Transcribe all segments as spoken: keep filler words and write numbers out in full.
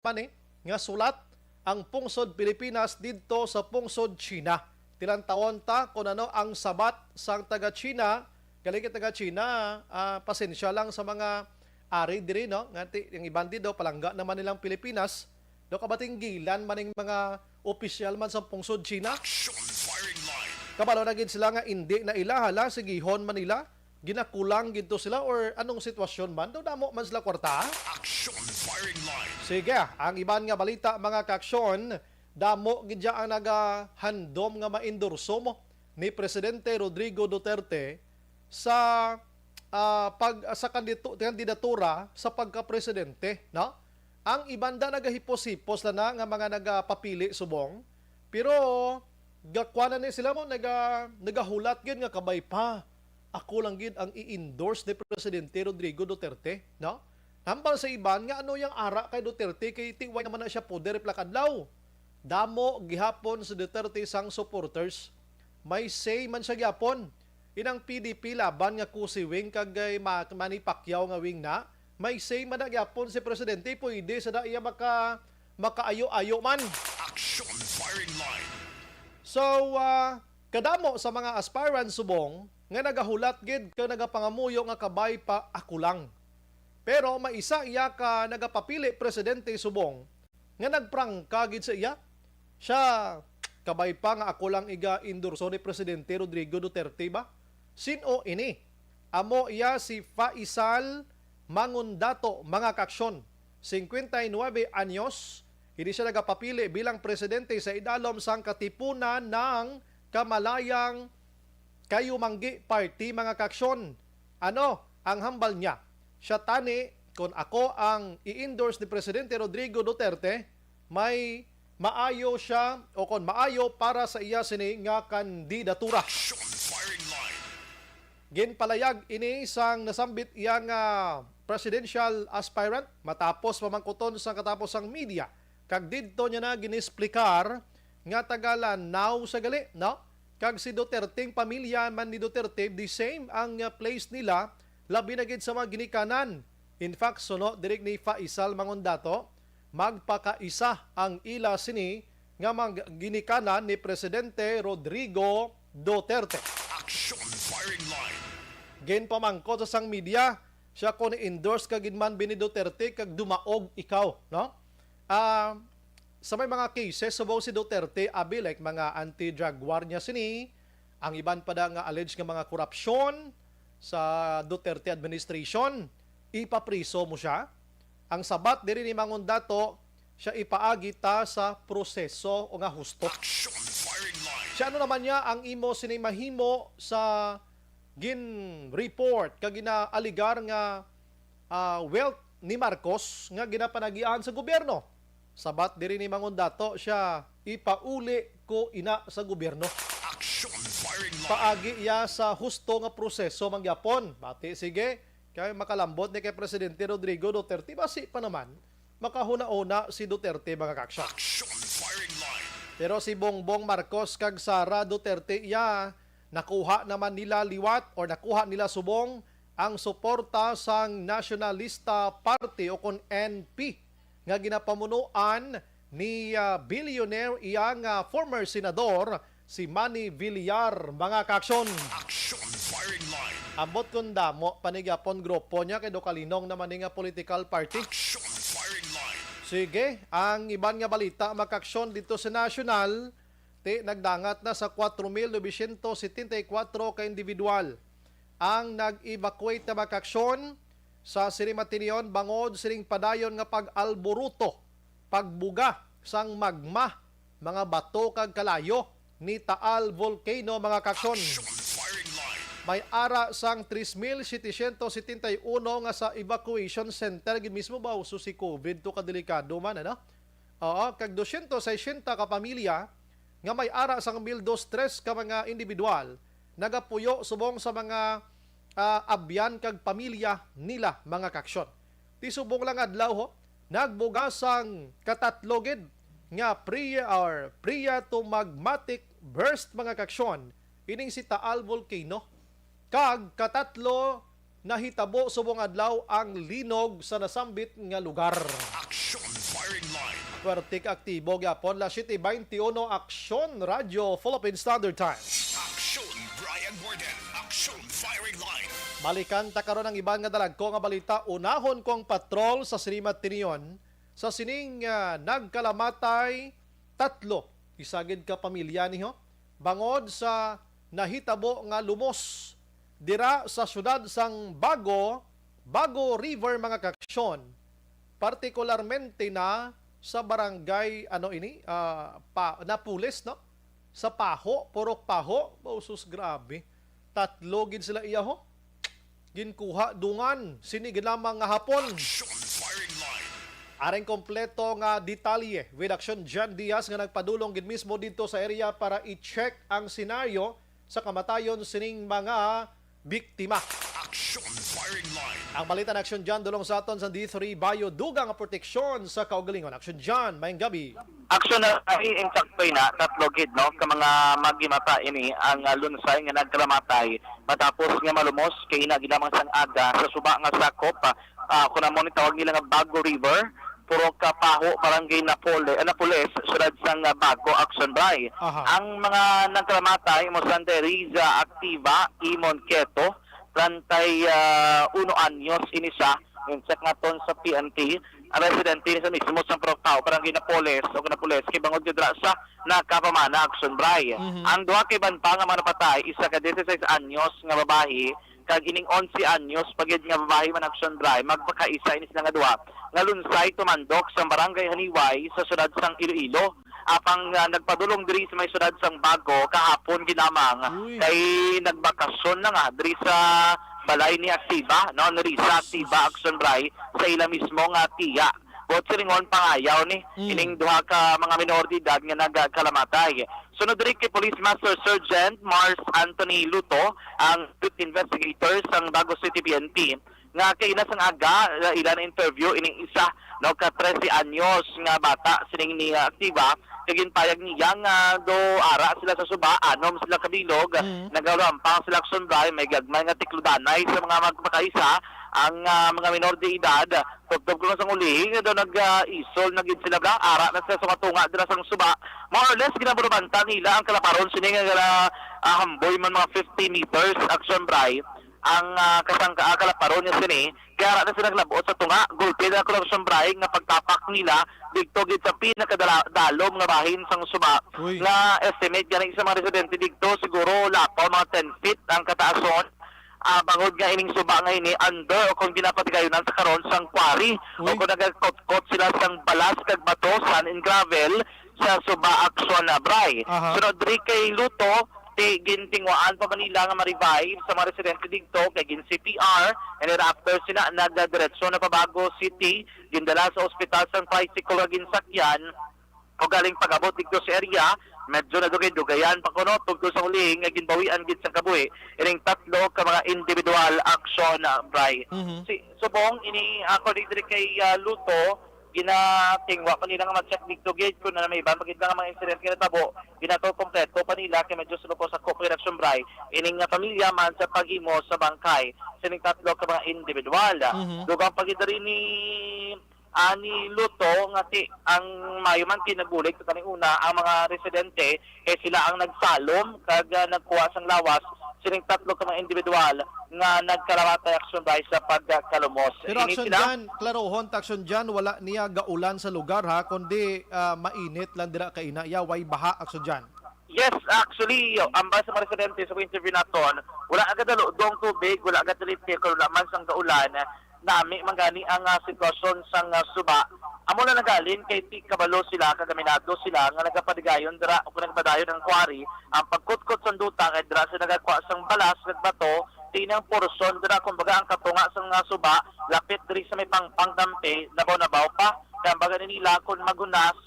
man ni nga sulat ang pungsod Pilipinas didto sa pungsod China. Tilantawon ta kung ano ang sabat sang taga China. Galing kay taga China, ah, pasensya lang sa mga ari diri, no? Nga ti-, ang iban di daw palangga naman nilang Pilipinas. Daw kabatinggilan man ning mga opisyal man sa pungsod China. Action firing line. Kabalo na gid sila nga indi na ila, hala, sigihon man nila. Ginakulang gid to sila or anong sitwasyon man? Daw damo man sila kwarta? Action firing line. Sige, ang iban nga balita, mga kaaksyon, damo gid dya ang nagahandom nga maendorso mo ni Presidente Rodrigo Duterte sa, ah, pag, sa kandidato-, kandidatura sa pagkapresidente, no? Ang iban da nagahipos-hipos na, na nga mga nagapapili subong, pero gakwa na ni sila mo, naga-, nagahulat gyud nga kabay pa. Ako lang gid ang i-endorse ni Presidente Rodrigo Duterte, no? Hambal sa iban nga ano yang ara kay Duterte kay tiway naman na siya poder pila ka adlaw. Damo gihapon si Duterte sang supporters. May say man siya gihapon. Inang P D P laban nga kusiwing kag kay Ma-, Manny Pacquiao nga wing na, may say man na gyapon si presidente, pwede sa da iya maka-, makaayo-ayo man. Action firing line. So, ah, kadamo sa mga aspirants subong nga nagahulat gid kag nagapangamuyo nga kabay pa ako lang. Pero may isa iya ka nagapapili presidente subong nga nagprangka gid sa iya. Siya, kabay pa nga ako lang iga-endorso ni Presidente Rodrigo Duterte ba? Sin-o ini? Amo iya si Faisal Mangundato, mga kaaksyon. Cincuenta y nueve anyos, hindi siya nagapapili bilang presidente sa idalom sang Katipunan ng Kamalayang Kayumanggi Party, mga kaaksyon. Ano ang hambal niya? Siya tani, kung ako ang i-endorse ni Presidente Rodrigo Duterte, may maayo siya o kon maayo para sa iya sini nga kandidatura. Action firing line. Ginpalayag ini sang nasambit iya nga presidential aspirant matapos pamangkuton sang katapos sang media, kag didto niya na ginisplikar nga taga Lanao sa gali, no? Kag si Duterte, ang pamilya man ni Duterte, the same ang, uh, place nila, labi na gid sa mga ginikanan. In fact, suno diri ni Faisal Mangundato, magpakaisa ang ila sini nga mga ginikanan ni Presidente Rodrigo Duterte. Action firing line. Ginpamangkot sa sang media, siya kon endorse ka gid man bini Duterte kag dumaog ikaw, no? Ah, sa may mga cases, subong si Duterte, abi, like mga anti-drug war niya sini, ang iban pa da nga alleged nga mga korupsyon sa Duterte administration, ipapriso mo siya. Ang sabat diri ni Mangundato, siya ipaagi ta sa proseso o nga husto. Action firing line. Siya, ano naman niya ang imo sini mahimo sa gin-report kag ginaaligar nga, ah, wealth ni Marcos nga ginapanagian sa gobyerno? Sabat diri ni Mangundato, siya ipauli ko ina sa gobyerno. Action firing line. Paagi iya sa husto nga proseso mangyapon. Bati, sige, kay makalambot ni kay Presidente Rodrigo Duterte, basi pa naman makahuna-una si Duterte, mga kaaksyon. Action firing line. Pero si Bongbong Marcos kag Sara Duterte, iya, nakuha naman nila liwat or nakuha nila subong ang suporta sang Nationalista Party o kon N P nga ginapamunuan ni, ah, billionaire iya nga former senador si Manny Villar, mga kaaksyon. Action firing line. Ambot kung damo pa ni gyapon grupo niya kay do kalinong naman ni nga political party. Action firing line. Sige, ang iban nga balita, mga kaaksyon, dito sa national, ti nagdangat na sa kwatro mil novecientos setenta y kuwatro ka individual ang nag-evacuate na, mga kaaksyon, sa sini matinion bangod sining padayon nga pag-alburuto, pagbuga sang magma, mga bato kag kalayo ni Taal Volcano, mga kaaksyon. Action firing line. May ara sang tres mil setecientos setenta y uno nga sa evacuation center gid mismo ba, uso si COVID to, kadelikado man, ano? Oo, kag dosyentos sesenta ka pamilya nga may ara sang mil dos tres ka mga individual nagapuyo subong sa mga, ah, abyan kag pamilya nila, mga kaaksyon. Ti subong lang adlaw, ho, nagbuga sang katatlo gid nga priya or priya to magmatic burst, mga kaaksyon, ining si Taal Volcano. Kag katatlo, nahitabo subong adlaw ang linog sa nasambit nga lugar. Action fire. Puwerte ka aktibo gyapon, las siete beintiuno, Aksyon Radyo Philippine Standard Time. Aksyon Brian Warden, Aksyon Firing Line. Balikan ta karon ang iban nga dalagko nga balita. Unahon ko ang patrol sa Srimatinion sa sining ah, nagkalamatay tatlo. Isa gid ka pamilya niho. Bangod sa nahitabo nga lumos dira sa syudad sang Bago, Bago River, mga kaksyon, partikularmente na sa barangay, ano ini, ah, pa, Napoles, no? Sa Paho, Purok Paho. Oh, sus, grabe. Tatlo gid sila iya, ho. Ginkuha dungan sini gid lamang nga hapon. Aksyon Firing Line. Aring kompleto nga detalye with Aksyon Jan Diaz nga nagpadulong gid mismo didto sa area para i-check ang senaryo sa kamatayon sining mga biktima. Aksyon Firing Line. Ang balita na Aksyon Jan, dulong sa aton sa D three Bio, dugang nga proteksyon sa kaugalingon. Aksyon Jan, maayong gabi. Aksyon na ay insakto na tatlo gid, no, ka mga magimata ini ang ah, lunsay nga nagkalamatay matapos nga malumos kay ina lamang sang aga sa suba nga sakop, ah, ah, kung amo ni tawag nila nga Bago River, Purok Paho, Barangay Napole, ah, Napoles, siyudad sang ah, Bago, Aksyon Bray. Aha. Ang mga nagkalamatay mo sang Deriza Activa, Imon Keto, treinta y uno anyos ini siya, insak naton sa P N P, ang residente sa mismo sa Purok Paho, Barangay Napoles o Napoles, kay bangod nga dira sa nakapamana, Aksyon Bray. Mhm. Ang duha kay ban pa nga mga napatay, isa ka dieciséis anyos nga babayi kag ining onse anyos pa gid nga babayi man, Aksyon Bray, magpakaisa ini sila nga duha nga lunsay tumandok sa Barangay Haniway sa siyudad sang Iloilo. Apang ah, nagpadulong diri sa may siyudad sang Bago kahapon ginamang Uy. Kay nagbakasyon na nga diri sa balay ni Activa, no, ni Risa Activa, Aksyon Bray, sa ila mismo nga tiya. Buot silingon, pangayaw ni Mm. ining duha ka mga minor de edad nga nagkalamatay. Sunod diri kay Police Master Sergeant Mars Anthony Luto, ang investigator sang Bago City P N P, nga kay ina sang aga, uh, ila na interview ining isa, no, ka trese anyos nga bata sining ni uh, Activa, kay ginpayag niya nga do ara sila sa suba, anom sila kabilog, Mm. nagalampang sila, Aksyon Bray, may gagmay nga tikludanay sa mga magpakaisa ang uh, mga minor de edad. Tubtob ko na sang uli nga daw nag-isol na gid sila, bla, ara na sila sa tunga dira sang suba. More or less, ginaburubanta nila ang kalaparon sini nga gala, ah, hamboy man mga fifty meters, Aksyon Bray, ang ah, kasangka ah, kalaparon niya sini. Kaya ara na sila naglabot sa tunga, gulpi na, Aksyon Bray, nga pagtapak nila didto gid sa pinakadalom nga bahin sang suba. Uy. Nga estimate gani sa mga residente didto, siguro lapaw mga ten feet ang kataason. Ah, bangod nga ining suba nga ini under o kung ginapatigayonan sa karon sang quarry, o Uy. kung nagagkotkot sila sang balas kag bato, sand and gravel, sa suba, Aksyon Bray. Aha. Sunod diri kay Luto, ti gintinguhaan pa man nila nga ma-revive sa mga residente didto, kay gin C P R, and thereafter sina nagadiretso na pa Bago City, gindala sa ospital sang tricycle nga ginsakyan, o galing pag-abot didto sa area, medyo nadugay-dugayan pa kuno tungkol sa uling nga ginbawian gid sang kabuhi ining tatlo ka mga individual, Aksyon Bray. Mhm. Si subong ini, according diri kay ah, Luto, ginatingwa pa nila nga ma-check didto gid kung ano may iban pa gid nga mga insidente nga natabo. Ginato kompleto pa nila kay medyo suluko sa Aksyon Bray ining nga pamilya man sa paghimo sa bangkay sining tatlo ka mga individual. Mhm. Dugang pa gid diri ni ani Luto nga ti ang mayo man kinabulig sa taning una ang mga residente kay sila ang nagsalom kag ah, nagkuha sang lawas sining tatlo ka mga individual nga nagkalamatay, Aksyon Bray, sa pagkalumos. Pero Ini Aksyon sila Jan, klarohon ta, Aksyon Jan, wala niya gaulan sa lugar, ha, kundi ah, mainit lang dira kaina, ya, way baha, Aksyon Jan. Yes, actually, ambal sa mga residente sa interview naton, wala agad daludong tubig, wala agad dalipik, wala man sang gaulan. Nami man gani ang ah, sitwasyon sang ah, suba. Amo na nagalin kay ti kabalo sila, kagaminado sila nga nagapadigayon dira o kung nagapadayon ang quarry, ang pagkutkot sang duta kay dira sila nagakuha sang balas kag bato, ti ang porsyon dira, kumbaga, ang katunga sang ah, suba lapit diri sa may pangpang dampi, nabaw-nabaw pa. Kaya ang baga nila kung magunas,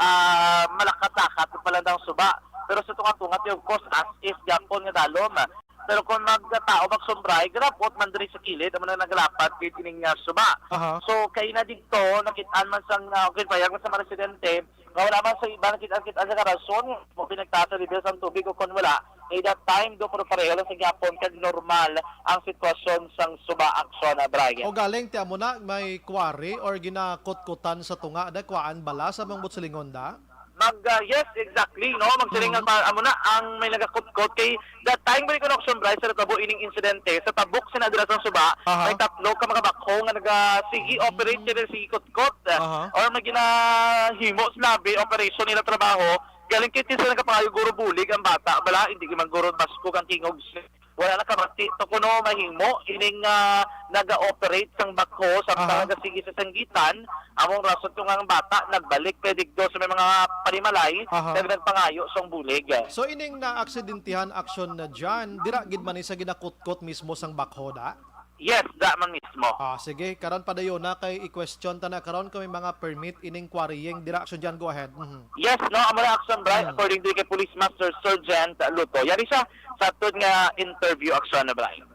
ah, malakat-lakat pa lang ang suba. Pero sa tunga-tunga, ti, of course, as is gyapon nga dalom. Pero kung magtao, magsumbray, garapot man diri sa kilid, amo na nagalapad gid ining ah, suba. Aha. So, kay na didto, nakit-an man sang, ah, okay, payag man sa mga residente, nga wala man sa iba nakit-an, kit-an sa karason, mo pinagtasa level sang tubig o kung wala, Kay that time, do, pero pareho lang sa gihapon kag normal ang sitwasyon sang suba, Aksyon, ah, Brian. O galing, ti amo na, may quarry or ginakutkutan sa tunga, da, kuan, bala sa mga butsilingon, da? Mag, ah, yes, exactly, no? Magsiling nga, amo na ang may nagakutkot kay that time, balik ko na, Aksyon, Brian, sa natabo ining insidente, sa tabok sina dira sang suba, Aha. may tatlo ka mga bakho nga nagasigi operate sila, sige kutkot, Aha. or may ginahimo sa labi, operation nila trabaho, galing kay ti sa nagapangayo guro bulig ang bata, bala, hindi man guro baskog ang tingog, wala na kabati to kuno mahimo ining, ah, naga-operate sang bakho samtang Aha. nagasigi sa sanggitan. Among rason to nga ang bata nagbalik kay digdo sa may mga panimalay Aha. kag nagpangayo sang bulig. So ining naaksidentihan, Aksyon, na dyan, dira gid man ni sa ginakutkot mismo sang bakho, da? Yes, da man mismo. Ah, sige, karon padayon na kay i-question ta na karon kung may mga permit ining quarrying dira, Aksyon Jan, go ahead. Mhm. Yes, no, amo na, Aksyon Brian, Mm. according to kay Police Master Sergeant Luto. Yari siya sa atod nga interview, Aksyon Brian.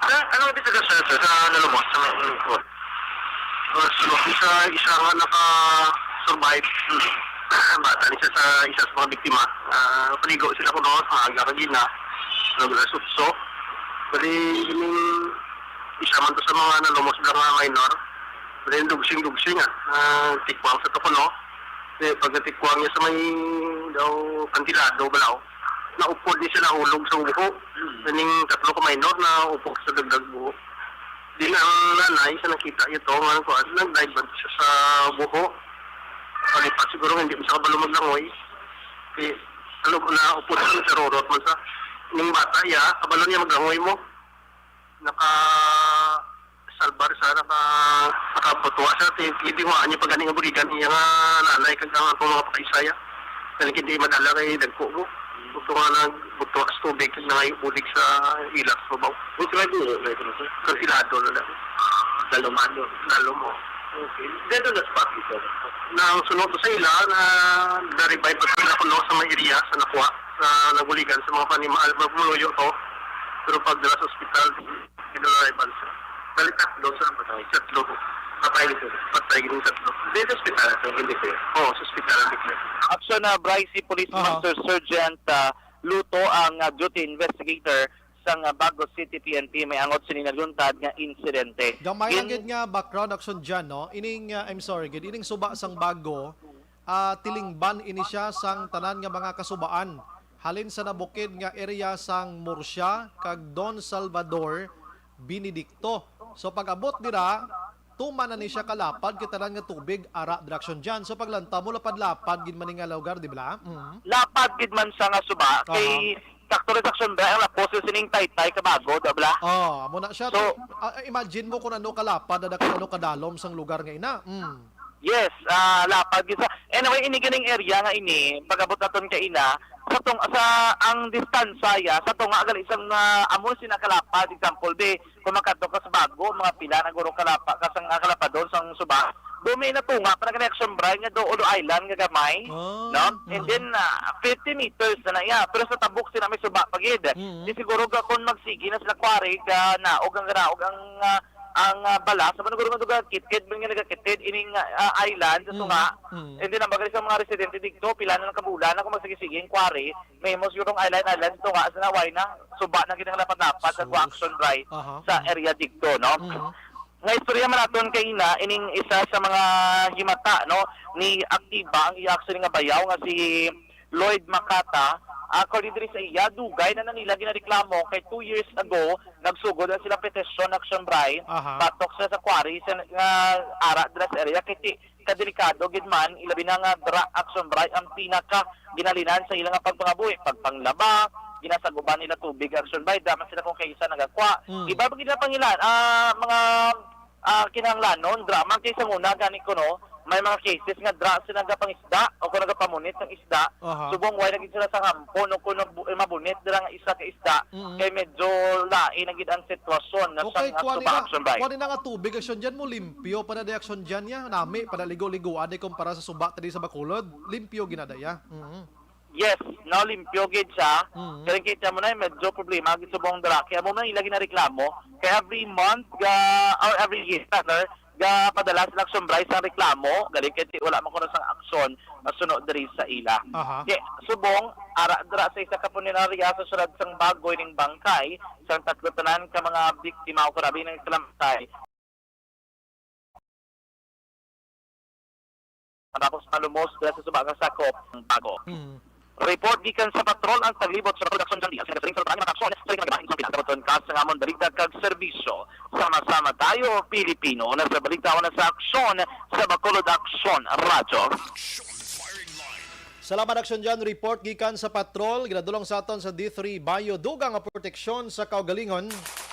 Sa, ano ang investigasyon, sir, sa nalumos sa may info? Uh, so, isa, isa nga naka-survive. Hmm. Bata ni siya sa isa sa mga biktima. Ah, paligo sila kuno sa aga kagina. Naglasutso. Bali, ining isa man to sa mga nalumos lang nga minor. Bali, dugsing-dugsing, ah. Ah, tikwang sa to kuno. Eh, pagkatikwang niya sa may daw kantilado, balaw, naupod ni siya, nahulog sa buho. Kaning tatlo ka minor na upod sa dagdag buho. Din ang nanay, sa nakita niya to, nga kuan, nag-dive man siya sa buho. Palipat siguro nga hindi mo siya kabalo maglangoy. Kay, ano, naupod siya, sa rorot man sa. Ning bata, ya, kabalo niya maglangoy mo. Naka salbar sa naka, nakabutwa sa ti-, tinuhaan niya pa gani nga buligan iya nga nanay kag ang akong mga pakaisaya. Dali hindi madala kay dagko mo. Ito nga nagbutwa sa tubig kag nangayo bulig sa ilak sa babaw. Ang sila duro na ito, sir? Kansilado na lang. Lalo man yun. Lalo mo. Okay. Dito na sa bakit, sir? Nang sunod sa ila, na na-revive pa sila kuno sa may area sa nakuha, sa nabuligan sa mga panimal, magmuluyo to. Pero pag dala sa ospital, Pinalay bansa. Bali, tatlo sa patay. Tatlo po. Patay dito. Patay yung tatlo. Dito sa ospital, sir, hindi po. Oo, sa ospital ang declare. Action na, Bryce, si Police Aha. Master Sergeant ah, Luto ang ah, duty investigator sang ah, Bago City P N P may angot sini naluntad nga insidente. Gamay lang Gin- gid nga background, Action Jan, no? Ining, ah, I'm sorry, gid, ining suba sang Bago, ah, tilingban ini siya sang tanan nga mga kasubaan, halin sa nabukid nga area sang Murcia kag Don Salvador Benedicto. So pag-abot dira, tuman na ni siya kalapad kay tanan nga tubig ara dira, Action Jan. So paglantaw mo, lapad-lapad gid man ni nga lugar, di ba? Mhm. Lapad gid man siya nga suba Aha. kay sakto rin sa Action Jan ang lapos yung sining taytay kabago, di ba? Oh, amo na siya. So, Ah, imagine mo kung ano kalapad na kung ano kadalom sang lugar nga ina. Mm. Yes, ah, lapad gid sa. Anyway, ini ganing area nga ini, pag-abot naton kaina, sa tong sa ang distansya ya, sa tunga gali sang ah, amo sina kalapad, example, be, kung makadto ka sa Bago, mga pila na guro kalapa ka sang ah, kalapadon sang suba. Do may natunga pa na connection, Brian, nga do Ulu Island nga gamay. Oh, No? And mhm. then, ah, fifty meters na na iya. Pero sa tabok sila may suba pa gid. Mhm. Di siguro ga kung magsigi na sila kwari, ga naog ang naog ang ah, ang ah, bala sa manuguro nga duga kitkid man nga nagakitid ining ah, island sa Mm, tunga. Mm. And then ang bagay sa mga residente dito, pila na lang kabulan ako magsige-sige inquiry, may mo siguro island island sa tunga sa naway na suba na gid ang lapad-lapad sa Sus. Guaction Bright Aha. sa area dito, no? Mm. Nga istorya man naton kay ina ining isa sa mga himata, no, ni aktiba ang iya actually nga bayaw nga si Lloyd Makata, according diri sa iya, dugay na na nila ginareklamo kay two years ago, nagsugod na sila petisyon, Action Bright, Aha. batok sila sa quarry sa, nga ara dira sa area kay ti, kadelikado gid man, ilabi na nga dra Action Bright ang pinaka ginalinan sa ila nga pagpangabuhi, pagpanglaba, ginasaguban nila tubig, Action Bright, daman sila kung kay isa nagakwa. Mm. Iba pa gid na pangilan, ah, mga ah, kinahanglanon, dra man kay sa una gani kuno, may mga cases nga dra sila nagapangisda o kung nagapamunit ng isda, Aha. subong way na gid sila sa hampon o kung nabu- mabunit dira nga isa ka isda, Mm. kay medyo lain na gid ang sitwasyon na Okay, sang kuha suba nila, action bay. Kuha nila nga tubig, action dyan mo, limpyo pa na di action dyan niya. Nami, pa na ligo-ligoan di kumpara sa suba tadi sa Bacolod. Limpyo ginadaya. Mm. Yes, no, limpyo gid siya. Mhm. Kaya kita mo na, medyo problema gid subong dira. Kaya mo man ila ginareklamo. Kaya every month, ga, or every year, rather, gapadala sila aksyon, Bryce, ang reklamo, gali kay ti-, wala man kuno sang aksyon masuno diri sa ila. Aha. Kay subong, ara dira sa isa ka punerarya sa siyudad sang Bago ining bangkay sang tatlo tanan ka mga biktima o karabi ng kalamtay. Matapos malumos dira sa suba nga sakop ng Bago. Mm. Report gikan sa patrol ang taglibot sa production ng Diaz. Nagasiring sa mga aksyon sa mga gabahin sa pilang kabaton ka sa ngamon balita kag serbisyo. Sama-sama tayo, Pilipino. Una sa balita, una sa aksyon, sa Bacolod Aksyon Radyo. Salamat, Aksyon John. Report gikan sa patrol. Ginadulong sa aton sa D three Bayo Dugang nga proteksyon sa kaugalingon.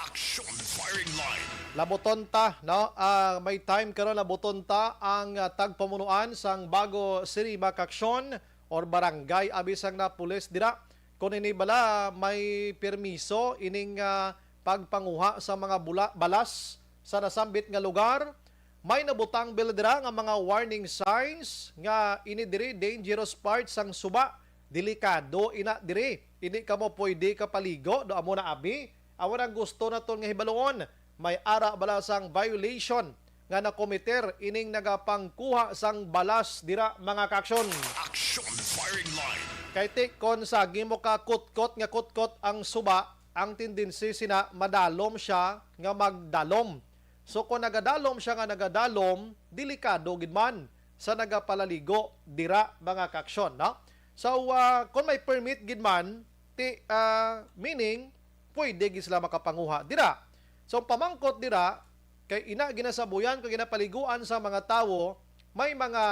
Action Firing Line. Labuton ta, no? Ah, may time karon, labuton ta ang, ah, tagpamunuan sang Bago City Makaksyon or barangay, abi sang napulis dira. Kung ini bala may permiso ining, ah, pagpanguha sa mga bula-, balas sa nasambit nga lugar, may nabutang bala dira nga mga warning signs nga ini diri dangerous part sang suba. Delikado ina diri. Hindi kamo pwede kapaligo, do amo na abi. Amo nang gusto naton nga hibaluon. May ara bala sang violation nga nakomiter ining nagapangkuha sang balas dira, mga kaaksyon. Action Firing Line. Kay ti, kon sagi mo ka kutkot nga kutkot ang suba, ang tendency sina madalom siya nga magdalom. So, kung nagadalom siya nga nagadalom, delikado gid man sa nagapalaligo dira, mga kaaksyon, no? So, ah, kung may permit gid man, ti, ah, meaning, pwede gid sila makapanguha dira. So, ang pamangkot dira, kay ina ginasabuyan kag ginapaliguan sa mga tawo, may mga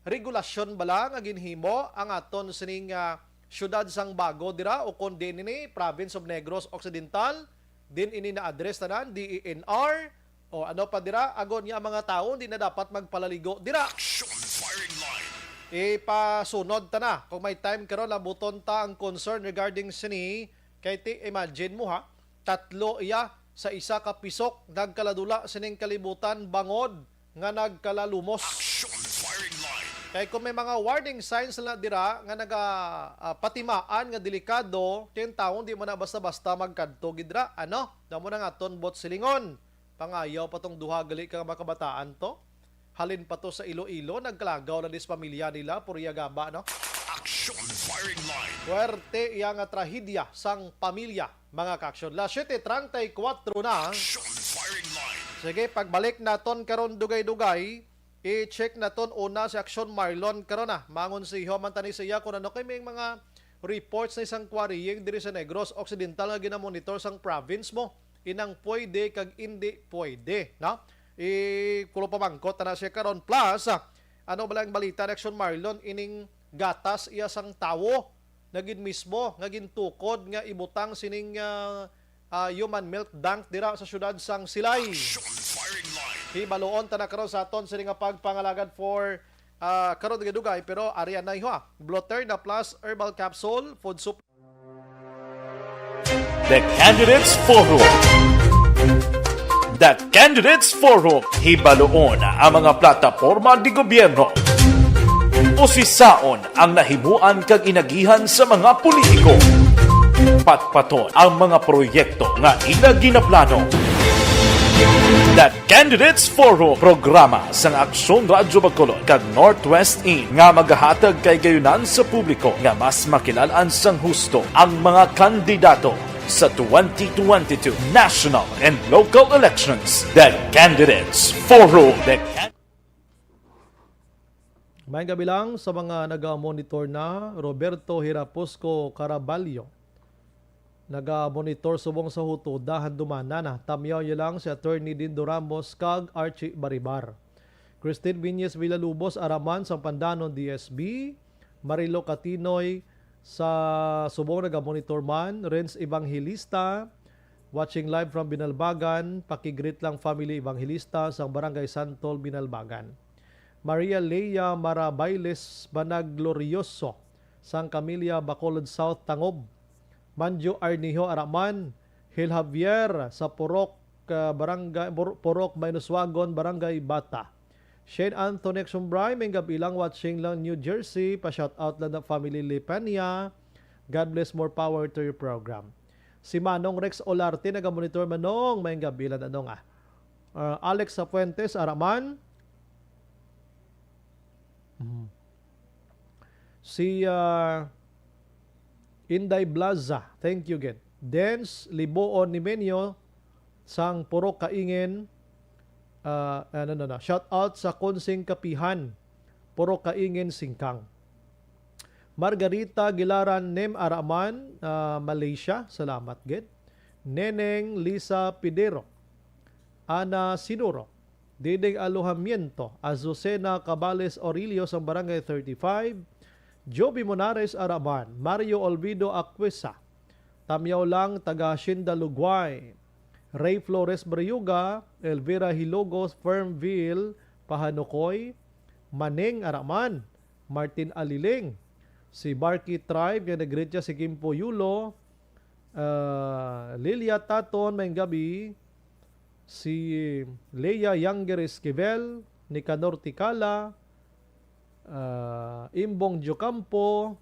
regulasyon bala nga ginhimo ang aton sining, ah, siyudad sang Bago dira, o kon diin ini, Province of Negros Occidental, diin ini na-address tanan, D E N R, o ano pa dira, agod nga ang mga tawo di na dapat magpalaligo dira. Action Firing Line. Ipasunod ta na. Kung may time karon, labuton ta ang concern regarding sini. Kay ti, imagine mo ha, tatlo iya sa isa ka pisok nagkaladula sining kalibutan bangod nga nagkalalumos. Action Firing Line. Kay kung may mga warning signs na dira nga naga, ah, patimaan nga delikado, kay ang tawo di man na basta-basta magkadto gid ra, ano? Damo na nga aton bot silingon. Pangayaw pa tong duha gali ka mga kabataan to. Halin pa to sa Iloilo, nagkalagaw na dis pamilya nila, puriya gaba, no? Action Firing Line. Puwerte iya nga trahedya sang pamilya, mga kaaksyon. Las siete treinta y cuatro na. Action Firing Line. Sige, pagbalik naton karon dugay-dugay, i-check naton una si Aksyon Marlon karon na. Mangonsiho man tani sa iya kung ano kay may mga reports na isang quarrying diri sa Negros Occidental nga ginamonitor sang province mo. Inang pwede kag indi pwede, no? I-, kulo pamangkot na siya karon. Plus, ah, ano bala ang balita ni Aksyon Marlon, ining gatas iya sang tawo na gid mismo nga gintukod nga ibutang sining, ah, ah, human milk dunk dira sa siyudad sang Silay. Action Firing Line. Hibaluon ta na karon sa aton sini nga pagpangalagad for, ah, karon dugay-dugay, pero ari anay, ha. Bloterna Plus Herbal Capsule, food supplement. The Candidates Forum. The Candidates Forum. Hibaluon ang mga plataporma di gobyerno. Usisaon ang nahimuan kag inagihan sa mga politiko. Patpaton ang mga proyekto nga ila ginaplano. The Candidates Forum, programa sang Aksyon Radyo Bacolod kag Northwest In nga magahatag kahigayonan sa publiko nga mas makilal-an sang husto ang mga kandidato sa twenty twenty-two national and local elections. The Candidates Forum. The Can- Maayong gabi lang sa mga naga-monitor na, Roberto Hiraposco Caraballo. Naga-monitor subong sa Hutuda, Handumanan na. Tamyaw niyo lang si Attorney Dindo Ramos kag Archie Baribar. Christine Viñez Villalubos, Araman, sang Pandanon, D S B. Marilo Catinoy, sa subong naga-monitor man. Renz Evangelista, watching live from Binalbagan. Paki-greet lang family Evangelista sang Barangay Santol, Binalbagan. Maria Lea Marabailes Banaglorioso, sang Camilla, Bacolod South, Tangob. Manjo Arnijo Araman, Hil Javier sa Purok, ah, Barangay, Pur-, Purok Mainuswagon, Barangay Bata. Shane Anthony Exumbray, maayong gabi lang, watching lang New Jersey. Pa-shout out lang na family Lipania. God bless, more power to your program. Si Manong Rex Olarte naga-monitor, Manong, maayong gabi lang, Manong, ah. Ah, Alex Safuentes, ara man. Mhm. Si, ah, Inday Blaza, thank you gid. Dens Liboon Nimenyo, sang Purok Kaingin, ah, ano na na, shout out sa Kunsing Kapihan, Purok Kaingin, Singkang. Margarita Gilaran Nim, ara man, ah, Malaysia, salamat gid. Neneng Lisa Pidero, Ana Sinuro, Diding Alojamiento, Azucena Cabales Orillo sang Barangay thirty-five, Joby Monares, ara man, Mario Olvido Aquisa, Tamyaw Lang, taga Hacienda Lugway, Ray Flores Briuga, Elvira Hilogos, Fernville Pahanukoy, Maneng, ara man, Martin Aliling, si Barky Tribe nga nag-greet siya, si Kimpo Yulo, ah, Lilia Taton, maayong gabi, si Lea Younger Esquivel, Nicanor Ticala, ah, Imbong Diocampo,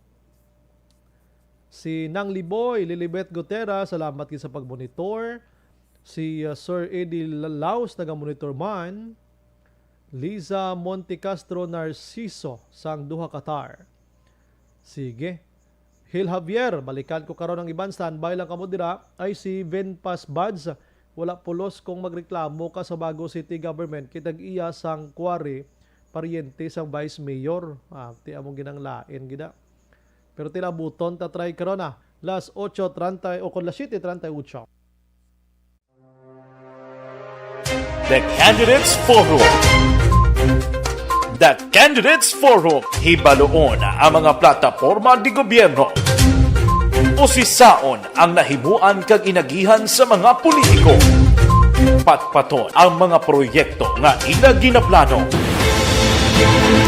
si Nang Liboy, Lilibet Gutera, salamat gid sa pagmonitor. Si, ah, Sir Eddie La-, Laus, naga-monitor man. Liza Montecastro Narciso sang Doha, Qatar. Sige. Hil Javier, balikan ko karon ang iban. Standby lang kamo dira. Ay, si Venpas Buds, wala pulos kung magreklamo ka sa Bago City Government, kay tag-iya sang quarry, paryente sang Vice Mayor. Ah, ti among ginanglain gida. Pero tila buton ta try karon, ah. Las ocho treinta o kon las siete treinta y ocho. The Candidates Forum. The Candidates Forum, hibaluon ang mga plataporma di gobyerno. Usisaon ang nahimuan kag inagihan sa mga politiko. Patpaton ang mga proyekto nga ila ginaplano.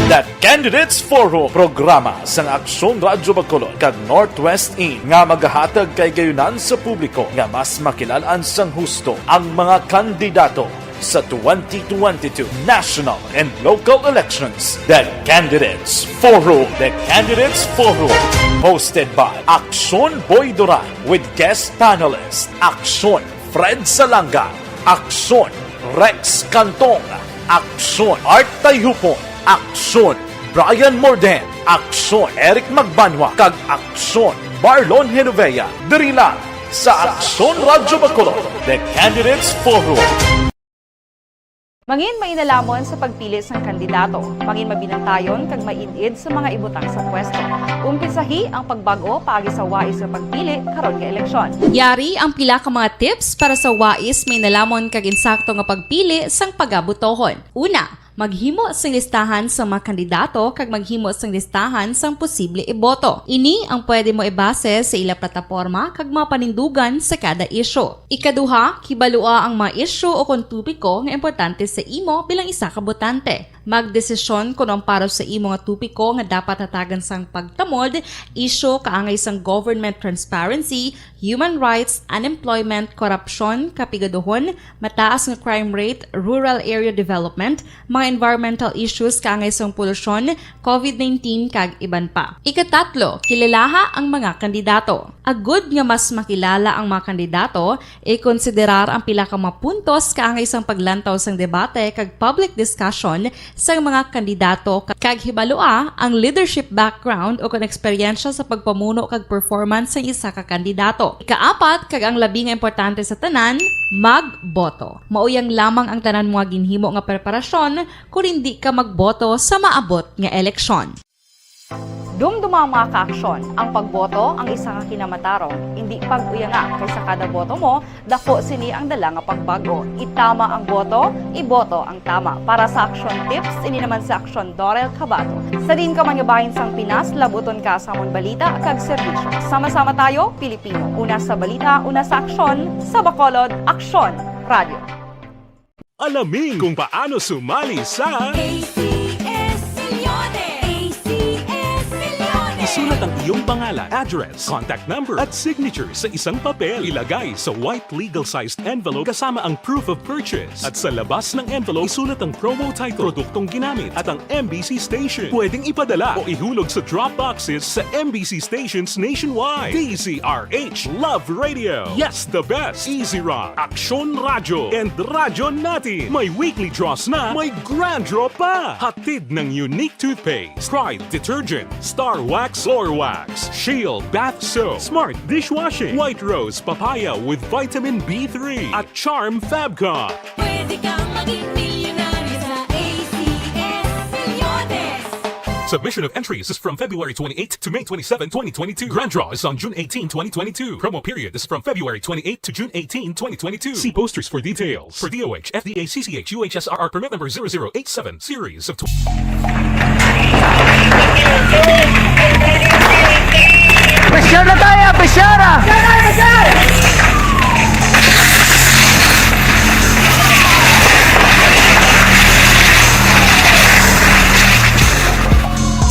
The Candidates Forum, programa sang Aksyon Radyo Bacolod kag Northwest In nga magahatag kay gayunan sa publiko nga mas makilal-an sang husto ang mga kandidato sa twenty twenty-two national and local elections. The Candidates Forum. The Candidates Forum, hosted by Aksyon Boy Duran with guest panelist Aksyon Fred Salanga, Aksyon Rex Cantong, Aksyon Art Tayhupon, Aksyon Brian Morden, Aksyon Eric Magbanwa, kag Aksyon Marlon Genovea, diri lang sa Aksyon Radyo Bacolod, The Candidates Forum. Mangin mainalamon sa pagpili sang kandidato. Mangin mabinantayon kag maid-id sa mga ibutang sa pwesto. Umpisahi ang pagbag-o paagi sa wais nga pagpili karon nga eleksyon. Yari ang pila ka mga tips para sa wais, mainalamon kag insakto nga pagpili sang pagabotohon. Una, maghimo sing listahan sa mga kandidato kag maghimo sing listahan sang posible iboto. Ini ang pwede mo ibase sa ila plataporma kag mga panindugan sa kada isyu. Ikaduha, kibalua ang mga isyu o kon topiko nga importante sa imo bilang isa ka botante. Magdesisyon kon ang para sa imo nga topiko nga dapat hatagan sang pagtamod, isyu kaangay sang government transparency, human rights, unemployment, korupsyon, kapigaduhon, mataas nga crime rate, rural area development, mga environmental issues kaangay sang polusyon, covid nineteen, kag iban pa. Ikatatlo, kilalaha ang mga kandidato. Agud nga mas makilala ang mga kandidato, ikonsiderar ang pila ka mga puntos kaangay sang paglantaw sang debate kag public discussion sang mga kandidato, kag hibalua ang leadership background o kon eksperyensya sa pagpamuno kag performance sang isa ka kandidato. Ikaapat, kag ang labi nga importante sa tanan, magboto. Mao yang lamang ang tanan mo nga ginhimo nga preparasyon kon indi ka magboto sa maabot nga eleksyon. Dumduma, mga kaaksyon, ang pagboto ang isa ka kinamatarong, indi pag-uyanga, kay sa kada boto mo, dako sini ang dala nga pagbago. Itama ang boto, iboto ang tama. Para sa Aksyon Tips, ini naman si Aksyon Dorel Cabato. Sa diin ka man nga bahin sang Pinas, labuton ka sa amon balita kag serbisyo. Sama-sama tayo, Pilipino. Una sa balita, una sa aksyon, sa Bacolod, Aksyon Radio. Alamin kung paano sumali sa A C S Milyones! A C S Milyones! Sulat ang iyong pangalan, address, contact number, at signature sa isang papel. Ilagay sa white legal-sized envelope kasama ang proof of purchase. At sa labas ng envelope, isulat ang promo title, produktong ginamit, at ang M B C station. Pwedeng ipadala o ihulog sa drop boxes sa M B C stations nationwide. D Z R H Love Radio. Yes, the best. Easy Rock, Aksyon Radyo, and Radyo Natin. May weekly draws na, may grand draw pa. Hatid ng Unique Toothpaste, Pride Detergent, Star Wax, Floor Wax, Shield Bath Soap, Smart Dishwashing, White Rose Papaya with Vitamin B three, at Charm Fabcon. Pwede kang maging milyonaryo sa A C S Milyones. Submission of entries is from February twenty-eighth to May twenty-seven, twenty twenty-two. Grand draw is on June eighteen, twenty twenty-two. Promo period is from February twenty-eighth to June eighteen, twenty twenty-two. See posters for details. For D O H, F D A, C C H, U H S R R permit number zero zero eight seven, series of tw- Pressure na tayo! Pressure na!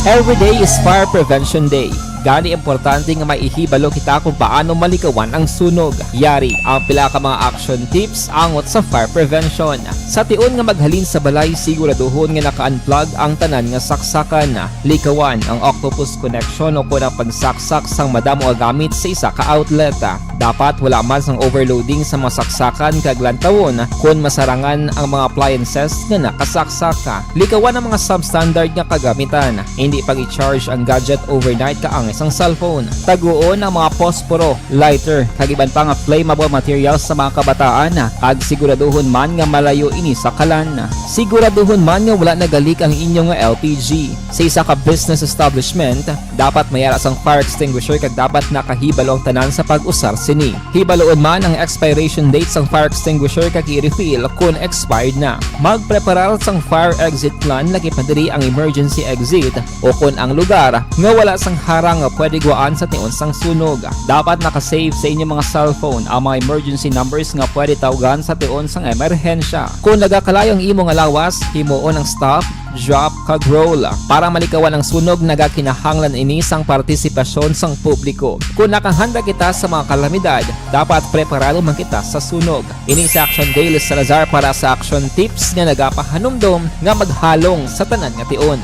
Every day is Fire Prevention Day. Gani, importante nga may ihibalo kita kung paano malikawan ang sunog. Yari ang pila ka mga action tips angot sa fire prevention. Sa tion nga maghalin sa balay, siguraduhon nga naka-unplug ang tanan nga saksakan. Likawan ang octopus connection o kon ang pagsaksak sang madamo nga gamit sa isa ka outlet. Dapat wala man sang overloading sa mga saksakan kag lantawon kon masarangan ang mga appliances nga nakasaksak. Likawan ang mga substandard nga kagamitan. Hindi pag-i-charge ang gadget overnight kaangay sang cellphone. Taguon ang mga posporo, lighter, kag iban pa nga flammable materials sa mga kabataan, kag siguraduhon man nga malayo ini sa kalan. Siguraduhon man nga wala nagalik ang inyo nga L P G. Sa isa ka business establishment, dapat may ara sang fire extinguisher kag dapat nakahibalo ang tanan sa pag-usar sini. Hibaloon man ang expiration date sang fire extinguisher kag i-refill kon expired na. Magpreparar sang fire exit plan, lakip na diri ang emergency exit o kon ang lugar nga wala sang harang nga pwede guwaan sa tion sang sunog. Dapat naka-save sa inyo mga cellphone ang mga emergency numbers nga pwede tawgan sa tion sang emerhensya. Kon nagakalayo ang imo nga lawas, himuon ang stop, drop, kag roll. Para malikawan ang sunog, nagakinahanglan ini sang partisipasyon sang publiko. Kon nakahanda kita sa mga kalamidad, dapat preparado man kita sa sunog. Ini si Action Daily Salazar para sa Action Tips nga nagapahanumdom nga maghalong sa tanan nga tion.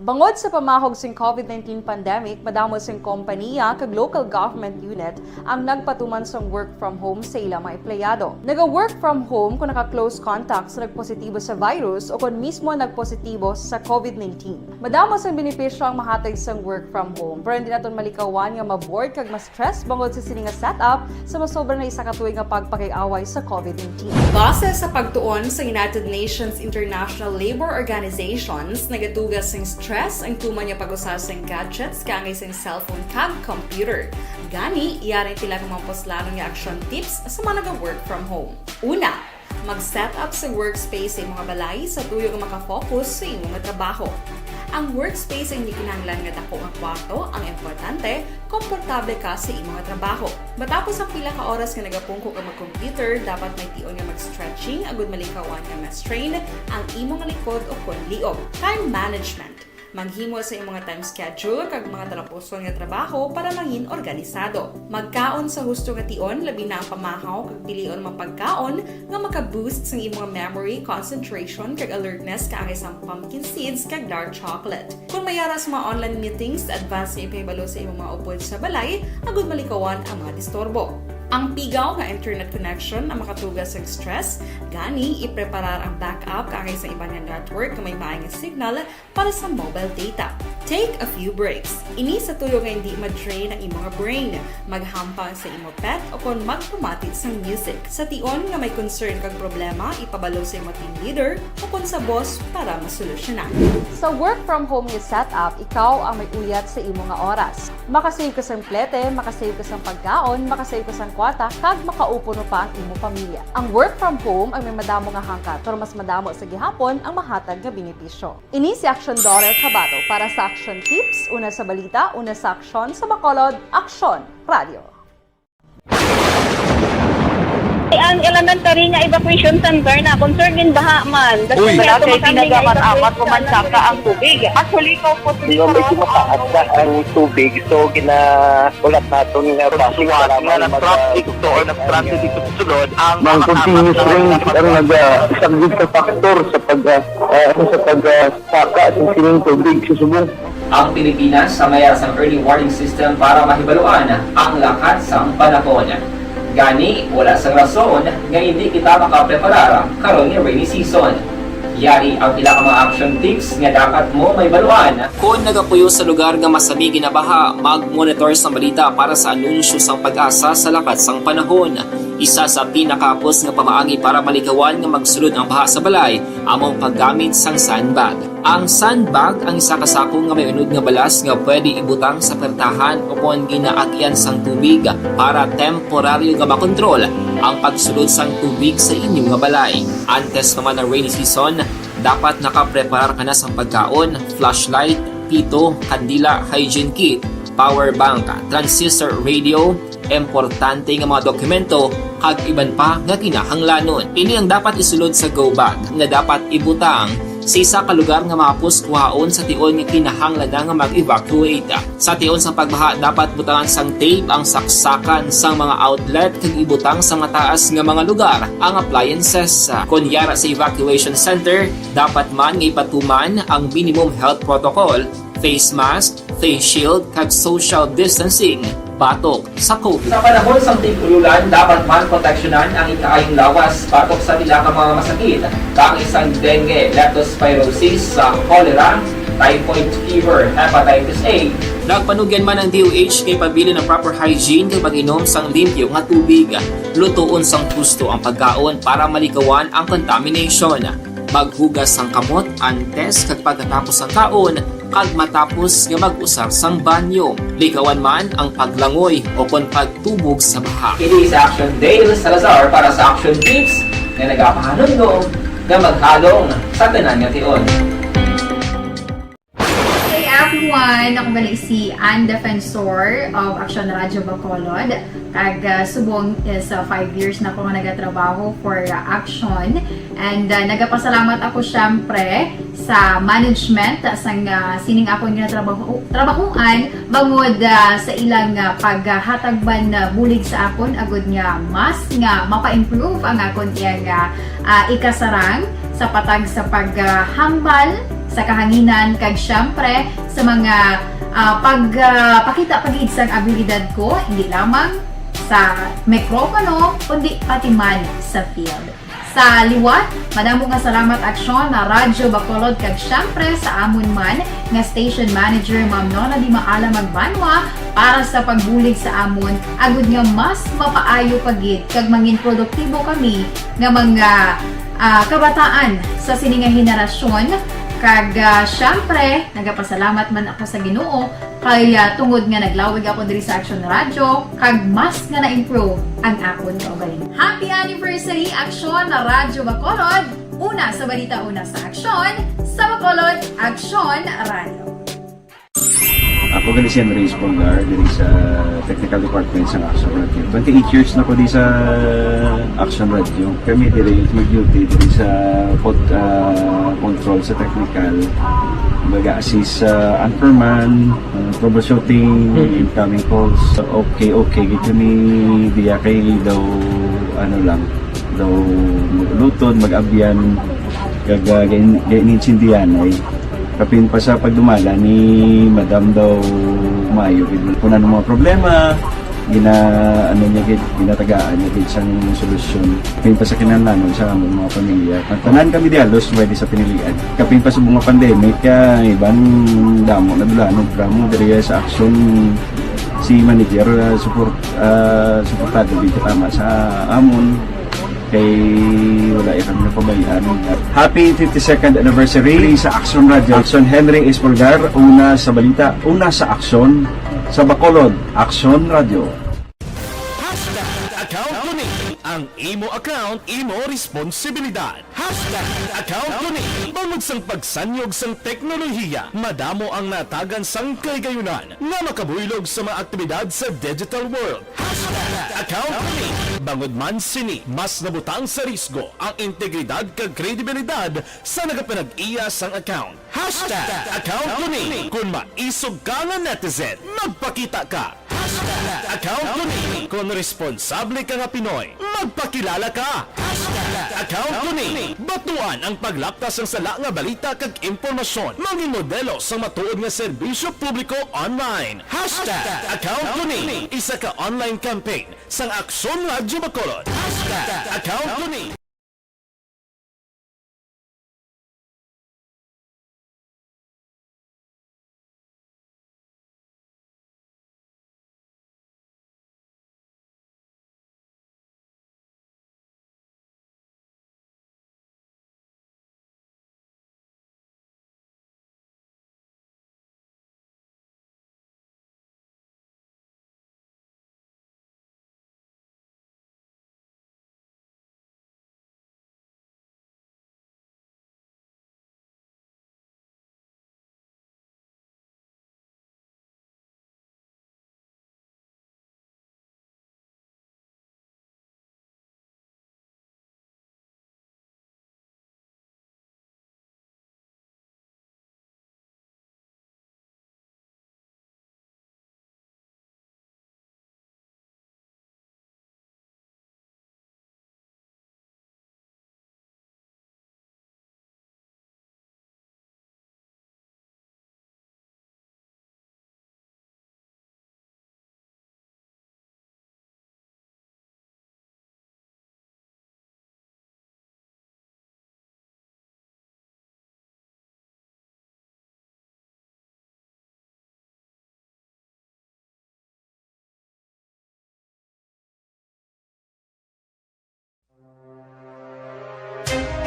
Bangod sa pamahog sing COVID nineteen pandemic, madamo sing kompanya kag local government unit ang nagpatuman sang work from home sa ila mga empleyado. Naga-work from home kon naka-close contact sa nagpositibo sa virus o kon mismo nagpositibo sa COVID nineteen. Madamo sang benepisyo ang mahatag sang work from home, pero hindi naton malikawan nga ma-bored kag ma-stress bangod sa sini nga setup sa masobra na isa ka tuig nga pagpakig-away sa COVID nineteen. Base sa pagtuon sa United Nations International Labour Organizations, nagatuga sing stress ang tuman nga pag-usa sing gadgets kaangay sing cellphone kag computer. Gani, yari ang pila ka mga puslanon nga action tips sa mga naga-work from home. Una, mag-set up sa workspace sa imo nga balay sa tuyo nga maka-focus sa imo nga trabaho. Ang workspace ang hindi kinahanglan nga dako nga kwarto, ang importante, komportable ka sa imo nga trabaho. Matapos ang pila ka oras nga nagapungko ka mag-computer, dapat may tion nga mag-stretching agud malikawan nga ma-strain ang imo nga likod o kon liog. Time management. Maghimo sa imo nga time schedule kag mga talapuson nga trabaho para mangin organisado. Magkaon sa husto nga tion, labi na ang pamahaw, kag pilion ang mga pagkaon nga maka-boost sang imo nga memory, concentration, kag alertness, kaangay sang pumpkin seeds kag dark chocolate. Kon may ara sa mga online meetings, advance nga ipahibalo sa imo mga upod sa balay agud malikawan ang mga disturbo. Ang pigaw nga internet connection ang makatuga sang stress, gani ipreparar ang backup kaangay sa iban nga network nga may maay nga signal para sa mobile data. Take a few breaks. Ini sa tuyo nga hindi ma-drain ang imo nga brain. Maghampang sa imo pet o kon magpamati sang music. Sa tion nga may concern kag problema, ipabalo sa imo team leader o kon sa boss para masolusyonan. Sa work from home nga setup, ikaw ang may uyat sa imo nga oras. Makasave ka sang plete, makasave ka sang pagkaon, makasave ka sang kwarta, kag makaupo no pa ang imo pamilya. Ang work from home ang may madamo nga hangkat, pero mas madamo sa gihapon ang mahatag nga benepisyo. Ini si Action Daughter Kabato para sa Action Tips, una sa balita, una sa aksyon, sa Bacolod, Aksyon Radio. Ang elementary nga evacuation center na concern gid baha man. That's Uy. Why Wala ato kay makami nga pinagaman-amat evacuation mo man center. Saka ang tubig. Actually, ikaw po Di ba, medyo mataas na ang tubig, so gina-, ulat naton nga Pagsuwat para nga may nag-traffic mag-, to or nag-transit ito sa sulod, ang Ang mga continuous kapat-, rain ang naga-, isang gid ka factor sa pag, ah, ah, ano, sa pag, ah, saka sa sining tubig sa subong. Ang Pilipinas sa mayara sang early warning system para mahibaluan ang lakat sang panahon. Gani, wala sang rason nga hindi kita makapreparar karon nga rainy season. Yari ang pila ka mga action tips nga dapat mo mahibaluan. Kon nagapuyo sa lugar nga masami ginabaha, mag-monitor sang balita para sa anunsyo sang PAGASA sa lakat sang panahon. Isa sa pinakahapos nga pamaagi para malikawan nga magsulod ang baha sa balay amo ang paggamit sang sandbag. Ang sandbag ang isa ka sako nga may unod nga balas nga pwede ibutang sa pertahan o kon ginaagyan sang tubig para temporaryo nga makontrol ang pagsulod sang tubig sa inyo nga balay. Antes pa man ang rainy season, dapat nakapreparar ka na sang pagkaon, flashlight, pito, kandila, hygiene kit, power bank, transistor radio, importante nga mga dokumento, kag iban pa nga kinahanglanon. Ini ang dapat isulod sa go bag nga dapat ibutang sa isa ka lugar nga mahapos kuhaon sa tion nga kinahanglan na nga mag-evacuate. Sa tion sang pagbaha, dapat butangan sang tape ang saksakan sang mga outlet kag ibutang sa mataas nga mga lugar ang appliances. Kon yara sa evacuation center, dapat man nga ipatuman ang minimum health protocol, face mask, face shield, kag social distancing batok sa COVID. Sa panahon sang tig-ulolan, dapat man proteksyonan ang ikaayong lawas batok sa pila ka mga masakit, kaangay sang dengue, leptospirosis, sa cholera, typhoid fever, hepatitis A. Nagpanugyan man ang D O H nga ipabilin ang proper hygiene kag pag-inom sang limpyo nga tubig, lutoon sang husto ang pagkaon para malikawan ang contamination. Maghugas sang kamot antes kag pagkatapos sang kaon, kag matapos nga mag-usar sang banyo. Likawan man ang paglangoy o kon pagtubog sa baha. Ini si Action Dale Salazar para sa Action Tips nga nagapahanumdom nga maghalong sa tanan nga tion. Hey everyone! Ako gali si Ann Defensor of Action Radio Bacolod. Kag, ah, subong is, ah, five years na ako nga nagatrabaho for, ah, Action. And, ah, nagapasalamat ako, syempre, sa management, ah, sang, ah, sining akon nga trabaho, trabahuan, bangod, ah, sa ilang, ah, paghatag man, ah, bulig sa akon, agud nga mas nga mapa-improve ang akon iyang, ah, ah, ikasarang sa patag sa paghambal sa kahanginan, kag, syempre, sa mga, ah, pag, ah, pakita pa gid sang abilidad ko, hindi lamang sa mikropono, kundi pati man sa field. Sa liwat, madamo nga salamat, Aksyon, na Radyo Bacolod, kag syempre sa amon man nga station manager, Ma'am Nona Di Maala Magbanwa, para sa pagbulig sa amon, agud nga mas mapaayo pa gid kag mangin produktibo kami nga mga, ah, kabataan sa sini nga henerasyon. Kag, ah, syempre, nagapasalamat man ako sa Ginoo kay, ah, tungod nga naglawig ako diri sa Action Radio, kag mas nga na-improve ang akon kaugalingon. Happy anniversary, Action Radyo Bacolod! Una sa balita, una sa aksyon, sa Bacolod, Action Radio. Ako gali si Henry Espolgar, diri sa technical department sa Action Radio. Twenty-eight years na ko di sa Action Radio. Kami diri mag-duty diri sa pod-, ah, control sa technical. Baga assist sa anchorman, ah, troubleshooting, Mm. incoming calls. Okay, okay, gid kami diya kay daw, ano lang, daw mag-ulutod, mag-abyan, kag, ah, gain-, gain-, insindihan ay. Kapin pa sa pagdumala ni Madam daw maayo gid. Kung ano mga problema, gina-, ano niya gid, ginatagaan niya gid sang solusyon. Kapin pa sa kinahanglanon sa among mga pamilya. Ang tanan kami di halos pwede sa pinilian. Kapin pa sa mga pandemic, ah, iban damo na dula, no, programa diri sa Action si manager, ah, support, ah, suportado gid tama sa amon. Kay wala ya kami napabayaan. Happy fifty-second anniversary sa Action Radio. Action Henry Espolgar, una sa balita, una sa aksyon, sa Bacolod, Action Radio. Hashtag account ko ni. Ang imo account, imo responsibilidad. Hashtag account ko ni. Bangod sang pagsanyog sang teknolohiya, madamo ang natagan sang kahigayunan nga makabuylog sa mga aktibidad sa digital world. Hashtag account ko ni. Bangod man sini, mas nabutang sa risgo ang integridad kag kredibilidad sa nagapanag-iya sang account. Hashtag account ko ni kon maisog ka nga netizen, magpakita ka. Hashtag account ko ni kon responsable ka nga Pinoy, magpakilala ka. Hashtag account ko ni batuan ang paglaptas sang sala nga balita kag impormasyon, mangin modelo sang matuod nga serbisyo publiko online. Hashtag account ko ni isa ka online campaign sang Aksyon Radyo Bacolod. Hashtag account ko ni.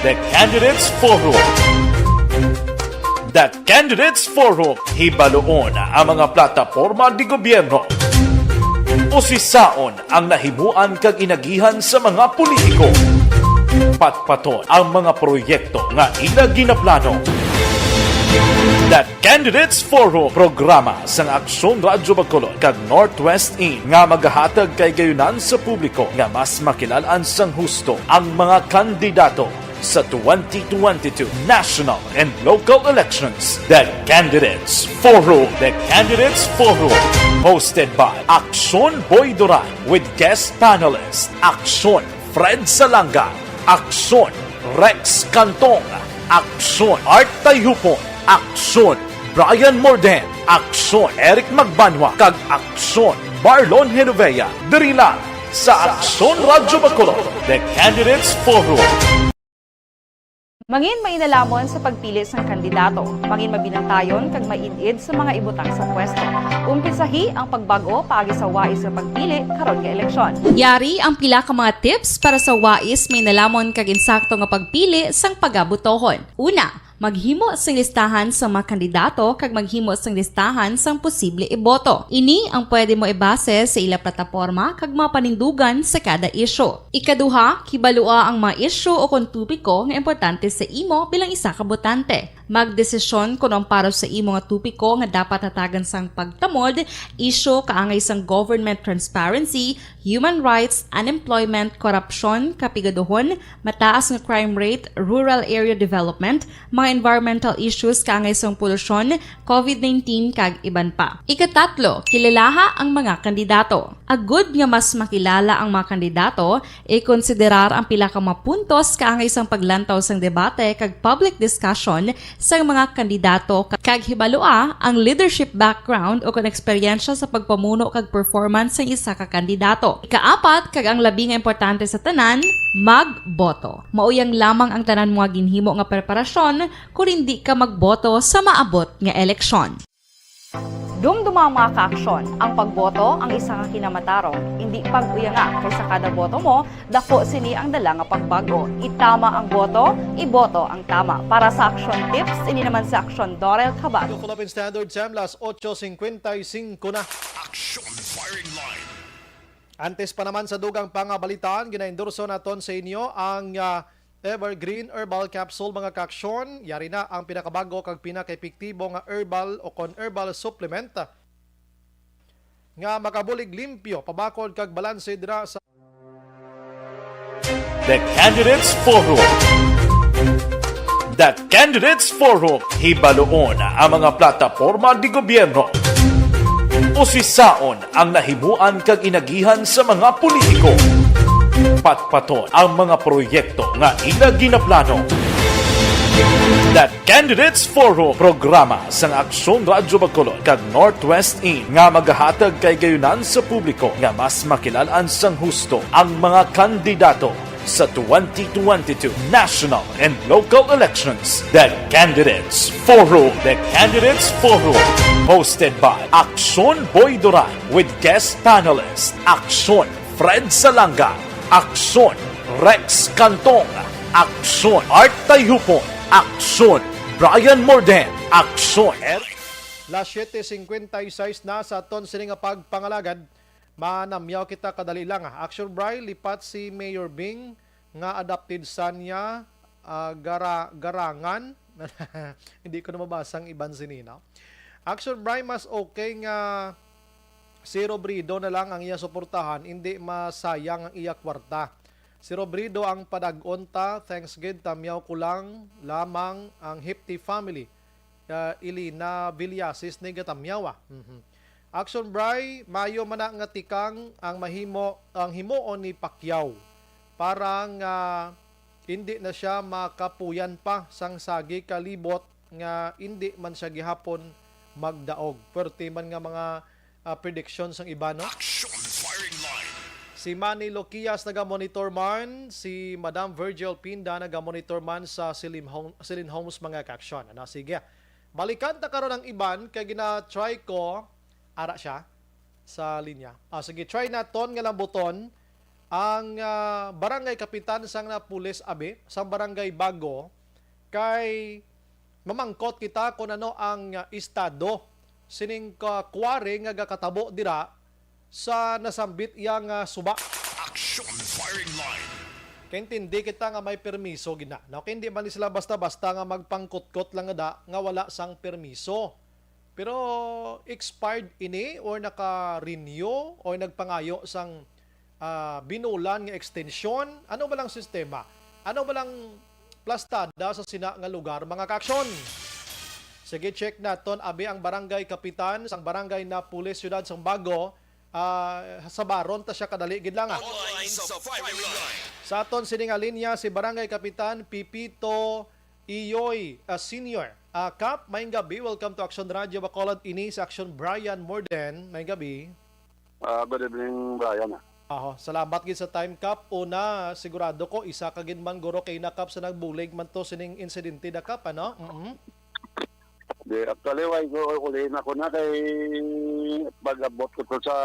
The Candidates Forum. The Candidates Forum, hibaluon ang mga plataporma de gobyerno. Usisaon ang nahimuan kag inagihan sa mga politiko. Patpaton ang mga proyekto nga ila ginaplano. The Candidates Forum, programa sang Aksyon Radyo Bacolod kag Northwest In nga magahatag kay gayunan sa publiko nga mas makilalan sang husto ang mga kandidato sa twenty twenty-two national and local elections. The Candidates Forum. The Candidates Forum, hosted by Aksyon Boy Duran with guest panelist Aksyon Fred Salanga, Aksyon Rex Cantong, Aksyon Art Tayhupon, Aksyon Brian Morden, Aksyon Eric Magbanwa, kag Aksyon Marlon Genovea, diri lang sa Aksyon Radyo Bacolod, The Candidates Forum. Mangin mainalamon sa pagpili sang kandidato, mangin mabinantayon kag maid-id sa mga ibutang sa pwesto. Umpisahi ang pagbag-o paagi sa wais nga pagpili karon nga eleksyon. Yari ang pila ka mga tips para sa wais, mainalamon kag insakto nga pagpili sang pagabotohon. Una, maghimo sing listahan sang mga kandidato kag maghimo sing listahan sang posible iboto. Ini ang pwede mo ibase sa ila plataporma kag mga panindugan sa kada isyu. Ikaduha, kibalua ang mga isyu o kon topiko nga importante sa imo bilang isa ka botante. Magdesisyon kon ang para sa imo nga topiko nga dapat hatagan sang pagtamod, isyu kaangay sang government transparency, human rights, unemployment, korupsyon, kapigaduhon, mataas nga crime rate, rural area development, mga environmental issues kaangay sang polusyon, covid nineteen, kag iban pa. Ikatatlo, kilalaha ang mga kandidato. Agud nga mas makilala ang mga kandidato, ikonsiderar ang pila ka mga puntos kaangay sang paglantaw sang debate kag public discussion sang mga kandidato, kag hibalua ang leadership background o kon eksperyensya sa pagpamuno kag performance sang isa ka kandidato. Ikaapat, kag ang labi nga importante sa tanan, magboto. Mao yang lamang ang tanan mo nga ginhimo nga preparasyon kon indi ka magboto sa maabot nga eleksyon. Dumduma, mga kaaksyon, ang pagboto ang isa ka kinamatarong, indi pag-uyanga, kay sa kada boto mo, dako sini ang dala nga pagbag-o. Itama ang boto, iboto ang tama. Para sa Aksyon Tips, ini naman si Aksyon Dorel Cabado. Ito Philippine Standard Time, las ocho cincuenta y cinco na. Action Firing Line. Antes pa naman sa dugang pangabalitaan, ginaendorso naton sa inyo ang, ah, Evergreen Herbal Capsule, mga kaaksyon. Yari na ang pinakabago kag pinakaepektibo nga herbal o kon herbal supplement nga makabulig limpyo, pabakod kag balanse dira sa The Candidates Forum. The Candidates Forum, hibaluon ang mga plataporma de gobyerno. Usisaon ang nahimuan kag inagihan sa mga politiko. Patpaton ang mga proyekto nga ila ginaplano. The Candidates Forum, programa sang Aksyon Radyo Bacolod kag Northwest In nga magahatag kahigayonan sa publiko nga mas makilalan sang husto ang mga kandidato sa twenty twenty-two national and local elections. The Candidates Forum. The Candidates Forum, hosted by Aksyon Boy Duran with guest panelist Aksyon Fred Salanga, Aksyon Rex Cantong, Aksyon Art Tayhupon, Aksyon Brian Morden, Aksyon Eric. Las siete cincuenta y seis na sa aton sini nga pagpangalagad. Manamyaw kita kadali lang, ah. Action Bry, lipat si Mayor Bing nga adopted son niya, ah, gara-, garangan. Hindi ko na mabasa ang iban sini, no? Action Bry, mas okay nga si Robredo na lang ang iya suportahan, hindi masayang ang iya kwarta. Si Robredo ang padag-on ta, thanks gid, tamyaw ko lang lamang ang Hipti family. Ah, Elena Villasis ni gatamyaw, ah. Mhm. Action Bry, mayo man na nga tikang ang mahimo, ang himuon ni Pacquiao para nga hindi na siya makapuyan pa sang sagi ka libot nga hindi man siya gihapon magdaog. Pwerte man nga mga, ah, prediction sang iba, no? Action Firing Line. Si Manny Loquias naga-monitor man, si Madam Virgil Pinda naga-monitor man sa Silim Home, Silin Homes, mga ka-action. Ano, sige. Balikan ta karon ang iban kay gina-try ko. Ara siya sa linya. Ah, sige, try naton nga lambuton ang, ah, barangay kapitan sang Napoles, abi, sang Barangay Bago, kay mamangkot kita kung ano ang, ah, estado sining ka-, quarry nga gakatabo dira sa nasambit iya nga suba. Action Firing Line. Kaintindi kita nga may permiso gid na, no? Kay hindi man ni sila basta-basta nga magpangkutkot lang nga da, nga wala sang permiso. Pero expired ini or naka-renew or nagpangayo sang, ah, binulan nga extension? Ano ba lang sistema? Ano ba lang plastada sa sina nga lugar, mga ka-action? Sige, check naton. Abi ang barangay kapitan sang barangay Napoles, Siyudad sang Bago, ah, sa Baron ta siya kadali gid lang, ah. Online sa firing line. Sa aton sini nga linya, si Barangay Kapitan Pipito Iyoy, ah, Senior. Ah, Kap, maayong gabi. Welcome to Action Radio Bacolod. Ini sa Action, Brian Morden. Maayong gabi. Ah, good evening, Brian. Aho, salamat gid sa time, Kap. Una, sigurado ko isa ka gid man guro kay na, Kap, sa nagbulig man to sining insidente da, Kap, ano? Mm-mm. Di, actually, why ko uli na ko na kay pag-abot ko to sa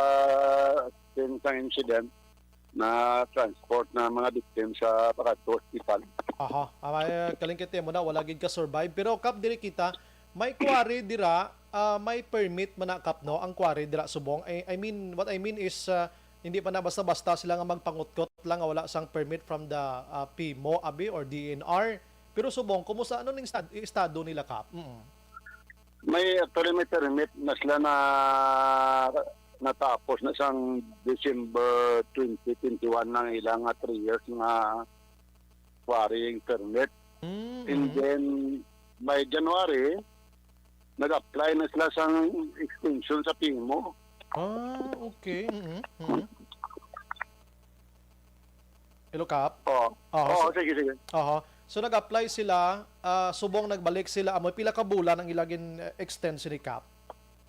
scene sang incident, na transport na mga victim sa Pakato Hospital. Aha, ah, may, ah, kalingkit mo na, wala gid ka survive. Pero, Kap, diri kita, may quarry dira, ah, may permit man na, Kap, no? Ang quarry dira subong. I, I mean, what I mean is, ah, hindi pa na basta-basta sila nga magpangutkot lang nga wala sang permit from the, ah, PMO, abi, or D N R. Pero subong, kumusta, ano ning stad-, estado nila, Kap? Mm. May, actually, may permit na sila na natapos na sang December twenty twenty-one ang ilang nga three years nga quarrying permit. Mm, And mm. then, by January, nag-apply na sila sang extension sa PMO. Ah, okay. Mm-mm. Mm-mm. Hello, Kap? Oh. Oh, Oh, so, sige, sige. Oho. So, nag-apply sila, ah, subong nagbalik sila, amo, pila ka bulan ang ila gin-extend sini, Kap?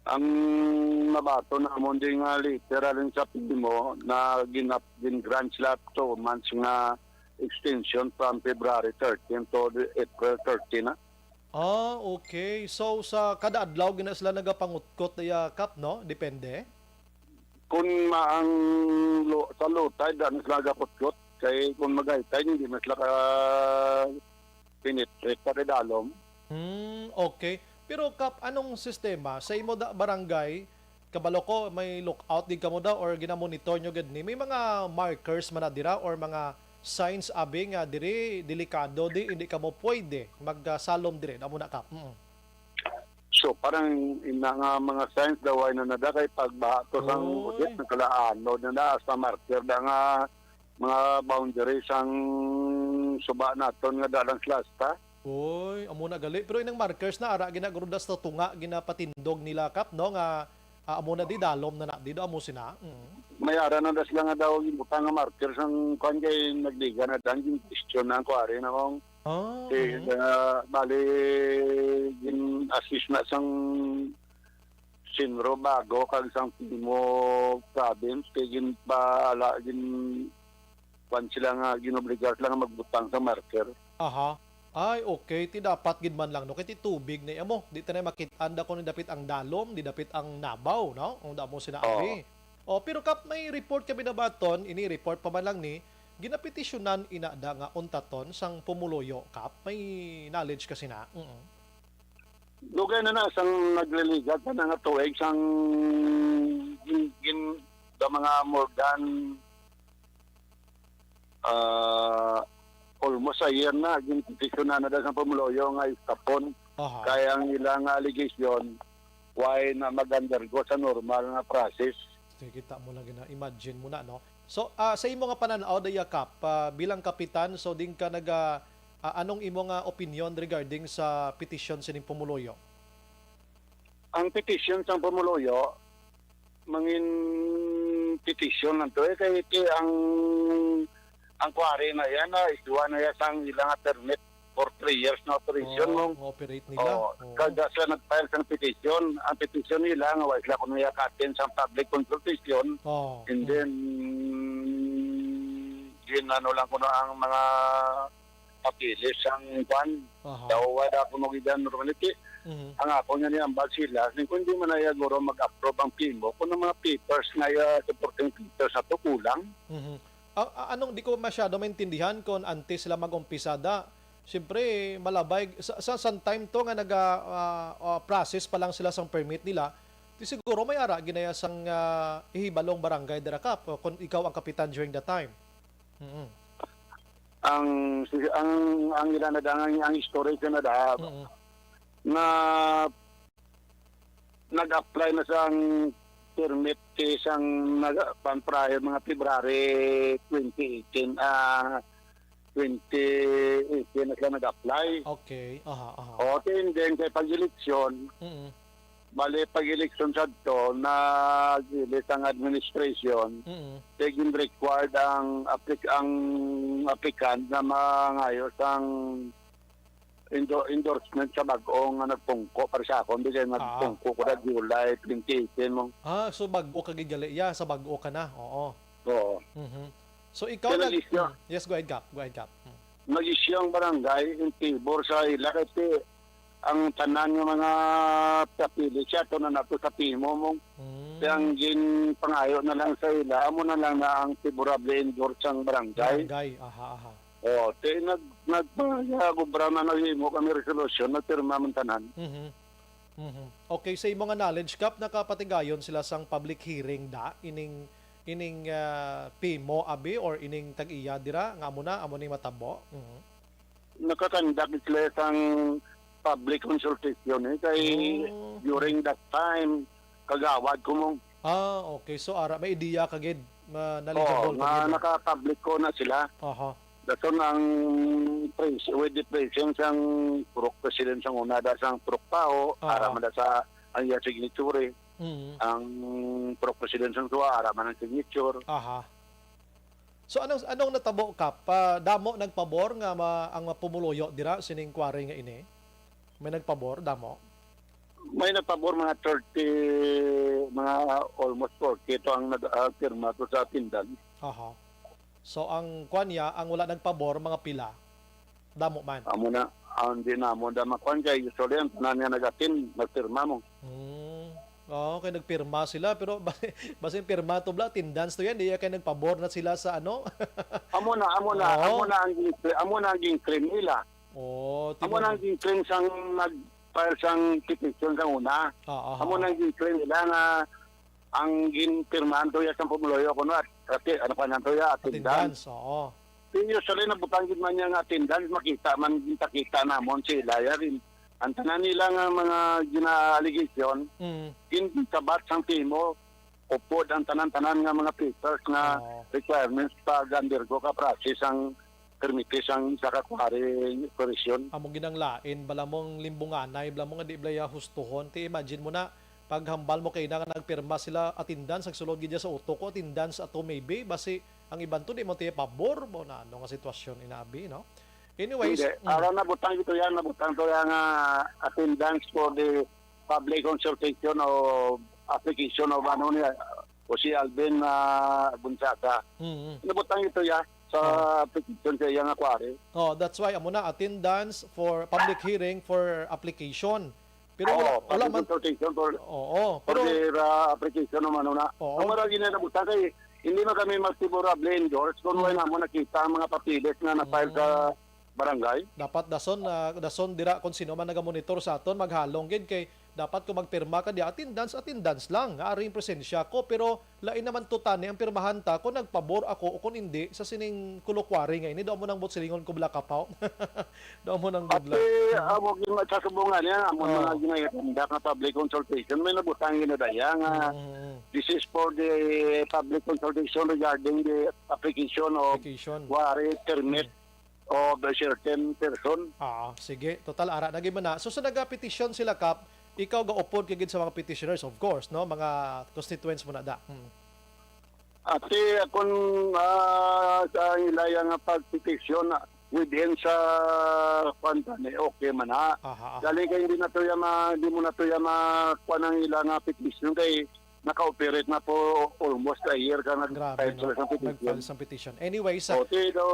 Ang nabaton namon di nga letter alin sa PMO na gin-, gin-grant sila two months nga extension from February thirteen to the April thirteen na. Ah, okay. So, sa kada adlaw, gina sila nagapangutkot, ya, Kap, no? Depende? Kung ma-, ang lo-, sa low tide, ano sila gaputkot? Kay kung mag-high tide, hindi man sila ka-, penetrate pa kay dalom. Hmm, okay. Pero, Kap, anong sistema? Sa imo da-, barangay, kabalo ko, may lookout di kamo daw or ginamonitor nyo gid ni? May mga markers man na dira or mga signs, abi, nga diri, delikado, di, hindi kamo pwede magsalom diri. Amo na, Kap. Mm. So, parang ina nga mga signs daw ay na nada kay pagbaha to sang Oy. Ulit, nagkalaano na na, sa marker na nga mga boundary sang suba naton nga dalang sa lasta. Uy, amo na gali. Pero inang markers na ara ginagrudas sa tunga ginapatindog nila, Kap, no, nga, ah, amo na di, dalom na na di do, amo sina. Mm. May ara na das lang nga daw gibutang nga markers ang kuan kay nagliga na dan, gin-question na ang kuwari na kung Ah, si, mhm. Ah, bali, gin-assist na sang Sinro bago kag sang Pimo province kay ginpaala, gin kuwan sila nga ginobligar sila nga magbutang sa marker. Aha. Ay, okay. Ti dapat gid man lang, no? Kay ti tubig na amo. Di ta na makit-an da kung dapit ang dalom, di dapit ang nabaw, no? Ang damo sina Oo. Abi. Oh, pero Kap, may report kami nabaton, ini report pa man lang ni, ginapetisyonan ina da nga untaton sang pumuluyo, Kap. May knowledge ka sina? Mm. Dugay na na sang nagliligat na nga tuig sang gin, gin, the mga more than, ah, almost a year na, ginpetisyonan na da sang pumuluyo nga istapon. Aha. Kay ang ilang allegation, why na mag-undergo sa normal nga process. Sige, kita mo lang gina-, imagine mo na, no? So, ah, sa imo nga panan-aw, Dayakap, ah, bilang kapitan, so din ka naga, ah, anong imo nga opinion regarding sa petisyon sining pumuluyo? Ang petisyon sang pumuluyo, mangin petisyon lang to, eh, kay, kay ang, ang quarry na yan, na isduhan na yan sang ilang permit for three years na operation. Oo, mo nga operate nila. Oo, Oo. Kada sila nag-file sang petition, ang petition nila nga wala sila kuno ya ka-attend sang public consultation. Oo. And Mm. then, gin-ano lang kuno ang mga papeles sang kwan. Aha. Daw wala kuno gidan normality. Mhm. Ang ako nga niambal sila, kung di man na ya guro mag-approve ang P M O, kung ang mga papers nga ya, supporting papers na to kulang. Mhm. A-, a-, anong di ko masyado maintindihan kung antes sila mag-umpisa da, siyempre, malabay, sa, sa, sa time to nga naga, ah, ah, process pa lang sila sang permit nila, di siguro may ara ginaya sang, ah, ihibalong barangay dira ka, o kung ikaw ang kapitan during the time. Mm. Ang, ang, ang ila na da, ang, ang history ko na da, Mm. na nag-apply na sang permit kay sang nag-, pan prior mga February twenty eighteen, ah, twenty eighteen na sila nag-apply. Okay. Aha, aha. O, then, then kay pag-eleksyon, Mm. bali pag-eleksyon sadto, nag-elect ang administration, Mm. kay gin-required ang applic-, ang applicant na mangayo sang indo-, endorsement sa bag-o nga nagpungko para sa akon, di kay Ah. nagpungko ko na July twenty eighteen mo. Ah, so bag-o ka gid gali, ya, sa bag-o ka na. Oo. Oo. Mhm. So ikaw Kaya nag-, nag-issue. Mm. Yes, go ahead, Kap. Go ahead, Kap. Mm. Nag-issue ang barangay in favor sa ila kay ti-, ang tanan nga mga papeles siya, to na nato sa P M O mo. Mm. Kaya ang ginpangayo na lang sa ila, amo na lang na ang favorable endorse ang barangay. Barangay, aha, aha. Oh, ti nag-, nagpagubra na naghimo kami resolusyon, nagpirma man tanan. Mhm. Mhm. Okay, sa imo nga knowledge, Kap, nakapatigayon sila sang public hearing da ining, ining, ah, P M O abi or ining tag-iya dira nga amo na, amo ni matabo? Mhm. Nakakandak sila sang public consultation, eh, kay Oh. during that time, kagawad ko mo. Ah, okay. So, ara, may ideya ka gid, ma-, Oo, knowledgeable ka nga gid. Naka-public ko na sila. Aha. Dason ang pres-, with the presence ang Purok President sang una, da sang Purok Pao, Oo. ara man da sa ang iya signature, eh. Mm. Ang Purok President sang tuwa, ara man ang signature. Aha. So, anong, anong natabo, Kap? Pa, damo nagpabor nga ma-, ang mga pumuluyo dira sining quarry nga ini? May nagpabor, damo? May nagpabor, mga thirty, mga almost forty to ang nag-, ah, pirma to sa attendance. Aha. So, ang kwan niya, ang wala nagpabor, mga pila? Damo man. Amo na, ah, hindi na mo da makwan kay usually ang tanan nga nag-attend, nagpirma mo. Hmm. Oo, kay nagpirma sila, pero basi, basi pirma to bla, attendance to yan, di kay nagpabor na sila sa ano? Amo na, amo na, Oo. amo na ang gin-, amo na ang gin-claim nila. Oo, Amo na ang tinuod. Gin-claim sang nag-file sang petition sa una. Oo, oo. Amo na ang gin-claim nila nga ang ginpirmahan to ya sang pumuluyo kuno at, at, ano pa nanto ya, attendance. Attendance, oo. Usually, nabutang gid man niya nga attendance, makita man, kita namon si Ilaya rin. Ang tanan nila nga mga gina-allegation, Mm. ginsabat sang P M O, upod ang tanan-tanan nga mga papers nga Oo. requirements pag-undergo ka process ang permit sang isa ka quarry operasyon. Amo ginang lain, bala mong limbunganay, bala mo nga di bala ya hustuhon. Ti imagine mo na, paghambal mo kay na nga nagpirma sila, attendance, nagsulod gid sa utok ko, attendance ato maybe, basi ang iban to di mo tiya pabor, mo na ano nga sitwasyon inabi, no? Anyways, Hindi. mm. Aron nabutang ito yan, nabutang to yan nga attendance for the public consultation o application o ano niya, o si Alvin ah, Gonzaga. Mm. Nabutang ito ya sa Oo. application sa iya nga quarry. Oh, that's why amo na attendance for public hearing for application. Pero Oo, wala, wala public man consultation for, Oo, for pero the uh, application naman na. Oo. Ang maragi na nabutang kay hindi man kami mas favorably endorse kung Mm. wala mo nakita ang mga papeles na na-file sa Mm. barangay. Dapat dason, ah, dason dira kung sino man nagamonitor sa aton, maghalong gid kay dapat kung magpirma ka di attendance, attendance lang. Nga ari ang presensya ko, pero lain naman to tani ang pirmahan ta kung nagpabor ako o kung hindi sa sining kulukwari nga ini. Daw mo nang buot silingon ko bala kapaw. Daw mo nang budla. Ate, Hmm. amo gid sa subungan niya, amo Oh. mga ginaganda nga public consultation, may nabutang gid na daya nga Hmm. this is for the public consultation regarding the application of Application. quarry permit Hmm. of a certain person. Ah, sige. Total, ara na gid man na. So, sa nagapetisyon sila, Kap, ikaw gaupod ka gid sa mga petitioners, of course, no? Mga constituents mo na da. Hmm. Ate, akon ah, sa ilaya nga pagpetisyon ah, within sa kwan tani, okay man na. Aha, aha. Dali kay hindi na to ya ma, hindi mo na to ya ma kwan ang ila nga petition kay naka-operate na po almost a year ka Grabe, nag-file no? sa petition. Nag-file sa petition. Anyway, sa O, ti daw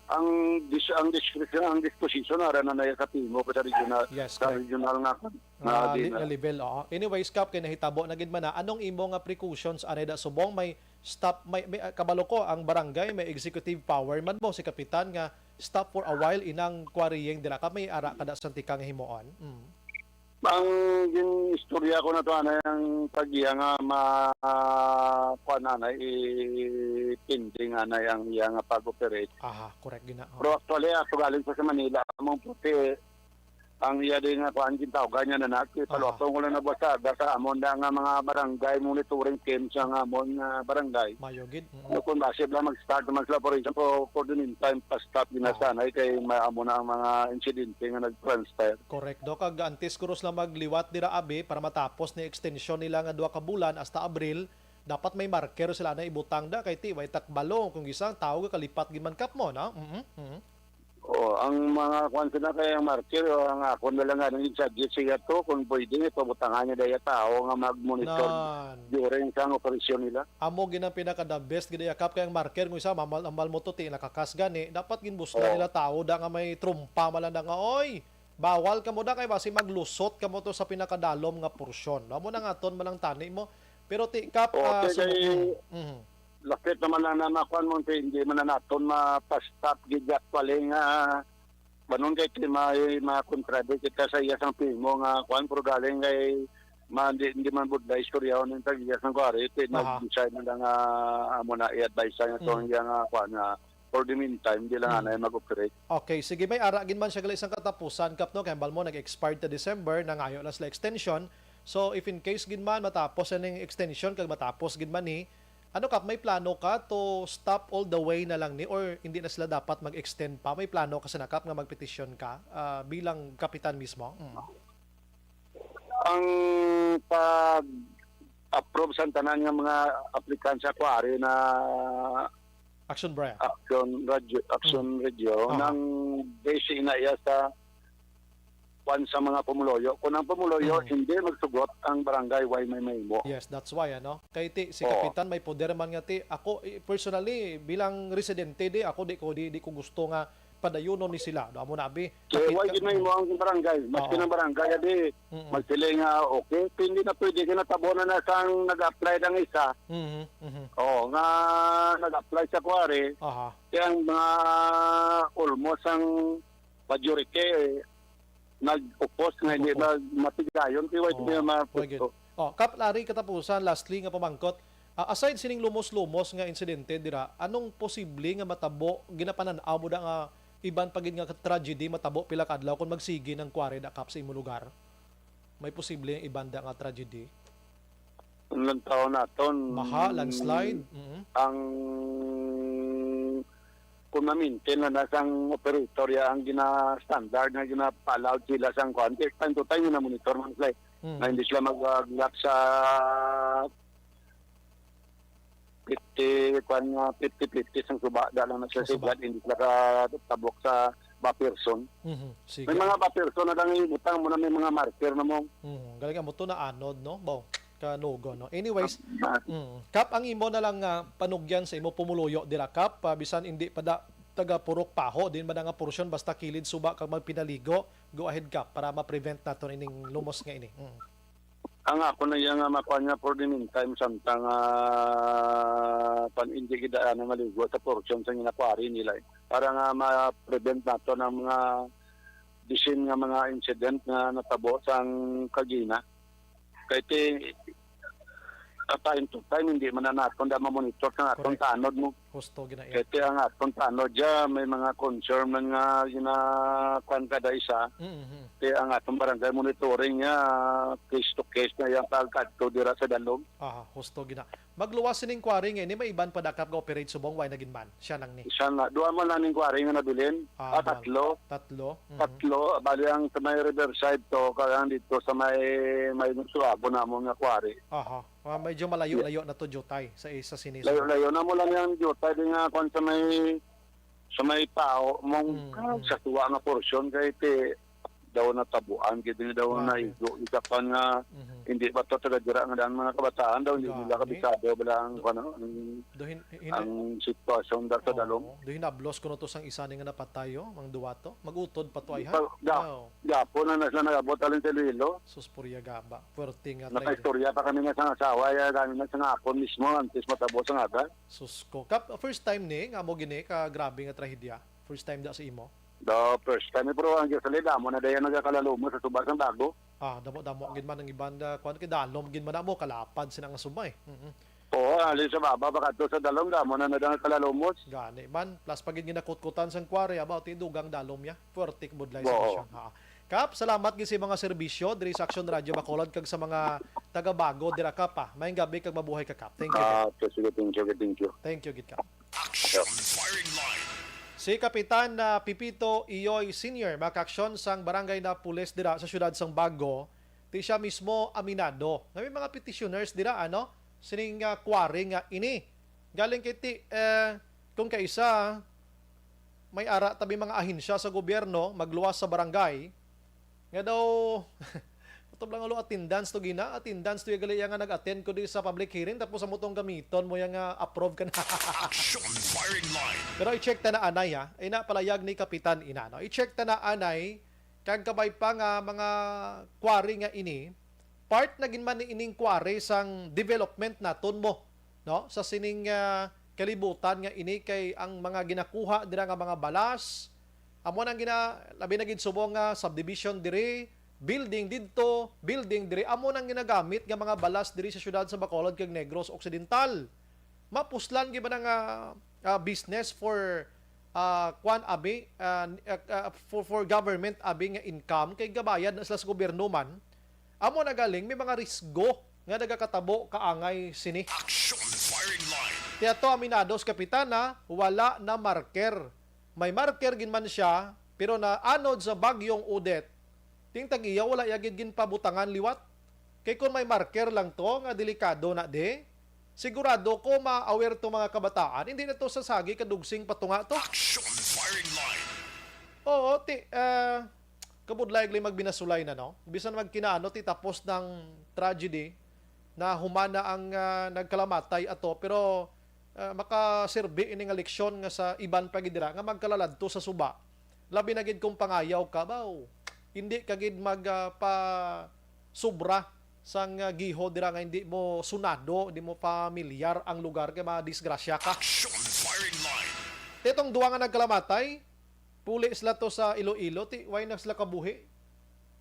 ang dis ang description, ang disposition ara na na sa P M O sa regional, Yes, sa correct. regional nga nga Ah, li- dinner. nga level, oo. Anyways, Kap, kay nahitabo na gid man na, anong imo nga precautions anay da subong may stop, may, may ah, kabalo ko ang barangay may executive power man mo si kapitan nga stop for a while inang quarrying dira ka may ara kada santika nga himuon. Mm. Ang ginistorya ko na to anay ang pag-iya nga ma kuan anay i-pending anay ang iya nga pag-operate. Aha, correct gina. Oh. Pero actually, ako galing pa sa Manila, among puti, ang iya din nga kuan, gintawgan niya na na, Ah. paluwaton ko lang na buwasa, sa amon na nga mga barangay monitoring team sa nga amon nga barangay. Mayo gid. Mm. Ano kung base lang mag-start naman sila, for example, for the meantime, pa-stop din na Ah. sanay kay ma-, amo na ang mga insidente nga nag-transpire. Correct, do. Kag antes kuros lang magliwat dira, abi, para matapos ni extension nila nga duha ka bulan hasta Abril, dapat may marker sila na ibutang da kay ti, way takbalo kung gisang tao ga kalipat gid man kap mo, no? Mhm, mhm. Oh, ang mga kwan sila kay ang marker, o ang ako na lang nga nang suggest siya to, kung pwede, ipabutangan niya daya tao nga mag-monitor Nan. during sa operasyon nila. Amo gid ang pinaka the best gid ya kap kay ang marker kung isa mamal amal mo to ti nakakas gani, dapat ginbuslan Oh. nila tao da nga may trumpa man lang da nga, "Oy, bawal kamo da kay basi maglusot kamo to sa pinakadalom nga porsyon." Amo na nga aton man ang tani mo. Pero ti kap, Oh, ah, ti sumu- kay Mhm. Lapit naman lang na makuan mo, ti hindi man na naton mapastop gid actually nga banon kay ti may makontradict kita sa iya sang pimo nga kuan, pero galing kay ma-, hindi, hindi man budlay istoryahon ang tag-iya sang kuwari, ti Aha. nag-decide na lang nga amo na i-advise sa niya to Mm. ang iya nga kuan nga for the meantime, di lang Mm. anay mag-operate. Okay, sige, may ara gid man siya gali isang katapusan, Kap, no? Kay hambal mo, nag-expired ta December, nangayo lang sila extension. So, if in case gid man, matapos na ning extension, kag matapos gid man ni, ano, Kap, may plano ka to stop all the way na lang ni, or hindi na sila dapat mag-extend pa? May plano ka sana, Kap, nga magpetisyon ka, ah, bilang kapitan mismo? Mm. Ang pag-approve sa tanan nga mga applicant sa quarry na Action Bria. Action Radio, Action Mm. Radio, Aha. nang base na iya sa kwan sa mga pumuluyo. Kung ang pumuluyo, Mm. hindi magsugot ang barangay, way may mahimo. Yes, that's why, ano? Kay ti, si Oo. Kapitan may poder man nga ti, ako, eh, personally, bilang residente di, ako di ko, di, di ko gusto nga padayunon ni sila. Do, amo na, abi. Kaya Kapit-, why ka-, gid may mo ang barangay? Maski Oo. ng barangay, adi, Mm-mm. magsiling nga, okay, hindi na pwede, kinatabo na na sang nag-apply ng isa. Mhm, mhm. Oo, nga nag-apply sa quarry, Aha. kaya ang mga almost ang majority, eh, nag-oppose nga hindi Oppose. mag-, matigayon, kaya why Oo. hindi na Why mapwesto? gid? Oh, Kap, Larry, katapusan, lastly nga pamangkot, ah, aside sining lumos-lumos nga insidente dira, anong posible nga matabo ginapanan-aw mo da nga iban pa gid nga tragedy matabo pila ka adlaw kung magsigi ng quarry da, Kap, sa imo lugar? May posible ang iban da nga tragedy? Ang lantaw naton, Baha, landslide. Mm. Ang, kung ma-maintain na na sang operator, ya ang gina-standard nga gina-follow sila sang kuan. Kay time to time, na-monitor man sila, eh. Mm. Na hindi sila mag-, ah, lock sa fifty, kuan nga, fifty fifty sang suba, da lang na sa Sa suba. Siblan, hindi sila ka tabok sa buffer zone. Mhm. Sige. May mga buffer zone na lang yung butang mo na may mga marker na mo. Mhm. Galing mo to na anod, no? Bo, kanugo, no? Anyways, Ah, ah. Mm. Kap, ang imo na lang nga panugyan sa imo pumuluyo dira, Kap, ah, bisan hindi pa da taga Purok Paho, din ba na nga porsyon basta kilid suba kag magpinaligo, go ahead, Kap, para ma-prevent naton ining lumos nga ini. Mm. Ang ako na iya nga makuha niya for the meantime, samtang, ah, pan-, hindi gid ana maligo sa portion sa ginakwari nila, eh. Para nga ma-prevent nato ng mga bisin nga mga incident nga natabo sang kagina. Kay ti, ah, time to time, hindi man na naton da mamonitor sa aton Correct. Tanod mo. Husto gina Kay ti ang aton tanod dya, may mga concern man nga gina-, kwan kada isa. Mm-hmm. Ti ang aton barangay monitoring niya, case to case na yang pagkadto dira sa dalom. Aha, husto gina. Magluwas sining quarry nga ini, may iban pa da, Kap, ga-operate subong, way na gid man. Siya lang ni. Isa na, duha man lang ning quarry nga nabilin. Ah, Ah, duha. Tatlo. Tatlo? Mhm. Tatlo, bali ang sa may Riverside to, kaya ang dito sa may, may suabo namon nga quarry. Aha. Ah, medyo malayo-layo na to, Jutay, sa isa sini. Layo-layo na mo lang yung jutay din nga kwan sa may, sa may pao mong Mm, mm. sa tuwa nga porsyon kay ti daw natabuan, gid ni daw Grabe. Naigo, isa pa nga Mhm. hindi pa to taga dira nga daan mga kabataan daw, hindi nila Gani. Kabisado bala ang, Do-, ano, ang, do hin-, hin-, ang sitwasyon da sa Oo. Dalom. Do hinablos kuno to sang isa ni nga napatay, oh, mang duwa to. Mag-utod pa to ay, ha? Ga-, ga-, Oo. Gapon na na sila nag-abot, alin sa Iloilo. Sus, purya gaba. Puwerte nga training. Nakaistorya pa kami nga sa asawa, ya, kami na sa nga ako mismo, antes matabo sa nga. Sus ko. Kap, first time ni, nga mo gini, ka grabe nga trahedya? First time da sa imo? The first time, pero ang Giselle, damo na dayon nagkakalalumos sa suba sang bago. Ah, damo-damo gid man ang iban, ah, kuwan, kay dalom gid man na mo, kalapad sina nga suba, eh. Mm-mm. Oo, ali sa baba, baka to sa dalom, damo na na daw kalalumos. Gani man, plus pa gid nga nakutkutan sang quarry, about ti dugang dalom ya. Puwerte ka budlay sa Oo. Sitwasyon, ha. Kap, salamat gid sa mga serbisyo diri sa Action Radio Bacolod kag sa mga taga-Bago dira, Kap, ah. Maayong gabi kag mabuhay ka, Kap. Thank you, Kap. Ah, okay, sige, thank you, thank you. Thank you gid, Kap. Action Firing Line. Si Kapitan, ah, Pipito Iyoy Senior, makaaksyon sang Barangay Napoles dira sa siyudad sang Bago, ti siya mismo aminado nga may mga petitioners dira, ano, sining, ah, quarry nga ini. Galing kay ti, eh, kung kaisa, may ara tabi mga ahensya sa gobyerno magluwas sa barangay, nga daw, kutob lang ulo attendance to gina, attendance to gali iya nga nag-attend ko di sa public hearing, tapos amo tong gamiton mo yang, ah, approve ka na. Action Firing Line. Pero i-check ta na anay, ha. Ay na, palayag ni Kapitan ina, no? I-check ta na anay, kag kabay pa nga mga quarry nga ini, part na gid man ni ining quarry sang development naton mo, no? Sa sining, ah, kalibutan nga ini kay ang mga ginakuha dira nga mga balas, amo nang gina-, labi na gid subong nga subdivision diri, building didto, building diri, amo nang ginagamit nga mga balas diri sa siyudad sa Bacolod kag Negros Occidental. Mapuslan gid ba na nga, ah, business for, ah, kwan abi, ah, ah, ah, for, for government abi nga income kay gabayad na sila sa gobyerno man. Amo na galing may mga risgo nga nagakatabo kaangay sini. Action Firing Line. Tiyato aminado si Kapitan na wala na marker. May marker gid man siya, pero naanod sa Bagyong Odette, ting tag-iya wala ya gid ginpabutangan liwat. Kay kon may marker lang to nga delikado na di, sigurado ko ma-aware to mga kabataan, hindi na to sasagi kadugsing patunga to. Action Firing Line. Oo, ti, ah, kabudlay gali magbinasulay na, no? Bisan magkinaano ti tapos ng tragedy na humana ang, ah, nagkalamatay ato, pero, ah, makaserbi ini nga leksyon nga sa iban pa gid dira nga magkalaladto sa suba. Labi na gid kung pangayaw ka, baw. Hindi ka gid mag, ah, pa sobra sang, ah, giho dira nga hindi mo sunado, hindi mo familiar ang lugar kay madisgrasya ka. Action Firing Line. Tetong duwa nga nagkalamatay, puli sila to sa Iloilo, ti, why na sila kabuhi?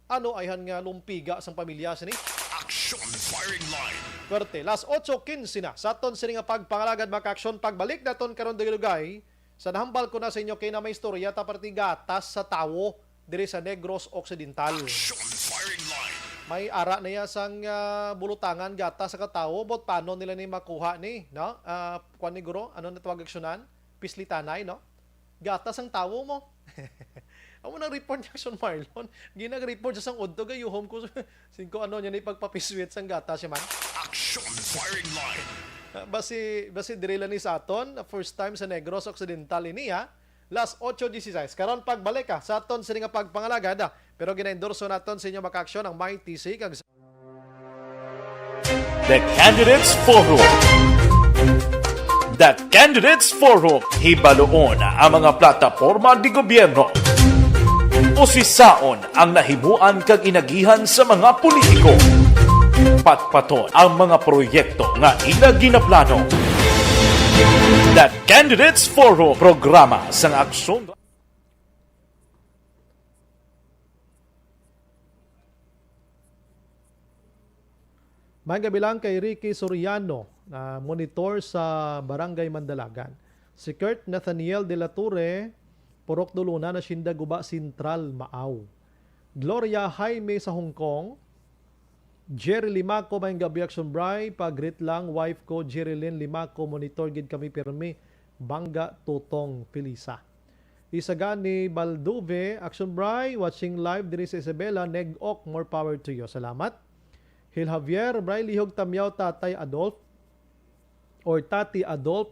Ano ayhan nga lumpiga sang pamilya sini? Action Firing Line. Pwerte, las otso quince na. Sa aton sini nga pagpangalagad, mga ka-action, pagbalik naton karon dugay-dugay, sa nahambal ko na sa inyo kay na may istorya ta parte gatas sa tawo diri sa Negros Occidental. Action Firing Line. May ara na iya sang, ah, bulutangan gatas sa katawo, but paano nila ni makuha ni, no? Ah, kuwan ni guro, ano na tawag aksyonan? Pislitanay, no? Gatas ang tawo mo. Amo nang report ni Action Marlon. Ginag-report sa sang udto, gayuhom ko. Singko ano niya ni pagpapiswit sang gatas siya man. Action firing line. Ah, basi, basi diri lang ni sa aton, first time sa Negros Occidental ini, ha? Las ocho dieciséis. Karon pagbalik, ah, sa aton sini nga pagpangalagad, ah, pero ginaendorso naton sa inyo makaaksyon ang Mighty Sig kag The Candidates Forum. The Candidates Forum. Hibaluon ang mga plataporma di gobyerno. Usisaon ang nahimuan kag inagihan sa mga politiko. Patpaton ang mga proyekto nga ila ginaplano. The Candidates Forum, programa sang Aksyon. Maayong gabi lang kay Ricky Soriano, ah, monitor sa Barangay Mandalagan. Si Kurt Nathaniel de la Torre, Purok Duluna, Hacienda Guba Central, Maaw. Gloria Jaime sa Hong Kong. Jerry Limaco, maayong gabi, Action Bri. Pa-greet lang, wife ko, Jerilyn Limaco, monitor gid kami pirmi. Bangga Tutong Pilisa. Isagani Balduve, Action Bri, watching live diri sa Isabela, Neg-ok, more power to you. Salamat. Hil Javier, Bri, lihog tamyaw Tatay Adolf or Tati Adolf,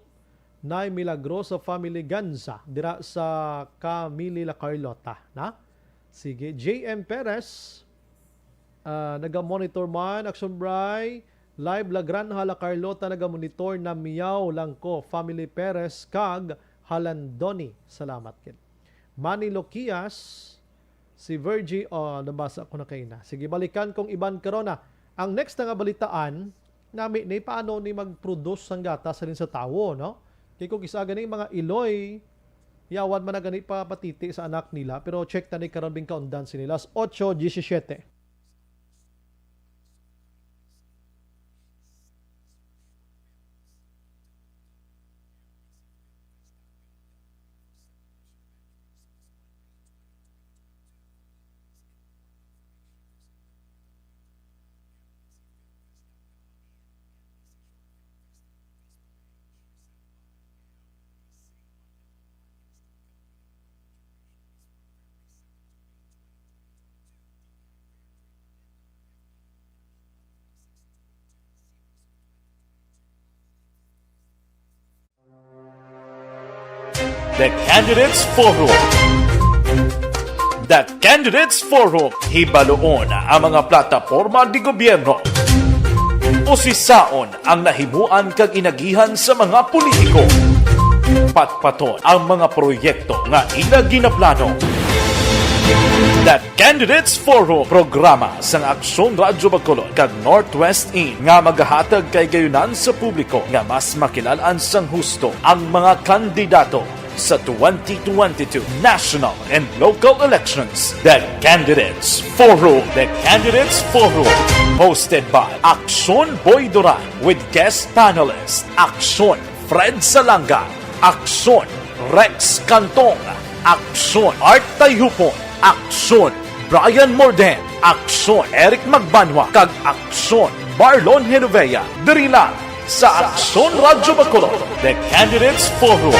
Nay Milagrosa family Ganza, dira sa Camili La Carlota, na? Sige, J M Perez, ah, naga-monitor man, Action Bri, live La Granja, La Carlota, naga-monitor, Namiyaw lang ko, family Perez, kag Halandoni. Salamat gid. Manny Loquias, si Virgie, oh, nabasa ko na kaina. Sige, balikan kong iban karon na. Ang next na nga balitaan, nami ni paano ni mag-produce sang gatas halin sa tawo, no? Kay kung isa gani mga iloy, yawan man na gani pa patiti sa anak nila, pero check ta ni karon bing kaundan sini. Las ocho diecisiete. The Candidates Forum. The Candidates Forum. Hibaluon ang mga plataporma di gobyerno. Usisaon ang nahimuan kag inagihan sa mga politiko. Patpaton ang mga proyekto nga ila ginaplano. The Candidates Forum, programa sang Aksyon Radyo Bacolod kag Northwest In nga magahatag kay gayunan sa publiko nga mas makilal-an sang husto ang mga kandidato sa twenty twenty-two national and local elections. The Candidates Forum. The Candidates Forum, hosted by Aksyon Boy Duran with guest panelist Aksyon Fred Salanga, Aksyon Rex Cantong, Aksyon Art Tayhupon, Aksyon Brian Morden, Aksyon Eric Magbanwa, kag Aksyon Marlon Genovea, diri lang sa Aksyon Radyo Bacolod, The Candidates Forum.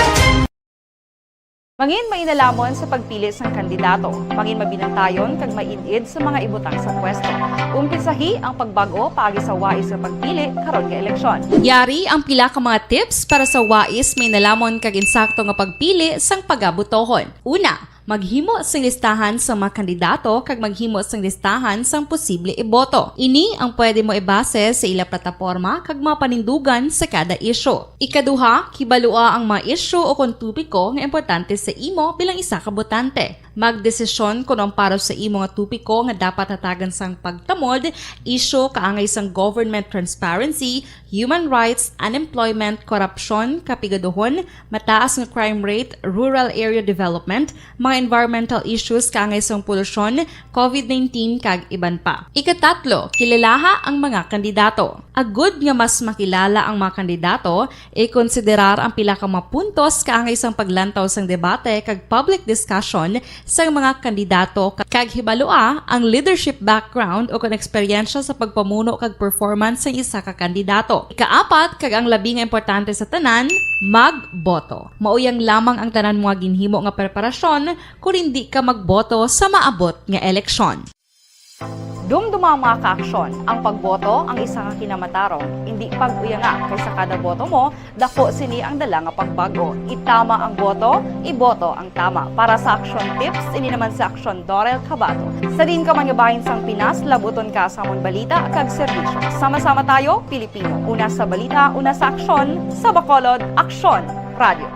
Mangin mainalamon sa pagpili sang kandidato, mangin mabinantayon kag maid-id sa mga ibutang sa pwesto. Umpisahi ang pagbag-o paagi sa wais nga pagpili karon nga eleksyon. Yari ang pila ka mga tips para sa wais, mainalamon kag insakto nga pagpili sang pagabutohon. Una, maghimo sing listahan sa mga kandidato kag maghimo sing listahan sang posible iboto. Ini ang pwede mo ibase sa ila plataporma kag mga panindugan sa kada isyu. Ikaduha, kibalua ang mga isyu o kon topiko nga importante sa imo bilang isa ka botante. Magdesisyon kon ang para sa imo nga topiko nga dapat hatagan sang pagtamod, isyu kaangay sang government transparency, human rights, unemployment, korupsyon, kapigaduhon, mataas nga crime rate, rural area development, mga environmental issues kaangay sang polusyon, covid nineteen, kag iban pa. Ikatatlo, kilalaha ang mga kandidato. Agud nga mas makilala ang mga kandidato, ikonsiderar ang pila ka mga puntos kaangay sang paglantaw sang debate kag public discussion sang mga kandidato, kag hibalua ang leadership background o kon eksperyensya sa pagpamuno kag performance sang isa ka kandidato. Ikaapat, kag ang labi nga importante sa tanan, magboto. Mao yang lamang ang tanan mga ginhimo nga preparasyon kon hindi ka magboto sa maabot nga eleksyon. Dumduma, mga kaaksyon, ang pagboto ang isa ka kinamatarong. Indi pag-uyanga, kay sa kada boto mo, dako sini ang dala nga pagbag-o. Itama ang boto, iboto ang tama. Para sa Aksyon Tips, ini naman si Aksyon Dorel Cabato. Sa diin ka man nga bahin sang Pinas, labuton ka sa amon balita kag serbisyo. Sama-sama tayo, Pilipino. Una sa balita, una sa aksyon, sa Bacolod, Aksyon Radio.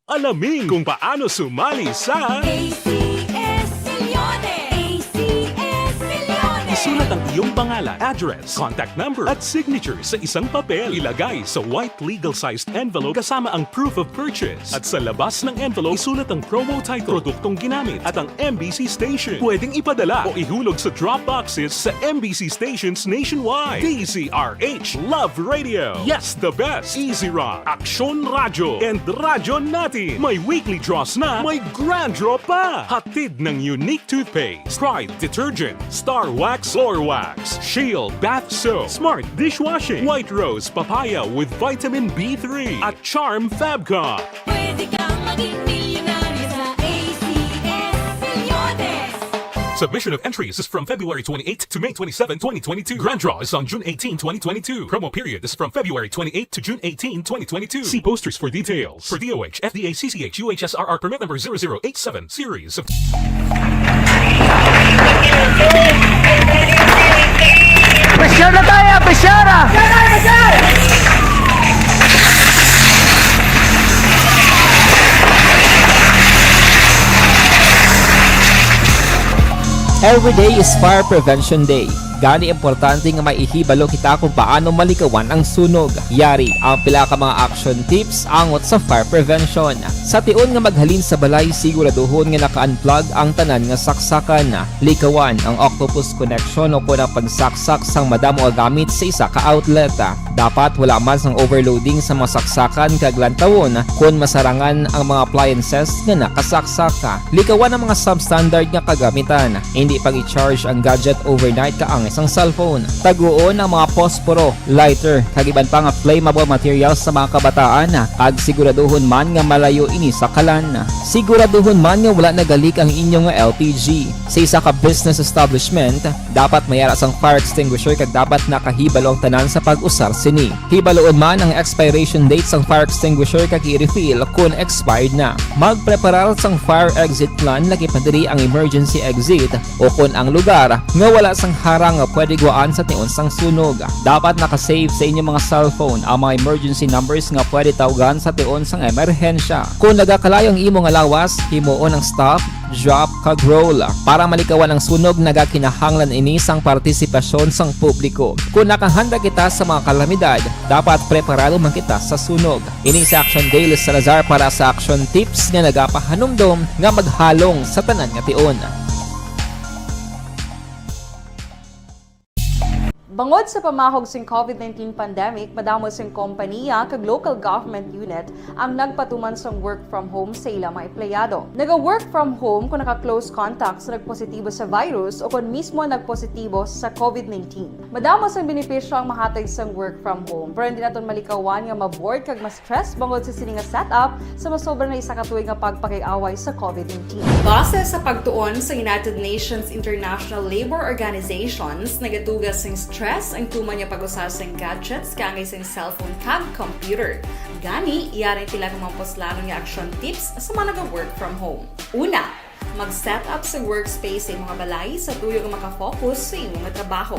Alamin kung paano sumali sa A C S Milyones! A C S Milyones! Isulat ang iyong pangalan, address, contact number, at signature sa isang papel. Ilagay sa white legal-sized envelope kasama ang proof of purchase. At sa labas ng envelope, isulat ang promo title, produktong ginamit, at ang M B C station. Pwedeng ipadala o ihulog sa drop boxes sa M B C stations nationwide. D Z R H Love Radio. Yes, the best. Easy Rock, Aksyon Radyo, and Radyo Natin. May weekly draws na, may grand draw pa. Hatid ng Unique Toothpaste, Pride Detergent, Star Wax, Floor Wax, Shield Bath Soap, Smart Dishwashing, White Rose Papaya with Vitamin B three, at Charm Fabcon. Pwede kang maging milyonaryo sa A C S Milyones. Submission of entries is from February twenty-eighth to May twenty-seven, twenty twenty-two. Grand draw is on June eighteen, twenty twenty-two. Promo period is from February twenty-eighth to June eighteen, twenty twenty-two. See posters for details. For D O H, F D A, C C H, U H S R R permit number zero zero eight seven, series of Pressure na tayo! Pressure na! Every day is Fire Prevention Day. Gani, importante nga may ihibalo kita kung paano malikawan ang sunog. Yari ang pila ka mga action tips angot sa fire prevention. Sa tion nga maghalin sa balay, siguraduhon nga naka-unplug ang tanan nga saksakan. Likawan ang octopus connection o kon ang pagsaksak sang madamo nga gamit sa isa ka outlet. Dapat wala man sang overloading sa mga saksakan kag lantawon kon masarangan ang mga appliances nga nakasaksak. Likawan ang mga substandard nga kagamitan. Indi pag-i-charge ang gadget overnight kaangay sang cellphone. Taguon ang mga posporo, lighter, kag iban pa nga flammable materials sa mga kabataan, kag siguraduhon man nga malayo ini sa kalan. Siguraduhon man nga wala nagalik ang inyo nga L P G. Sa isa ka business establishment, dapat may ara sang fire extinguisher kag dapat nakahibalo ang tanan sa pag-usar sini. Hibaluon man ang expiration date sang fire extinguisher kag i-refill kon expired na. Magpreparar sang fire exit plan, lakip na diri ang emergency exit o kon ang lugar nga wala sang harang nga pwede guwaan sa tion sang sunog. Dapat naka-save sa inyo mga cellphone ang mga emergency numbers nga pwede tawgan sa tion sang emerhensya. Kon nagakalayo ang imo nga lawas, himuon ang stop, drop, kag roll. Para malikawan ang sunog, nagakinahanglan ini sang partisipasyon sang publiko. Kon nakahanda kita sa mga kalamidad, dapat preparado man kita sa sunog. Ini si Action Dale Salazar para sa Action Tips nga nagapahanumdom nga maghalong sa tanan nga tion. Bangod sa pamahog sing COVID nineteen pandemic, madamo sing kompaniya kag local government unit ang nagpatuman sang work from home sa ila mga empleyado. Naga-work from home kung naka-close contact sa nagpositibo sa virus o kon mismo nagpositibo sa COVID nineteen. Madamo sang benepisyo ang mahatag sang work from home, pero hindi naton malikawan nga ma-bored kag ma-stress bangod sa sini nga setup sa masobra na isa ka tuig nga pagpakig-away sa COVID nineteen. Base sa pagtuon sa United Nations International Labour Organizations, nagaduga sing stress ang tuman nga pag-usar sing gadgets kaangay sing cellphone kag computer. Gani, yari ang pila ka mga puslanon nga action tips sa mga naga-work from home. Una, mag-set up sa workspace sa imong balay sa tuyo nga maka-focus sa imo nga trabaho.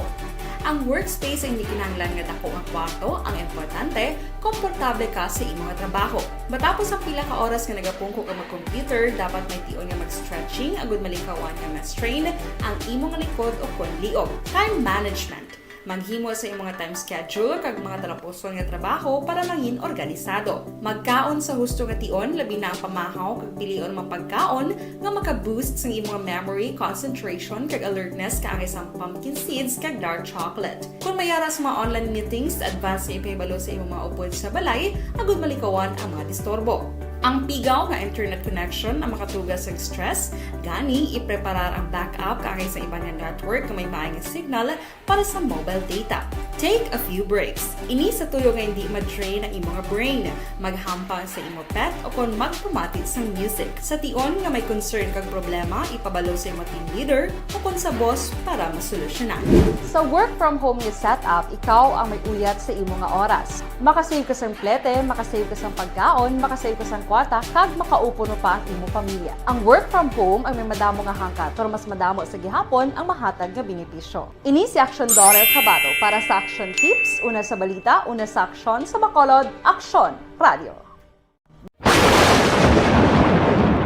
Ang workspace hindi kinahanglan nga dako nga kwarto, ang importante, komportable ka sa imo nga trabaho. Matapos ang pila ka oras nga nagapungko ka mag-computer, dapat may tion nga mag-stretching agud malikawan nga ma-strain ang imo nga likod o kon liog. Time management. Maghimo sa imong time schedule kag mga talapuson nga trabaho para mangin organisado. Magkaon sa husto nga tion, labi na ang pamahaw kag pilion mga pagkaon nga maka-boost sang imong memory, concentration, kag alertness kaangay sang pumpkin seeds kag dark chocolate. Kung may ara sa mga online meetings, advance nga ipahibalo sa imong mga upod sa balay agud malikawan ang mga disturbo. Ang pigaw nga internet connection ang makatuga sa stress, gani ipreparar ang backup kaangay sa iban nga network nga may maay nga signal para sa mobile data. Take a few breaks. Ini sa tuyo nga hindi ma-drain ang imo nga brain, maghampang sa imo pet o kon magpamati sang music. Sa tion nga may concern kag problema, ipabalo sa imo team leader o kon sa boss para masolusyonan. Sa work from home nga setup, ikaw ang may uyat sa imo nga oras. Makasave ka sang plete, makasave ka sang pagkaon, makasave ka sang kwarta, kag makaupod mo pa ang imo pamilya. Ang work from home ang may madamo nga hangkat, pero mas madamo sa gihapon ang mahatag nga benepisyo. Ini si Action Dorer Cabato para sa Action Tips, una sa balita, una sa aksyon, sa Bacolod, Aksyon Radio.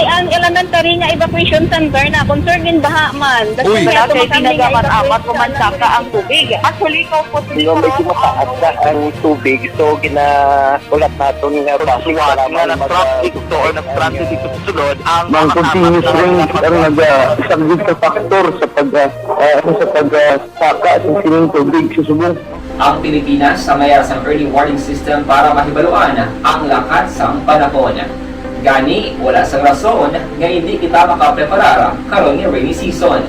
Ang elementary nga evacuation center na concerned in baha man. Uy, Kasi wala ito kay makami nga tinaga man evacuation amat o man saka ang tubig. Actually, ikaw po, Di ba, medyo mataas na ang tubig, so ginaulat naton nga traffic Suwat para nga may nag-traffic mag-, to or nag-transit dito sa sulod ang Ang mga continuous kasama rain sa ang nagasaglit sa factor sa pag, ah, ah, sa pag, ah, saka sa sining tubig sa subong. Ang Pilipinas sa mayar sang early warning system para mahibaluan ang lakat sang panahon. Gani, wala sang rason nga hindi kita makapreparar karon nga rainy season.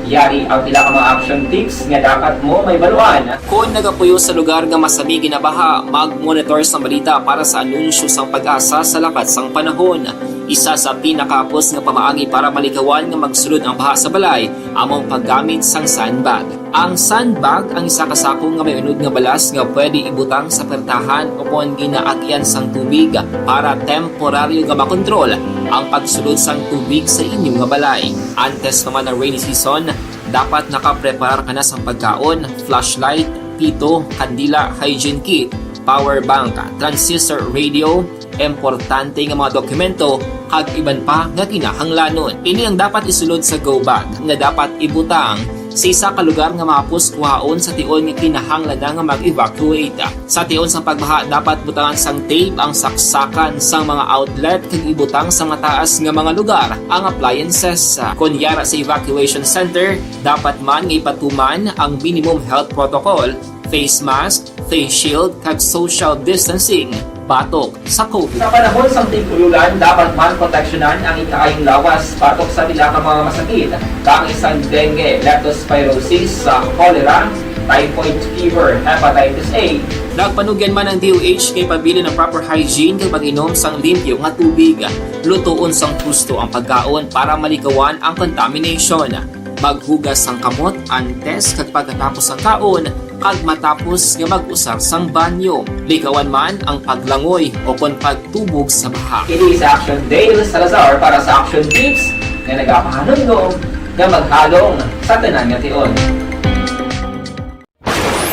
Yari ang pila ka mga action tips nga dapat mo mahibaluan. Kon nagapuyo sa lugar nga masami ginabaha, mag-monitor sang balita para sa anunsyo sang PAGASA sa lakat sang panahon. Isa sa pinakahapos nga pamaagi para malikawan nga magsulod ang baha sa balay amo ang paggamit sang sandbag. Ang sandbag ang isa ka sako nga may unod nga balas nga pwede ibutang sa pertahan o kon ginaagian sang tubig para temporaryo nga makontrol ang pagsulod sang tubig sa inyo nga balay. Antes pa man ang rainy season, dapat nakapreparar ka na sang pagkaon, flashlight, pito, kandila, hygiene kit, power bank, transistor radio, importante nga mga dokumento, kag iban pa nga kinahanglanon. Ini ang dapat isulod sa go bag nga dapat ibutang sa isa ka lugar nga mahapos kuhaon sa tion nga kinahanglan na nga mag-evacuate. Sa tion sang pagbaha, dapat butangan sang tape ang saksakan sang mga outlet kag ibutang sa mataas nga mga lugar ang appliances. Kon yara sa evacuation center, dapat man nga ipatuman ang minimum health protocol, face mask, face shield, kag social distancing batok sa COVID. Sa panahon sang tig-ululan, dapat man proteksyonan ang ikaayong lawas batok sa pila ka mga masakit, kaangay sang dengue, leptospirosis, sa cholera, typhoid fever, hepatitis A. Nagpanugyan man ang D O H nga ipabilin ang proper hygiene kag pag-inom sang limpyo nga tubig. Lutoon sang husto ang pagkaon para malikawan ang contamination. Maghugas sang kamot antes kag pagkatapos sang kaon, kag matapos nga mag-usar sang banyo. Likawan man ang paglangoy o kon pagtubog sa baha. Ini si Action Dale Salazar para sa Action Tips nga nagapahanumdom nga maghalong sa tanan nga tion.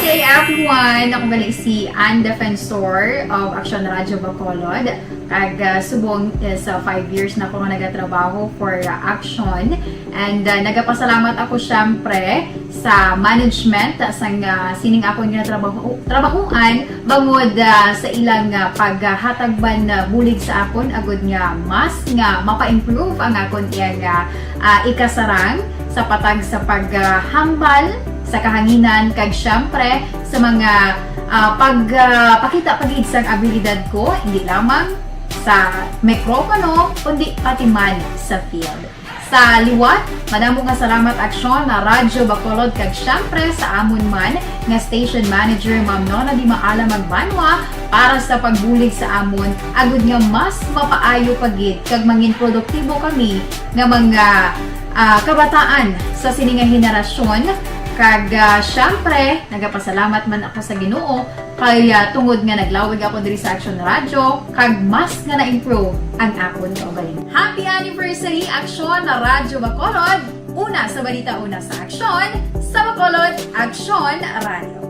Hey everyone! Ako gali si Ann Defensor of Action Radio Bacolod. Kag, ah, subong is, ah, five years na ako nga nagatrabaho for, ah, Action. And, ah, nagapasalamat ako, syempre, sa management, ah, sang, ah, sining akon nga trabaho, trabahuan, bangod, ah, sa ilang, ah, paghatag man, ah, bulig sa akon, agud nga mas nga mapa-improve ang akon iyang, ah, ah, ikasarang sa patag sa paghambal sa kahanginan, kag, syempre, sa mga, ah, pag, ah, pakita pa gid sang abilidad ko, hindi lamang sa mikropono, kundi pati man sa field. Sa liwat, madamo nga salamat, Aksyon na Radyo Bacolod, kag syempre sa amon man nga station manager, Ma'am Nona Di Maala Magbanwa, para sa pagbulig sa amon, agud nga mas mapaayo pa gid kag mangin produktibo kami nga mga, ah, kabataan sa sini nga henerasyon. Kag, ah, syempre, nagapasalamat man ako sa Ginoo kay, ah, tungod nga naglawig ako diri sa Action Radio, kag mas nga na-improve ang akon kaugalingon. Happy anniversary, Action na Radyo Bacolod! Una sa balita, una sa aksyon, sa Bacolod, Action Radio.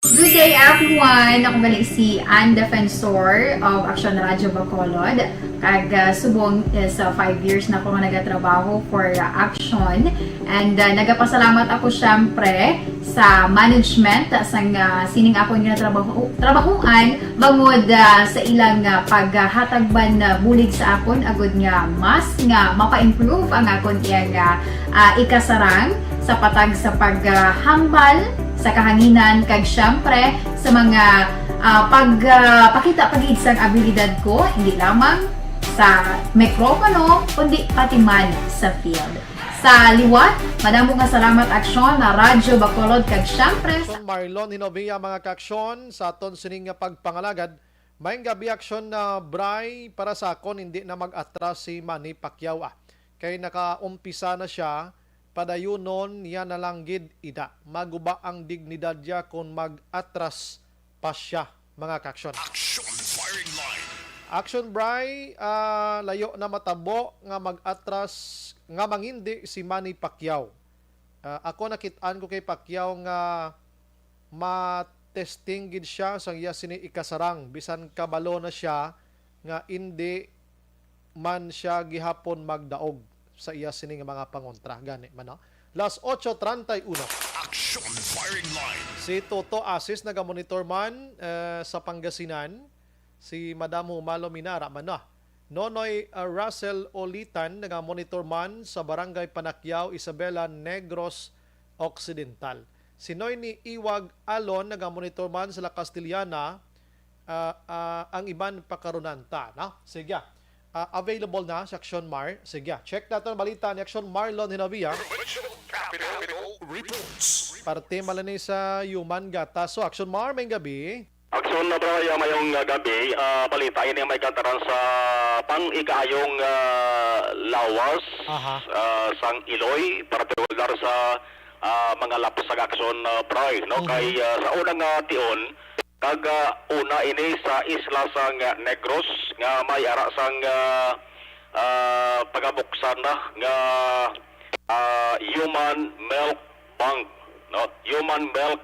Good day, everyone! Ako gali si Ann Defensor of Action Radio Bacolod. Kag, ah, subong is, ah, five years na ako nga nagatrabaho for, ah, Action. And, ah, nagapasalamat ako, syempre, sa management, ah, sang, ah, sining akon nga trabaho, trabahuan, bangod, ah, sa ilang, ah, paghatag man, ah, bulig sa akon, agud nga mas nga mapa-improve ang akon iyang, ah, ah, ikasarang sa patag sa paghambal sa kahanginan, kag syempre sa mga, ah, pag, ah, pakita pa gid sang abilidad ko, hindi lamang sa mikropono, kundi pati man sa field. Sa liwat, madamo nga salamat, Aksyon, na Radyo Bacolod, kag syempre sa Aksyon Marlon Hinovia, mga kaaksyon, sa aton sining nga pagpangalagad. Maayong gabi, Aksyon, na Bray, para sa akon, hindi na mag-atras si Manny Pacquiao, ah. Kay nakaumpisa na siya, padayunon niya na lang gid ida. Maguba ang dignidad niya kung mag-atras pa siya, mga kaaksyon. Action Firing Line. Action, Bray, ah, layo na matabo nga mag-atras, nga mangindi si Manny Pacquiao. Ah, ako, nakit-an ko kay Pacquiao nga ma-testing gid siya sa iya sini ikasarang, bisan kabalo na siya nga indi man siya gihapon magdaog sa iya sini nga mga pangontra, gani man, no? Las ocho treinta y uno. Action Firing Line. Si Toto Asis nagamonitor man, eh, sa Pangasinan. Si Madam Humalo Minara man, no? Nonoy, uh, Russell Olitan nagamonitor man sa Barangay Panakyaw, Isabela, Negros Occidental. Si Noyni Iwag Alon nagamonitor man sa La Castellana, ah, ah, ang iban pakarunanta, no? Sige. Ah, available na si Action Mar. Sige. Check naton ang balita ni Action Marlon Hinavia. Provincial Capitol Reports. Parte man ni sa Human Gatas. So, Action Mar, maayong gabi. Action na, Bray, mayong, ah, gabi. Ah, balita ini may kantaran sa pang-ikaayong, ah, lawas, Aha. ah, sang Iloy, partikular sa, ah, mga lapsag, Action, ah, Bray, no? Mhm. Kay, ah, sa unang, ah, tion, kag, ah, una ini sa isla sang, ah, Negros nga may ara sang, ah, ah, pagabuksan na nga, ah, Human Milk Bank, no? Human Milk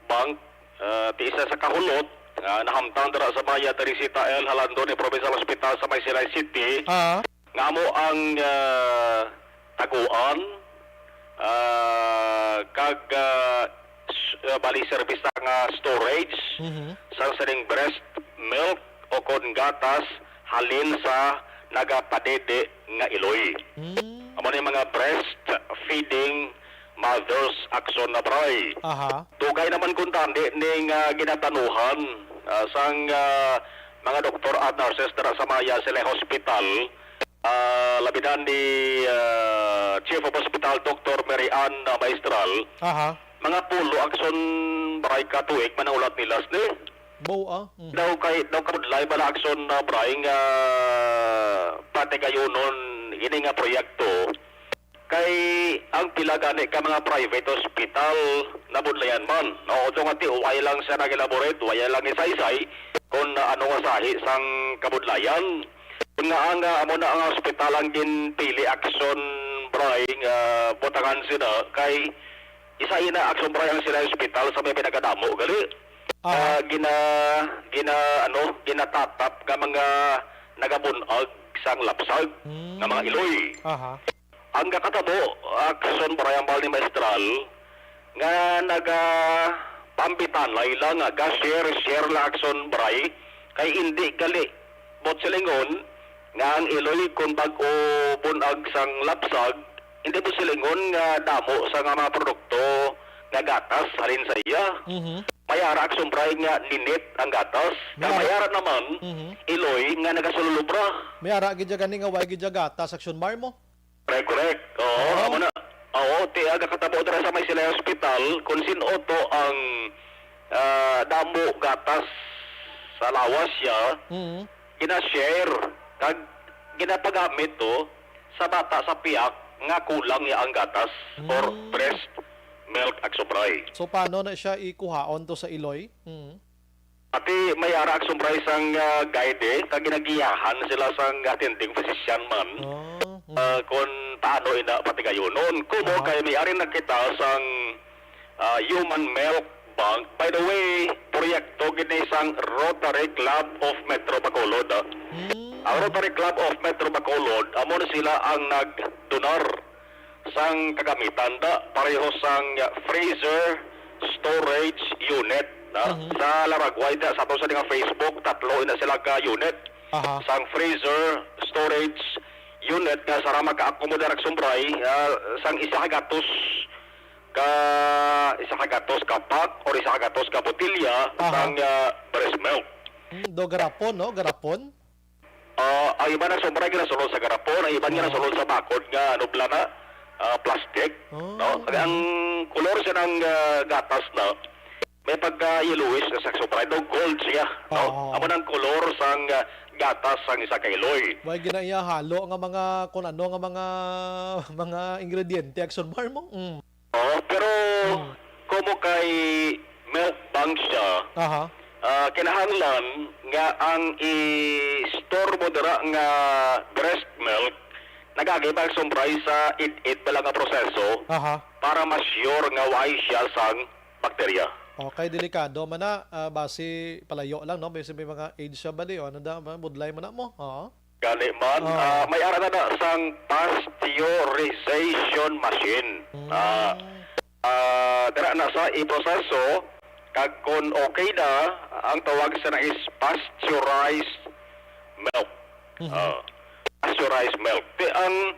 Bank, ah, ti isa sa kahulot nga nahamtang dira sa Maya Teresita L. Jalandoni Provincial Hospital sa may Silay City, Ah. nga amo ang, ah, taguan, ah, kag, ah, s-, ah, bali, serbis nga storage Mhm. sang sining breast milk o kon gatas halin sa nagapadede nga iloy. Mm. Amo ni mga breast feeding mothers, Action na, Bray. Aha. Dugay naman kuntani ning, ah, ginatanuhan, ah, sang, ah, mga doktor at nurses dira sa Maya Silay Hospital, ah, labi na ni, ah, Chief of Hospital, Doktor Mary Ann, ah, Maestral. Aha. Mga pulo, Action, Bray, ka tuig man ang ulat nila, ni. Bo, ah. Mhm. Daw kay, daw kabudlay bala, Action, ah, Bray, nga patigayunon ini nga proyekto. Kay ang pila gani ka mga private hospital, nabudlayan man, no? Udto nga ti, way lang siya nag-elaborate, way lang isaysay kung ano nga sahi sang kabudlayan. Kung nga ang, ah, amo na ang hospital ang ginpili, Action, Bray, nga butangan sila, kay isa ina, Action, Bray, ang sila hospital sa may pinakadamo gali. Aha. Ah, gina-, gina-, ano, ginatatap nga mga nagabunag sang lapsag nga mga Hmm. iloy. Aha. Ang gakatabo, Action, Bray, ang bal ni Maestral, nga naga-, pambitanay lang, nga ga-share, share lang, Action, Bray, kay indi gali, buot silingon, nga ang iloy kon bag-o bunag sang lapsag, indi buot silingon nga damo sa nga mga produkto nga gatas halin sa iya. Mhm. May ara, Action, Bray, nga ninit ang gatas. May Nga may ara. Ara naman, Mhm. iloy nga nagasululubra. May ara gid ya gani nga way gid ya gatas, Action Mar, mo? Correct, correct. Oo, Oo. Amo na. Oo, ti, aga katabo dira sa may Silay Hospital, kung sin-o to ang, ah, damo gatas sa lawas siya, Mhm. gina-share, kag ginapagamit to sa bata sa piyak nga kulang ya ang gatas or Mm. breast milk, Action, Bray. So, paano na siya ikuhaon to sa iloy? Mhm. Ati, may ara, Action, Bray, sang, ah, guide, eh, kag ginagiyahan sila sang attending physician man, Oh, mm. ah, kung paano ina patigayunon. Kumo Aha. kay may ari na kita sang, ah, Human Milk Bank. By the way, proyekto gid ni sang Rotary Club of Metro Bacolod, ah. Mm. Ang Rotary Club of Metro Bacolod, amo na sila ang nagdonar sang kagamitan da, pareho sang freezer storage unit, na? Mhm. Sa Laragway da, sa ato sa nga Facebook, tatlo ina sila ka unit. Aha. Sang freezer storage unit nga sara maka-accommodate, Action, Bray, ah, sang isa ka gatos ka, isa ka gatos ka pack or isa ka gatos ka botilya Aha. sang, ah, breast milk. Hmm, do garapon, no? Garapon? Ah, ang iban nagsumbray ginasulod sa garapon, ang iban nga Oo. nasulod sa bakod nga, ano, bala na, ah, plastic, Oo, no? Ang, oo. ang kolor siya ng, ah, gatas na, may pagka-yellowish na sa sumbray, daw gold siya, no? Oo. Amo nang kolor sang, ah, gatas sang isa ka iloy. Way gina-, iya halo nga mga, kung ano nga mga, mga ingrediente, Action Bar mo? Mm. Oo, pero Hmm. kumo kay milk bank siya, Aha. ah, kinahanglan nga ang i-store mo dira nga breast milk nagagi magsumbray sa id-id bala nga proseso Aha. para ma-sure nga way siya sang bakterya. Okay, delikado man na, ah, basi palayo lang, no? Basi may mga age siya ba di, o ano da, budlay man na mo? Oo. Gani man, Oo. ah, may ara na na sang pasteurization machine. Mm. Ah, ah, dira na sa iproseso, kag kon okay na, ang tawag sa na is pasteurized milk. Mhm. Ah, pasteurized milk. Ti ang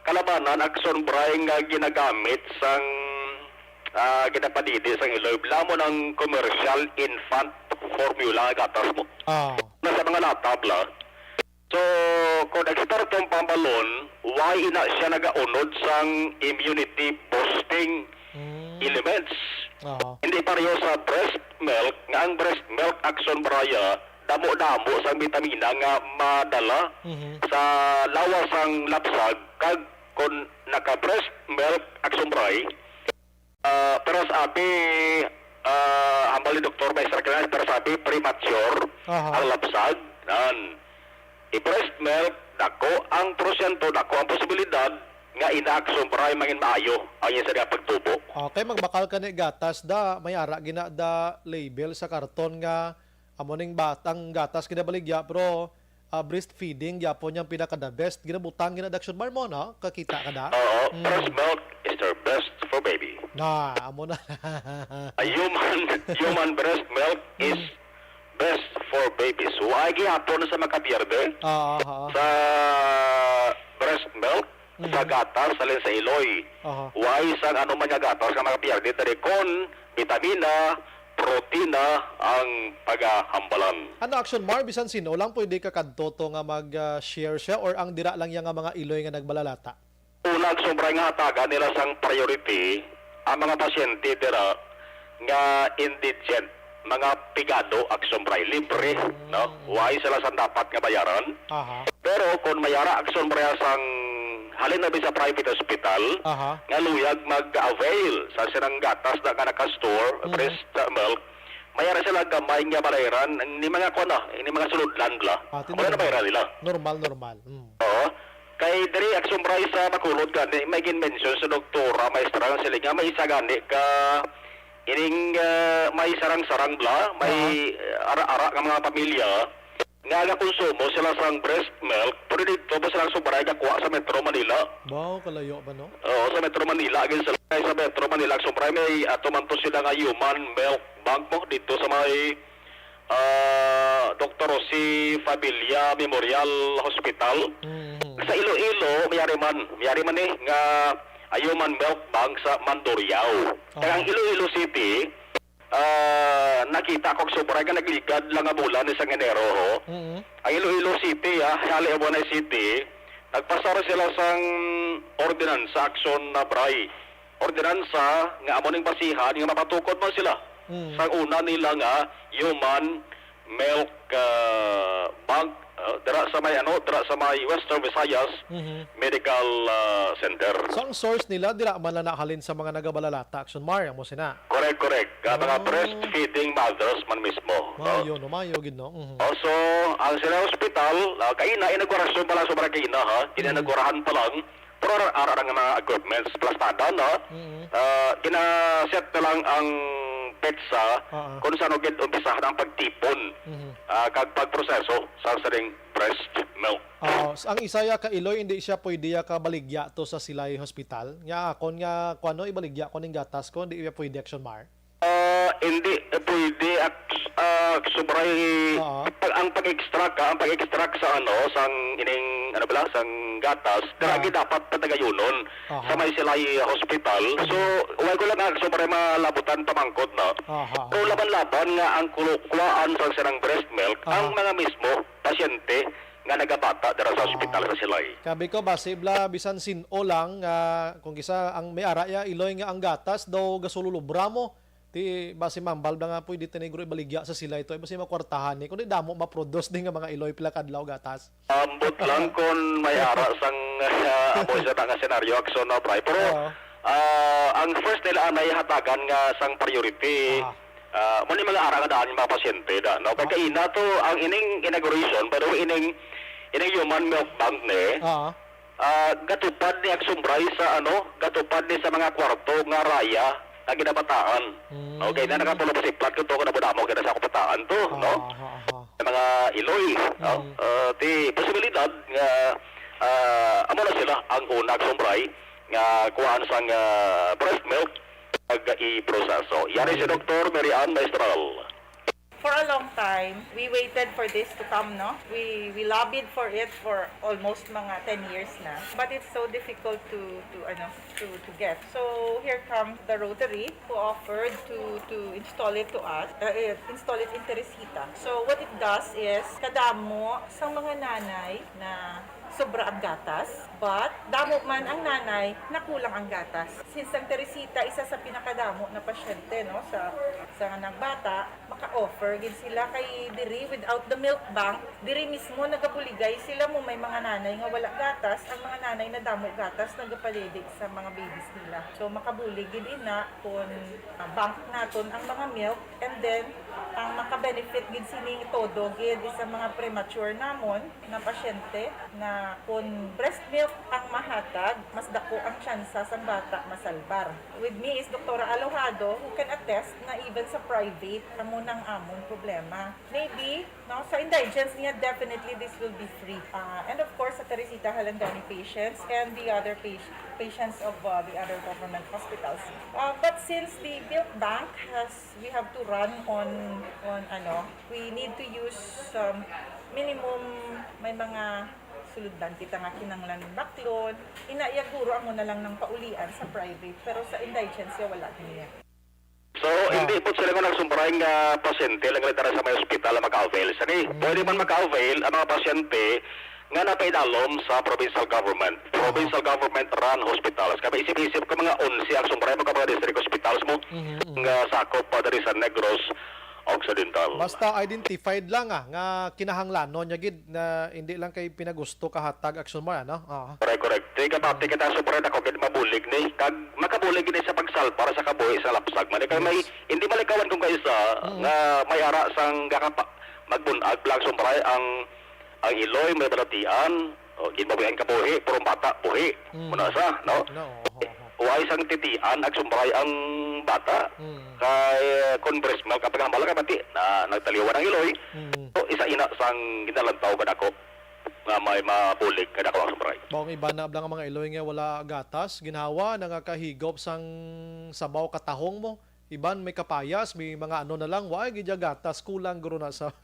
kalabanan, Action Bray, nga ginagamit sang, ah, ginapadidi sang iloy, lamon ang commercial infant formula nga gatas mo. Ah. Nasa mga lata, bla. So, kung eksperto ang pambalon, why ina siya nagaunod sang immunity boosting Mm. elements? Aha. Hindi pareho sa breast milk, nga ang breast milk, Action Bray, damo-damo sang bitamina nga madala Mhm. sa lawas sang lapsag, kag kung naka-breast milk, Action Bray, Ah, pero sa abi, ah, hambal ni Doktor Maestra Clarice, pero sa abi, premature Aha. ang lapsag. Nan, i-breast milk, dako ang porsyento, dako ang posibilidad nga ina, Action Bray, mangin maayo ang iya sa pagtubo. Okay, magbakal ka ni gatas da, may ara gina da label sa karton nga amo ning bat-, ang gatas ginabaligya, pero, ah, breastfeeding gyapon yang pinaka the best. Ginabutang gina, Action Bar mo, no? Kakita ka da? Oo, Mm. breast milk is the best for baby. Na, amo na. A human, human breast milk is Mm. best for babies. Why gihapon sa makapierde Oo, oo. sa breast milk, sa Mm. gatas, halin sa iloy? Aha. Why sa ano man nga gatas nga makapierde? Tadi kon bitamina, protina ang pagahambalan. Ano, Action Mar, bisan sino lang pwede ka kadto to nga mag, ah, share siya, or ang dira lang yang nga mga iloy nga nagbalalata? Una, Action Bray, nga hatagan nila sang priority ang mga pasyente dira nga indigent, mga pigado, Action Bray, libre, Mm. no? Way sila sang dapat nga bayaran. Aha. Pero kung mayara, Action Bray, sang halin na bi sa private hospital, Aha. nga luyag mag-avail sa silang gatas na nga naka-store, Mm. breast milk, mayara sila gamay nga bayaran ni mga kuan na, ni mga sulodlan bla. Ah, Wala na tindog. Bayaran nila. Normal, normal. Mm. Oo. Kay diri, Action Bray, sa Bacolod gani, may gin-mention sa doktora, maestra, nga sila nga may isa gani ka ining, ah, may sarang-sarang bla, may, Oo. ah, ara-ara nga mga pamilya nga gakonsumo sila sang breast milk, pero dito pa sila Action Bray gakuha sa Metro Manila. Wow, kalayo ba, no? Oo, sa Metro Manila, again, sila kay sa Metro Manila, Action Bray, may ato man to sila nga human milk bank mo dito sa may ah, Doktor Jose Fabilla Memorial Hospital. Mhm. Sa Iloilo, mayari man, mayari man ni nga human milk bank sa Mandurriao. Kag ang Oo. Iloilo City, ah, nakita ko sobra nga nagligad lang nga bulan ni sang Enero, ho. Mhm. Ang Iloilo City, ah, hali Abuanay City, nagpasar sila sang ordinansa, Action Bray. Ordinansa nga amo ning basihan nga mapatukod man sila Mm. sa una nila nga human milk, ah, bank, ah, dira sa may, ano, dira sa may Western Visayas Mhm. Medical, ah, Center. So, ang source nila dira man lang nahalin sa mga nagabalalata, Action Mar, amo sina? Correct, correct. Nga mga Oh. breastfeeding mothers man mismo, no? Mayo, no? Mayo gid, no? Mhm. Oh, so, ang sila hospital, ah, kaina, inaugurasyon pa lang, sobra kaina, ha? Mm. Inaugurahan pa lang. Pero ara, ara nga mga equipments, plastada, no? Mm. Ah, gina-set na lang ang petsa Ah, ah. kung saan gid umpisahan ang pagtipon, Mhm. ah, kag pagproseso sa sining breast milk. Ah, s-, ang isa ya ka iloy, hindi siya pwede ya kabaligya to sa silay hospital? Nya akon nga, kuno, ibaligya ko ning gatas ko, hindi ya pwede, Action Mar? Ah, hindi pwede ak-, ah, sobray Oo. pag, ang pag-extract, ah, ang pag-extract sa ano, sang ining, ano bala, sang gatas, dira Oo. gid dapat patagayunon Aha. sa may silay hospital. So, Mhm. wala ko lang, ah, sobray malabutan pamangkot, no? Aha, So, aha. laban-laban nga ang kulu-, kuwaan sa silang breast milk, Aha. ang mga mismo pasyente nga nagabata dira sa ospital sa Silay. Kabi ko, basi bala, bisan sin-o lang, nga kung kisa ang may ara ya, Iloy, nga ang gatas daw gasululubra mo. Ti, basi mambal bala nga pwede ti ni guro ibaligya sa Silay to. Basi makwartahan ni. Kundi damo ma-produce din nga mga Iloy pila kadlaw gatas. Ambot lang kung may ara sang ah, amo sa nga senaryo, Akson, no, Bri. Pero Oo. ah, ang first nila anay hatagan nga sang priority. Ah. Ah, mo ni mga ara nga daan yung mga pasyente da, no? Kay kaina to ang ining inauguration, pero ining ining human milk bank ni, Ah. ah, gatupad ni Akson, Bri, sa ano, gatupad ni sa mga kwarto nga raya nga ginabataan. Mm. Okay, na nakapulo pa si plat ko to, kada mo kaya sa kabataan to, no? Ah, ah, ah. Sa mga Iloy, no? Mm. Ah, ti posibilidad nga ah, amo na sila ang una, Akson, Bri, nga kuhaan sang ah, breast milk ag iproseso. Yari si Doktor Mary Ann Maestral. For a long time, we waited for this to come, no? We we lobbied for it for almost mga ten years na. But it's so difficult to to ano, to to get. So here comes the Rotary who offered to to install it to us, uh, eh, install it in Teresita. So what it does is, kadamo sa mga nanay na sobra ang gatas, but damo man ang nanay na kulang ang gatas. Since ang Teresita isa sa pinakadamo na pasyente, no, sa sa nagbata, maka-offer gid sila kay diri, without the milk bank, diri mismo nagabuligay sila mo may mga nanay nga wala gatas, ang mga nanay na damo gatas nagapadede sa mga babies nila. So makabulig gid ina kung ah, bank naton ang mga milk, and then ang maka-benefit gid sini todo gid is ang mga premature namon na pasyente na kon breast milk ang mahatag, mas dako ang tsansa sang bata masalbar. With me is Doktora Alojado, who can attest na even sa private, amo nang amon problema. Maybe, no, sa indigents niya, definitely this will be free. Ah, and of course, sa Teresita Halandani patients and the other patient, patients of uh, the other government hospitals. Uh, but since the milk bank has, we have to run on, on ano, we need to use um, minimum, may mga suludlan kita nga kinanglan baklon. Ina iya guro amo na lang nang paulian sa private, pero sa indigents siya wala niya. So, hindi po sila nga nagsumbray nga pasyente lang rin sa may ospital ang maka-avail. Sani, pwede man maka-avail ang mga pasyente nga napaidalom sa provincial government. Provincial government run hospitals. Kami isip-isip ko mga onse ang sumbray mo ka mga district hospitals mo nga sakop pa diri sa Negros Occidental. Basta identified lang ah, nga kinahanglanon niya gid na hindi lang kay pinagusto kahatag action mo ano. Oo. Correct, correct. Di ka pati kita sumbray na kung mabulig ni kag makabulig ni sa pagsalbar sa kabuhi sa lapsag man kay may hindi malikawan kung kaisa nga may ara sang gakapa magbunag lang sumbray ang ang iloy may balatian o ginbawian kabuhi pero ang bata buhi. Muna sa, no? No. Oho. Way sang titian ag sumbray ang bata. Mm. Kay uh, congressman kapag hambal ka pati na nagtaliwan ang iloy. Mm. So, isa ina sang ginalantaw ka dako nga may mabulig ka dako ang sumbray. Bawang iba na ablang ang mga iloy nga wala gatas, ginhawa, nangakahigop sang sabaw katahong mo. Iban may kapayas, may mga ano na lang, wa gid ya gatas, kulang guro na sa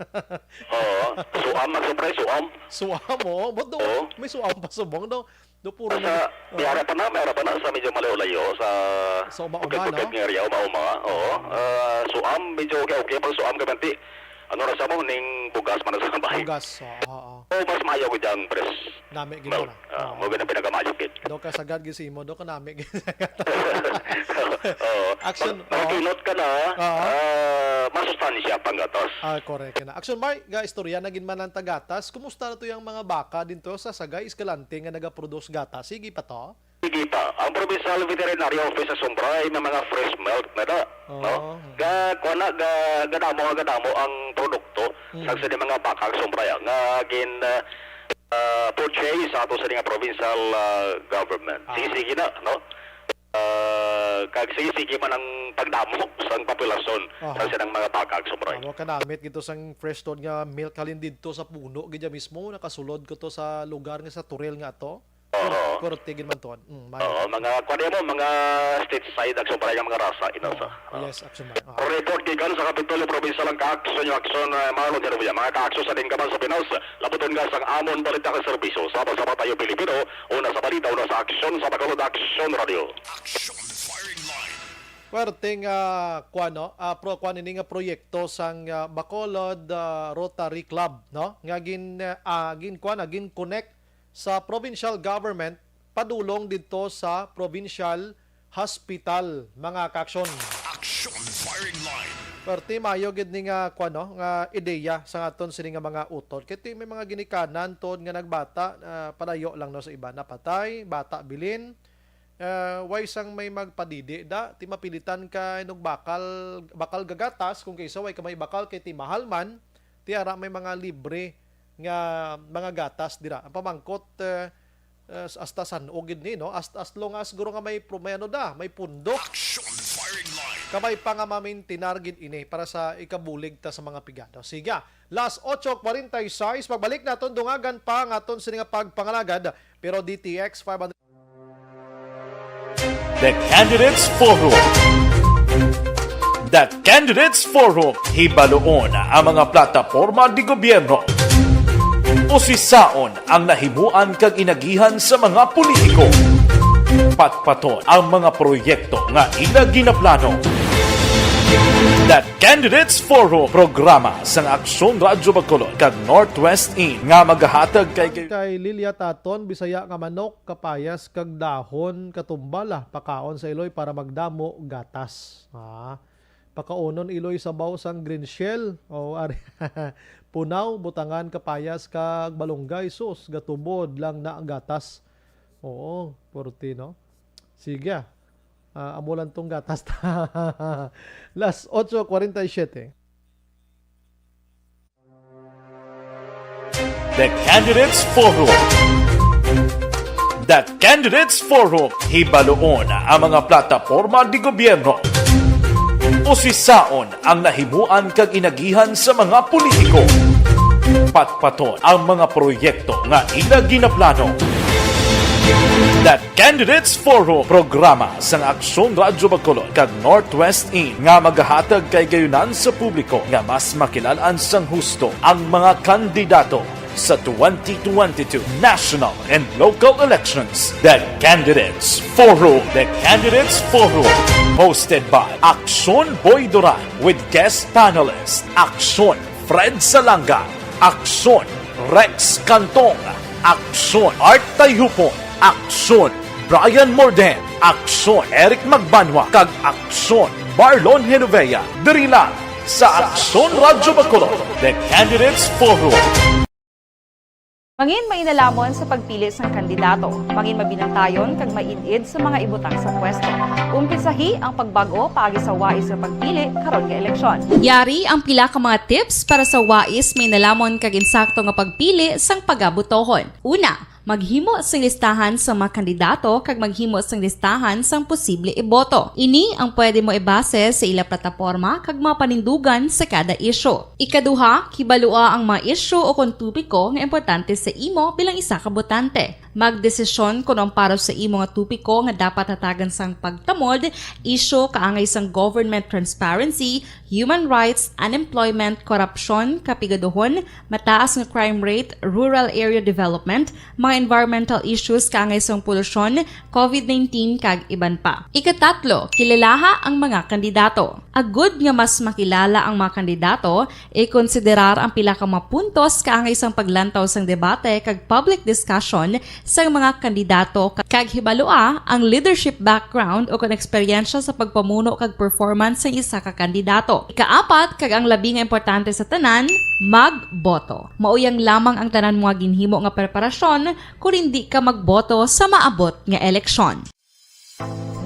Oo. Suam ang sumbray, suam. Suam, oo. But do, Oo. May suam pa subong, no? Do puro Sa na, may ara pa na, may ara pa na sa medyo malayo-layo sa Sa uma-uma, bukid-bukid no? Nga area, uma-uma. Oo. Ah, suam, medyo okay, okay, pero suam ka banti. Ano ra sa mo, ning bugas man sa bahay. Bugas, oo. Oo. Oh, mas maayo ko diyang press. Nami gid mo na. Ah, mo gid ang pinakamayo gid. Do ka sagad gid si imo, do ka nami gid. Oo. Action. Mag- Makinot ka na, Oo. ah, masustansya pang gatas. Ah, correct na. Action, Mark, ga istorya na gid man ang tagatas. Kumusta na to yung mga baka dinto sa Sagay Escalante nga nagaproduce gatas? Sige pa to? Sige pa, ang Provincial Veterinary Office sa Sumbray may mga fresh milk na da. No? Oh. Ga, kuha na, ga, gadamo nga gadamo ang produkto Mm. sa sa mga baka ang Sumbray ah, nga gin ah, ah, purchase sa ato sa nga provincial ah, government. Ah. Sige, sige na, no? Ah, kag sige, sige man ang pagdamo sa populasyon Aha. Sa silang mga baka ang Sumbray. Amo kanamit gito sang fresh tod nga milk halin didto sa puno gid mismo nakasulod ko to sa lugar nga sa Turil nga ato. Oo. Korte gid man tuod. Mm, may. Oo, mga kuan mo, mga state side ang sobra nga mga rasa ino sa. Oh, yes, action man. Oh. Report gikan sa Kapitolyo Provincial ang Kaaksyon, yung aksyon uh, Marlon Hervia. Mga kaaksyon sa din kaban sa Pinas, labuton nga sang amon balita ka serbisyo. Sama-sama tayo Pilipino, una sa balita, una sa aksyon, sa Bacolod Action Radio. Action Firing Line. Perting, ah, kuwan, no? Ah, pro, kuwan ini nga proyekto sang, ah, Bacolod, ah, Rotary Club, no? Nga gin, ah, gin, kuwan, ah, gin-connect sa provincial government padulong didto sa provincial hospital, mga kaaksyon. Action firing line. Perti maayo gid ni nga, kuwan, no, nga ideya sa aton sini nga mga utod. Kay ti may mga ginikanan tuod nga nagbata, ah, palayo lang, no, sa iba, napatay, bata bilin. Ah, way sang may magpadidi da, ti mapilitan ka inog bakal, bakal gagatas, kung kaysa way ka may bakal kay ti mahal man, ti ara may mga libre nga mga gatas dira. Ang pamangkot, eh, eh, hasta san-o gid ni, no? As, as long as guro nga may pro-, may ano da, may pundo. Action firing line. Kamay pa nga mamintinar gid ini para sa ikabulig ta sa mga pigado. Sige, las ocho cuarenta y seis, pagbalik naton dungagan pa ang aton sini nga pagpangalagad, pero D T X five hundred. The Candidates Forum. The Candidates Forum, hibaluon ang mga plataporma di gobyerno. Usisaon ang nahimuan kag inagihan sa mga politiko. Patpaton ang mga proyekto nga ila ginaplano. The Candidates Forum, programa sang Aksyon Radyo Bacolod kag Northwest In nga magahatag kay Kay Lilia Taton, Bisaya nga manok, kapayas kag dahon katumbala, pakaon sa iloy para magdamo gatas. Ah, pakaunon iloy sabaw sang green shell. O, ari, punaw, butangan kapayas kag balunggay, sus, gatubod lang na ang gatas. Oo, purti, no? Sige, ah. Ah, amo lang tong gatas. Las ocho cuarenta y siete. The Candidates Forum. The Candidates Forum, hibaluon ang mga plataporma di gobyerno. Usisaon ang nahimuan kag inagihan sa mga politiko. Patpaton ang mga proyekto nga ila ginaplano. The Candidates Forum, programa sang Aksyon Radyo Bacolod kag Northwest In nga magahatag kay gayunan sa publiko nga mas makilalaan sang husto ang mga kandidato sa twenty twenty-two national and local elections. The Candidates Forum. The Candidates Forum, hosted by Aksyon Boy Duran with guest panelist Aksyon Fred Salanga, Aksyon Rex Cantong, Aksyon Art Tayhupon, Aksyon Brian Morden, Aksyon Eric Magbanwa, kag Aksyon Marlon Genovea, diri lang sa Aksyon Radyo Bacolod, The Candidates Forum. Mangin mainalamon sa pagpili sang kandidato, mangin mabinantayon kag maid-id sa mga ibutang sa pwesto. Umpisahi ang pagbag-o paagi sa wais nga pagpili karon nga eleksyon. Yari ang pila ka mga tips para sa wais, mainalamon kag insakto nga pagpili sang pagabotohon. Una, maghimo sing listahan sa mga kandidato kag maghimo sing listahan sang posible iboto. Ini ang pwede mo ibase sa ila plataporma kag mga panindugan sa kada isyu. Ikaduha, kibalua ang mga isyu o kon topiko nga importante sa imo bilang isa ka botante. Magdesisyon kon ang para sa imo nga topiko nga dapat hatagan sang pagtamod, isyu kaangay sang government transparency, human rights, unemployment, korupsyon, kapigaduhon, mataas nga crime rate, rural area development, mga environmental issues kaangay sang polusyon, covid nineteen, kag iban pa. Ikatatlo, kilalaha ang mga kandidato. Agud nga mas makilala ang mga kandidato, ikonsiderar ang pila ka mga puntos kaangay sang paglantaw sang debate kag public discussion sang mga kandidato, kag hibalua ang leadership background o kon eksperyensya sa pagpamuno kag performance sang isa ka kandidato. Ikaapat, kag ang labi nga importante sa tanan, magboto. Mauyang lamang ang tanan mo nga ginhimo nga preparasyon kon indi ka magboto sa maabot nga eleksyon.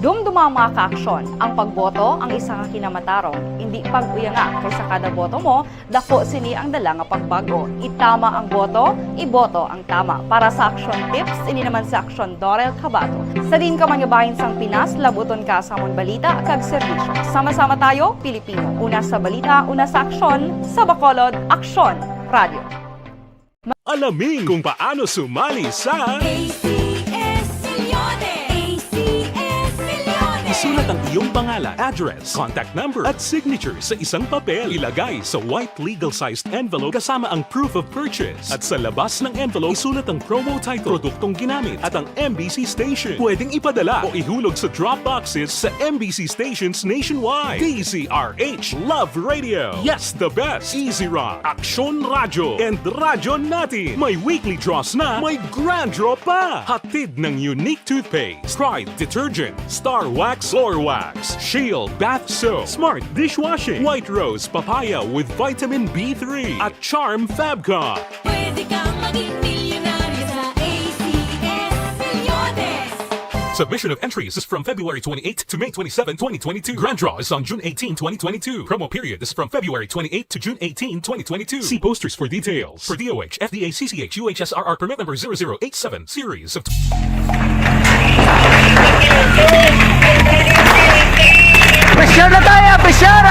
Dumduma, mga kaaksyon, ang pagboto ang isa ka kinamatarong, indi pag-uyanga, kay sa kada boto mo, dako sini ang dala nga pagbag-o. Itama ang boto, iboto ang tama. Para sa Aksyon Tips, ini naman si Aksyon Dorel Cabato. Sa diin ka man nga bahin sang Pinas, labuton ka sa amon balita kag serbisyo. Sama-sama tayo, Pilipino. Una sa balita, una sa aksyon, sa Bacolod, Aksyon Radio. Alamin kung paano sumali sa A C S Millones. A C S Millones. Isulat Ang iyong pangalan, address, contact number, at signature sa isang papel. Ilagay sa white legal-sized envelope kasama ang proof of purchase. At sa labas ng envelope, isulat ang promo title, produktong ginamit, at ang M B C station. Pwedeng ipadala o ihulog sa drop boxes sa M B C stations nationwide. D Z R H Love Radio. Yes, the best. Easy Rock, Aksyon Radyo, and Radyo Natin. May weekly draws na, may grand draw pa. Hatid ng Unique Toothpaste, Pride Detergent, Star Wax, Floor Wax, Shield Bath Soap, Smart Dishwashing, White Rose Papaya with Vitamin B three, at Charm Fabcon. Pwede kang maging milyonaryo sa A C S Milyones. Submission of entries is from February twenty-eighth to May twenty-seven, twenty twenty-two. Grand draw is on June eighteen, twenty twenty-two. Promo period is from February twenty-eighth to June eighteen, twenty twenty-two. See posters for details. For D O H, F D A, C C H, U H S R R permit number zero zero eight seven, series of Pressure na tayo! Pressure!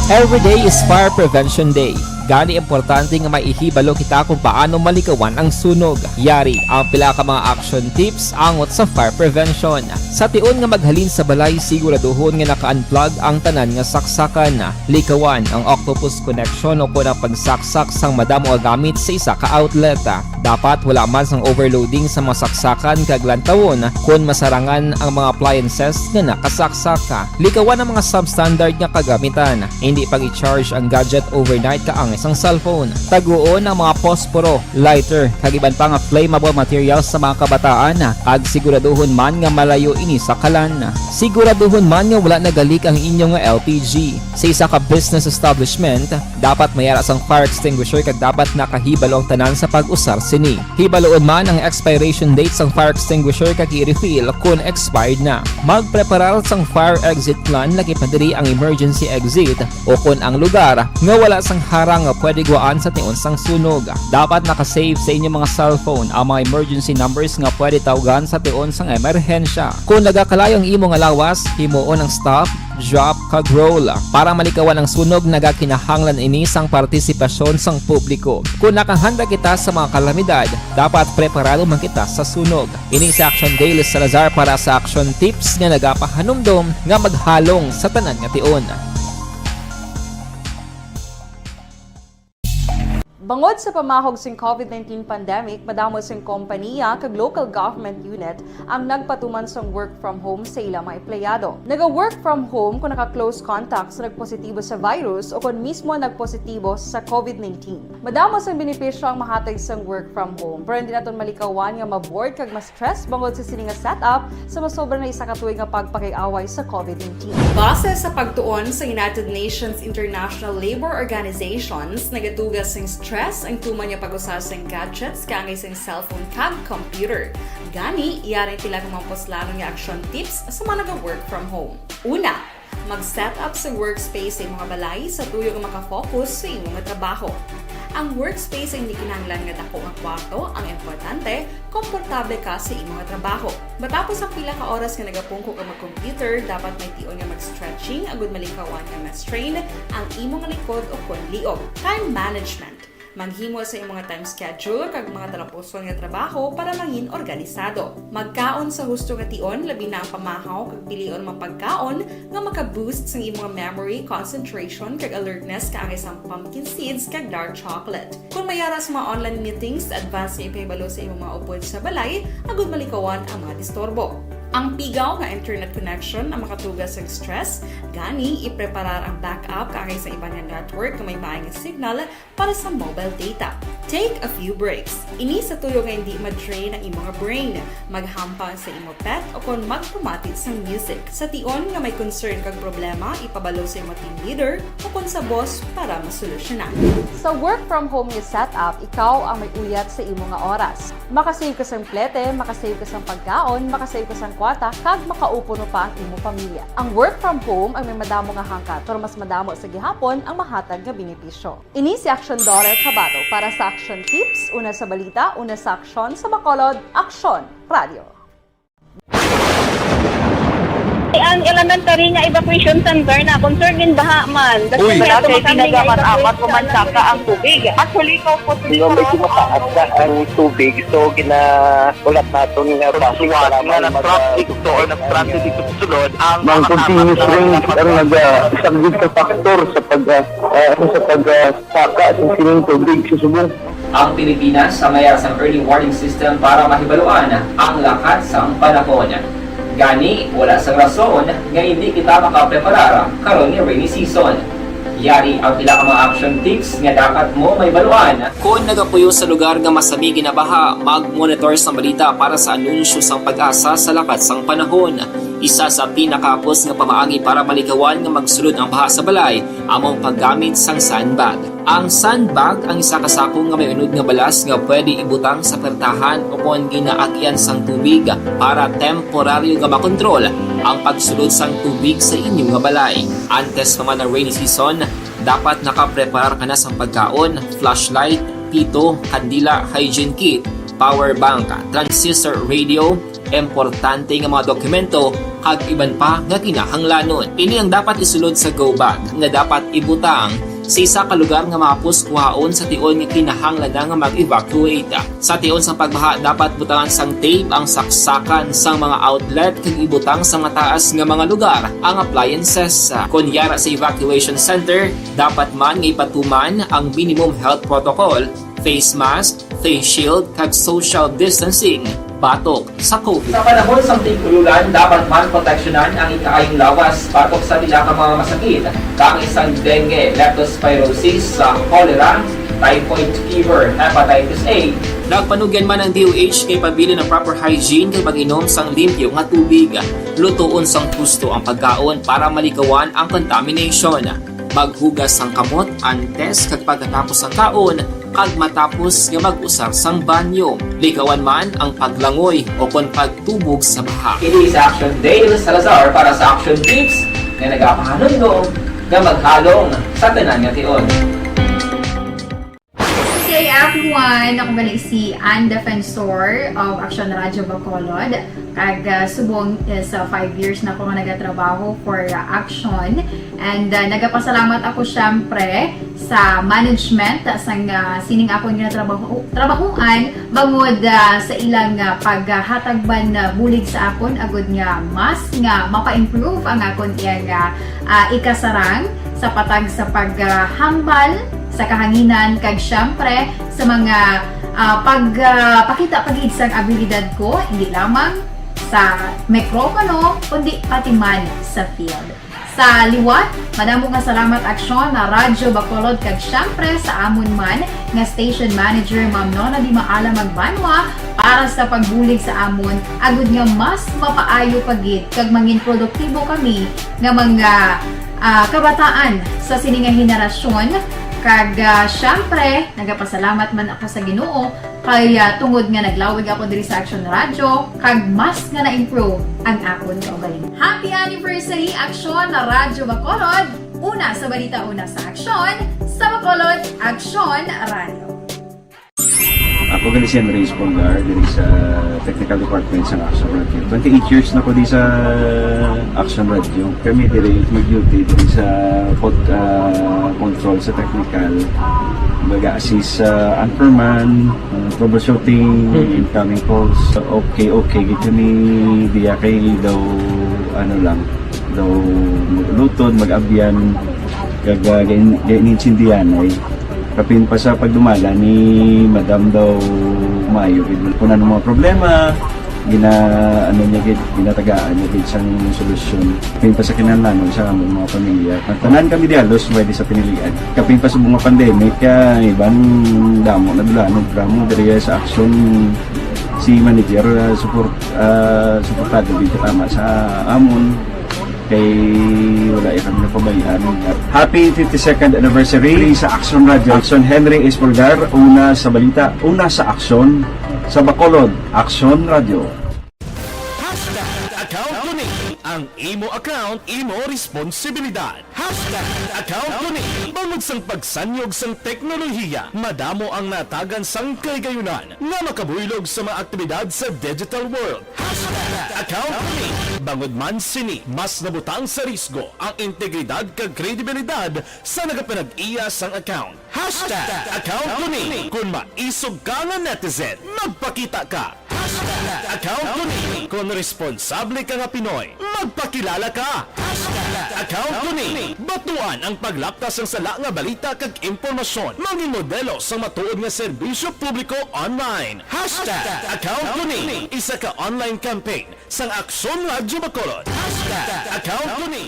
Every day is Fire Prevention Day. Gani, importante nga maihibalo kita kung paano malikawan ang sunog. Yari ang pila ka mga action tips angot sa fire prevention. Sa tion nga maghalin sa balay, siguraduhon nga naka-unplug ang tanan nga saksakan. Likawan ang octopus connection o kon ang pagsaksak sang madamo nga gamit sa isa ka outlet. Dapat wala man sang overloading sa mga saksakan kag lantawon kon masarangan ang mga appliances nga nakasaksak. Likawan ang mga substandard nga kagamitan. Hindi pag-i-charge ang gadget overnight kaangay sang cellphone. Taguon ang mga posporo, lighter, kag iban pa nga flammable materials sa mga kabataan, kag siguraduhon man nga malayo ini sa kalan. Siguraduhon man nga wala nagalik ang inyo nga L P G. Sa isa ka business establishment, dapat may ara sang fire extinguisher kag dapat nakahibalo ang tanan sa pag-usar sini. Hibaluon man ang expiration date sang fire extinguisher kag i-refill kon expired na. Magpreparar sang fire exit plan, lakip na diri ang emergency exit o kon ang lugar nga wala sang harang nga pwede guwaan sa tion sang sunog. Dapat naka-save sa inyo mga cellphone ang mga emergency numbers nga pwede tawgan sa tion sang emerhensya. Kon nagakalayo ang imo nga lawas, himuon ang stop, drop, kag roll. Para malikawan ang sunog, nagakinahanglan ini sang partisipasyon sang publiko. Kon nakahanda kita sa mga kalamidad, dapat preparado man kita sa sunog. Ini si Action Daily Salazar para sa Action Tips nga nagapahanumdom nga maghalong sa tanan nga tion. Bangod sa pamahog sing COVID nineteen pandemic, madamo sing kompanya kag local government unit ang nagpatuman sang work from home sa ila mga empleyado. Naga-work from home kung naka-close contact sa nagpositibo sa virus o kon mismo nagpositibo sa COVID nineteen. Madamo sang benepisyo ang mahatag sang work from home, pero hindi naton malikawan nga ma-bored kag ma-stress bangod sa sini nga setup sa masobra na isa ka tuig nga pagpakig-away sa COVID nineteen. Base sa pagtuon sa United Nations International Labor Organizations, nagatuga sing stress ang tuman nga pag-usar sing gadgets kaangay sing cellphone kag computer. Gani, yari ang pila ka mga puslanon nga action tips sa mga naga-work from home. Una, mag-set up sa workspace sa imong balay sa tuyo nga maka-focus sa imong trabaho. Ang workspace ay hindi kinahanglan nga dako nga kwarto, ang importante, komportable ka sa imong trabaho. Matapos ang pila ka oras nga nagapungko ka mag-computer, dapat may tion nga mag-stretching agud malikawan nga ma-strain ang imong likod o kon liog. Time management. Maghimo sa imong time schedule kag mga talapuson nga trabaho para mangin organisado. Magkaon sa husto nga tion, labi na ang pamahaw kag pilion mga pagkaon nga maka-boost sang imong memory, concentration, kag alertness kaangay sang pumpkin seeds kag dark chocolate. Kung may ara sa mga online meetings, advance nga ipahibalo sa imong mga upod sa balay agud malikawan ang mga disturbo. Ang pigaw nga internet connection ang makatuga sang stress, gani ipreparar ang backup kaangay sa iban nga network nga may maayo nga signal para sa mobile data. Take a few breaks. Ini sa tuyo nga hindi ma-drain ang imo nga brain. Maghampang sa imo pet o kon magpamati sang music. Sa tion nga may concern kag problema, ipabalo sa imo team leader o kon sa boss para masolusyonan. Sa work from home nga setup, ikaw ang may uyat sa imo nga oras. Makasave ka sang plete, makasave ka sang pagkaon, makasave ka sang kwarta, kag makaupuno pa ang imo pamilya. Ang work from home ang may madamo nga hangkat, pero mas madamo sa gihapon ang mahatag nga benepisyo. Ini si Aksyon Dora Tabato para sa Aksyon Tips, una sa balita, una sa aksyon, sa Bacolod, Aksyon Radio. Ang elementary nga evacuation center na concern din baha man. Uy. Wala kay pinagamat-amat o mansaka ang tubig. Actually, ko po. Di ba, medyo mataas na ang tubig, so ginahulat naton nga basi nga nag-traffic to or nag-transit dito sa sulod ang mga continuous rain ang nag-, ah, isang big factor sa pag, ah, ah, sa pag, ah, saka sa sining tubig sa subong. Ang Pilipinas sa mayar sang early warning system para mahibaluan ang lakat sang panahon. Gani, wala sang rason nga hindi kita makapreparar karon nga rainy season. Yari ang pila ka mga action tips nga dapat mo mahibaluan. Kon nagapuyo sa lugar nga masami ginabaha, mag-monitor sang balita para sa anunsyo sang PAGASA sa lakat sang panahon. Isa sa pinakahapos nga pamaagi para malikawan nga magsulod ang baha sa balay amo ang paggamit sang sandbag. Ang sandbag ang isa ka sako nga may unod nga balas nga pwede ibutang sa pertahan o kon ginaagian sang tubig para temporaryo nga makontrol ang pagsulod sang tubig sa inyo nga balay. Antes pa man ang rainy season, dapat nakapreparar ka na sang pagkaon, flashlight, pito, kandila, hygiene kit, power bank, transistor radio, importante nga mga dokumento, kag iban pa nga kinahanglanon. Ini ang dapat isulod sa go bag nga dapat ibutang sa isa ka lugar nga mahapos kuhaon sa tion nga kinahanglan na nga mag-evacuate. Sa tion sang pagbaha, dapat butangan sang tape ang saksakan sang mga outlet kag ibutang sa mataas nga mga lugar ang appliances. Kon yara sa evacuation center, dapat man nga ipatuman ang minimum health protocol, face mask, face shield, kag social distancing batok sa COVID. Sa panahon sang tig-ululan, dapat man proteksyonan ang ikaayong lawas batok sa pila ka mga masakit, kaangay sang dengue, leptospirosis, sa cholera, typhoid fever, hepatitis A. Nagpanugyan man ang D O H kay pabilin ang proper hygiene kag pag-inom sang limpyo nga tubig, lutoon sang husto ang pagkaon para malikawan ang contamination. Maghugas sang kamot antes kag pagkatapos sang kaon, kag matapos nga mag-usar sang banyo. Likawan man ang paglangoy o kon pagtubog sa baha. Ini si Action Dale Salazar para sa Action Tips nga nagapahanumdom nga maghalong sa tanan nga tion. Hey everyone! Ako gali si Ann Defensor of Action Radyo Bacolod. Kag, ah, subong is, ah, five years na ako nga nagatrabaho for, ah, Action. And, ah, nagapasalamat ako, syempre, sa management, ah, sang, ah, sining akon nga trabaho, trabahoan, bangod, ah, sa ilang, ah, paghatag man, ah, bulig sa akon, agud nga mas nga mapa-improve ang akon iyang, ah, ah, ikasarang sa patag sa paghambal sa kahanginan, kag syempre sa mga, ah, pag, ah, pakita pa gid sang abilidad ko, hindi lamang sa mikropono, kundi pati man sa field. Sa liwat, madamo nga salamat, Aksyon, na Radyo Bacolod, kag syempre sa amon man nga station manager, Ma'am Nona Di Maala Magbanwa, para sa pagbulig sa amon, agud nga mas mapaayo pa gid kag mangin produktibo kami nga mga, ah, kabataan sa sini nga henerasyon. Kag, ah, syempre, nagapasalamat man ako sa Ginoo kay, ah, tungod nga naglawig ako diri sa Action Radio, kag mas nga na-improve ang akon kaugalingon. Happy anniversary, Action Radyo Bacolod! Una sa balita, una sa aksyon, sa Bacolod, Action Radio. Ako gali si Henry Espolgar, diri sa technical department sa Action Radio. Twenty-eight years na ko di sa Action Radio. Kami diri nag-duty diri sa pod-, ah, control sa technical. Mag-assist sa anchorman, ah, troubleshooting, Mm. incoming calls. Okay, okay, gid kami diya kay daw, ano lang, daw mag-lutod, mag-abyan, kag, ah, gain-, gain-intindihan ay. Kapin pa sa pagdumala ni Madam daw maayo gid. Kung ano mga problema, gina-, ano niya gid, ginatagaan niya gid sang solusyon. Kapin pa sa kinahanglanon sa among mga pamilya. Ang tanan kami di halos may di sa pinilian. Kapin pa sa mga pandemic, ah, iban damo na dula, no, drama diri sa aksyon si manager, ah, support, ah, suportado gid tama sa amon. Kay wala ya kami napabayaan. Happy fifty-second anniversary sa Action Radio. Action Henry Espolgar, una sa balita, una sa aksyon, sa Bacolod, Action Radio. Hashtag Account Tuni, ang Ang imo account, imo responsibilidad. Hashtag account ko ni. Bangod sang pagsanyog sang teknolohiya, madamo ang natagan sang kahigayunan nga makabuylog sa mga aktibidad sa digital world. Hashtag account ko ni. Bangod man sini, mas nabutang sa risgo ang integridad kag kredibilidad sa nagapanag-iya sang account. Hashtag account ko ni. Kung maisog ka nga netizen, magpakita ka. Hashtag account ko ni. Kung responsable ka nga Pinoy, magpakilala ka. Hashtag account ko ni. Batuan ang paglapta sang sala nga balita kag impormasyon. Mangin modelo sang matuod nga serbisyo publiko online. Hashtag account ko ni. Isa ka online campaign sang Aksyon Radyo Bacolod. Hashtag account ko ni.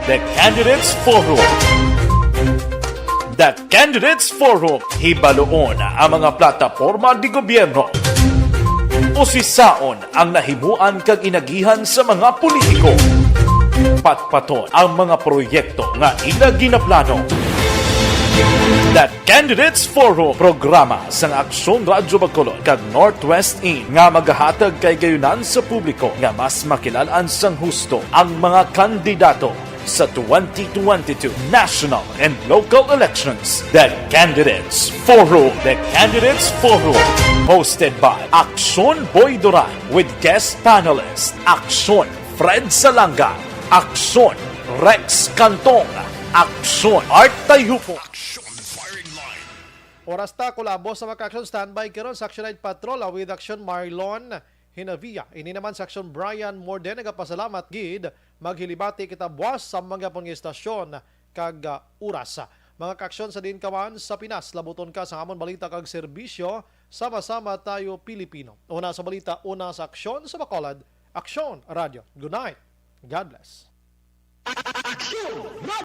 The Candidates Forum. The Candidates Forum. Hibaluon ang mga plataporma di gobyerno. Usisaon ang nahimuan kag inagihan sa mga politiko. Patpaton ang mga proyekto nga ila ginaplano. The Candidates Forum, programa sang Aksyon Radyo Bacolod kag Northwest In nga magahatag kahigayunan sa publiko nga mas makilalaan sang husto ang mga kandidato sa twenty twenty-two national and local elections. The Candidates Forum. The Candidates Forum, hosted by Aksyon Boy Duran with guest panelist Aksyon Fred Salanga, Aksyon Rex Cantong, Aksyon Art Tayupo. Oras ta, kulabo sa mga ka-aksyon. Standby karon sa Action Night Patrol, ah, with Aksyon Marlon Hinavia. Ini naman sa Aksyon Brian Morden, nagapasalamat gid. Maghilibati kita buwas sa mga pangistasyon kag, ah, oras. Mga ka-aksyon sa diin ka man sa Pinas, labuton ka sa amon balita kag serbisyo. Sama-sama tayo, Pilipino. Una sa balita, una sa aksyon sa Bacolod, Aksyon Radio. Good night. God bless. Aksyon!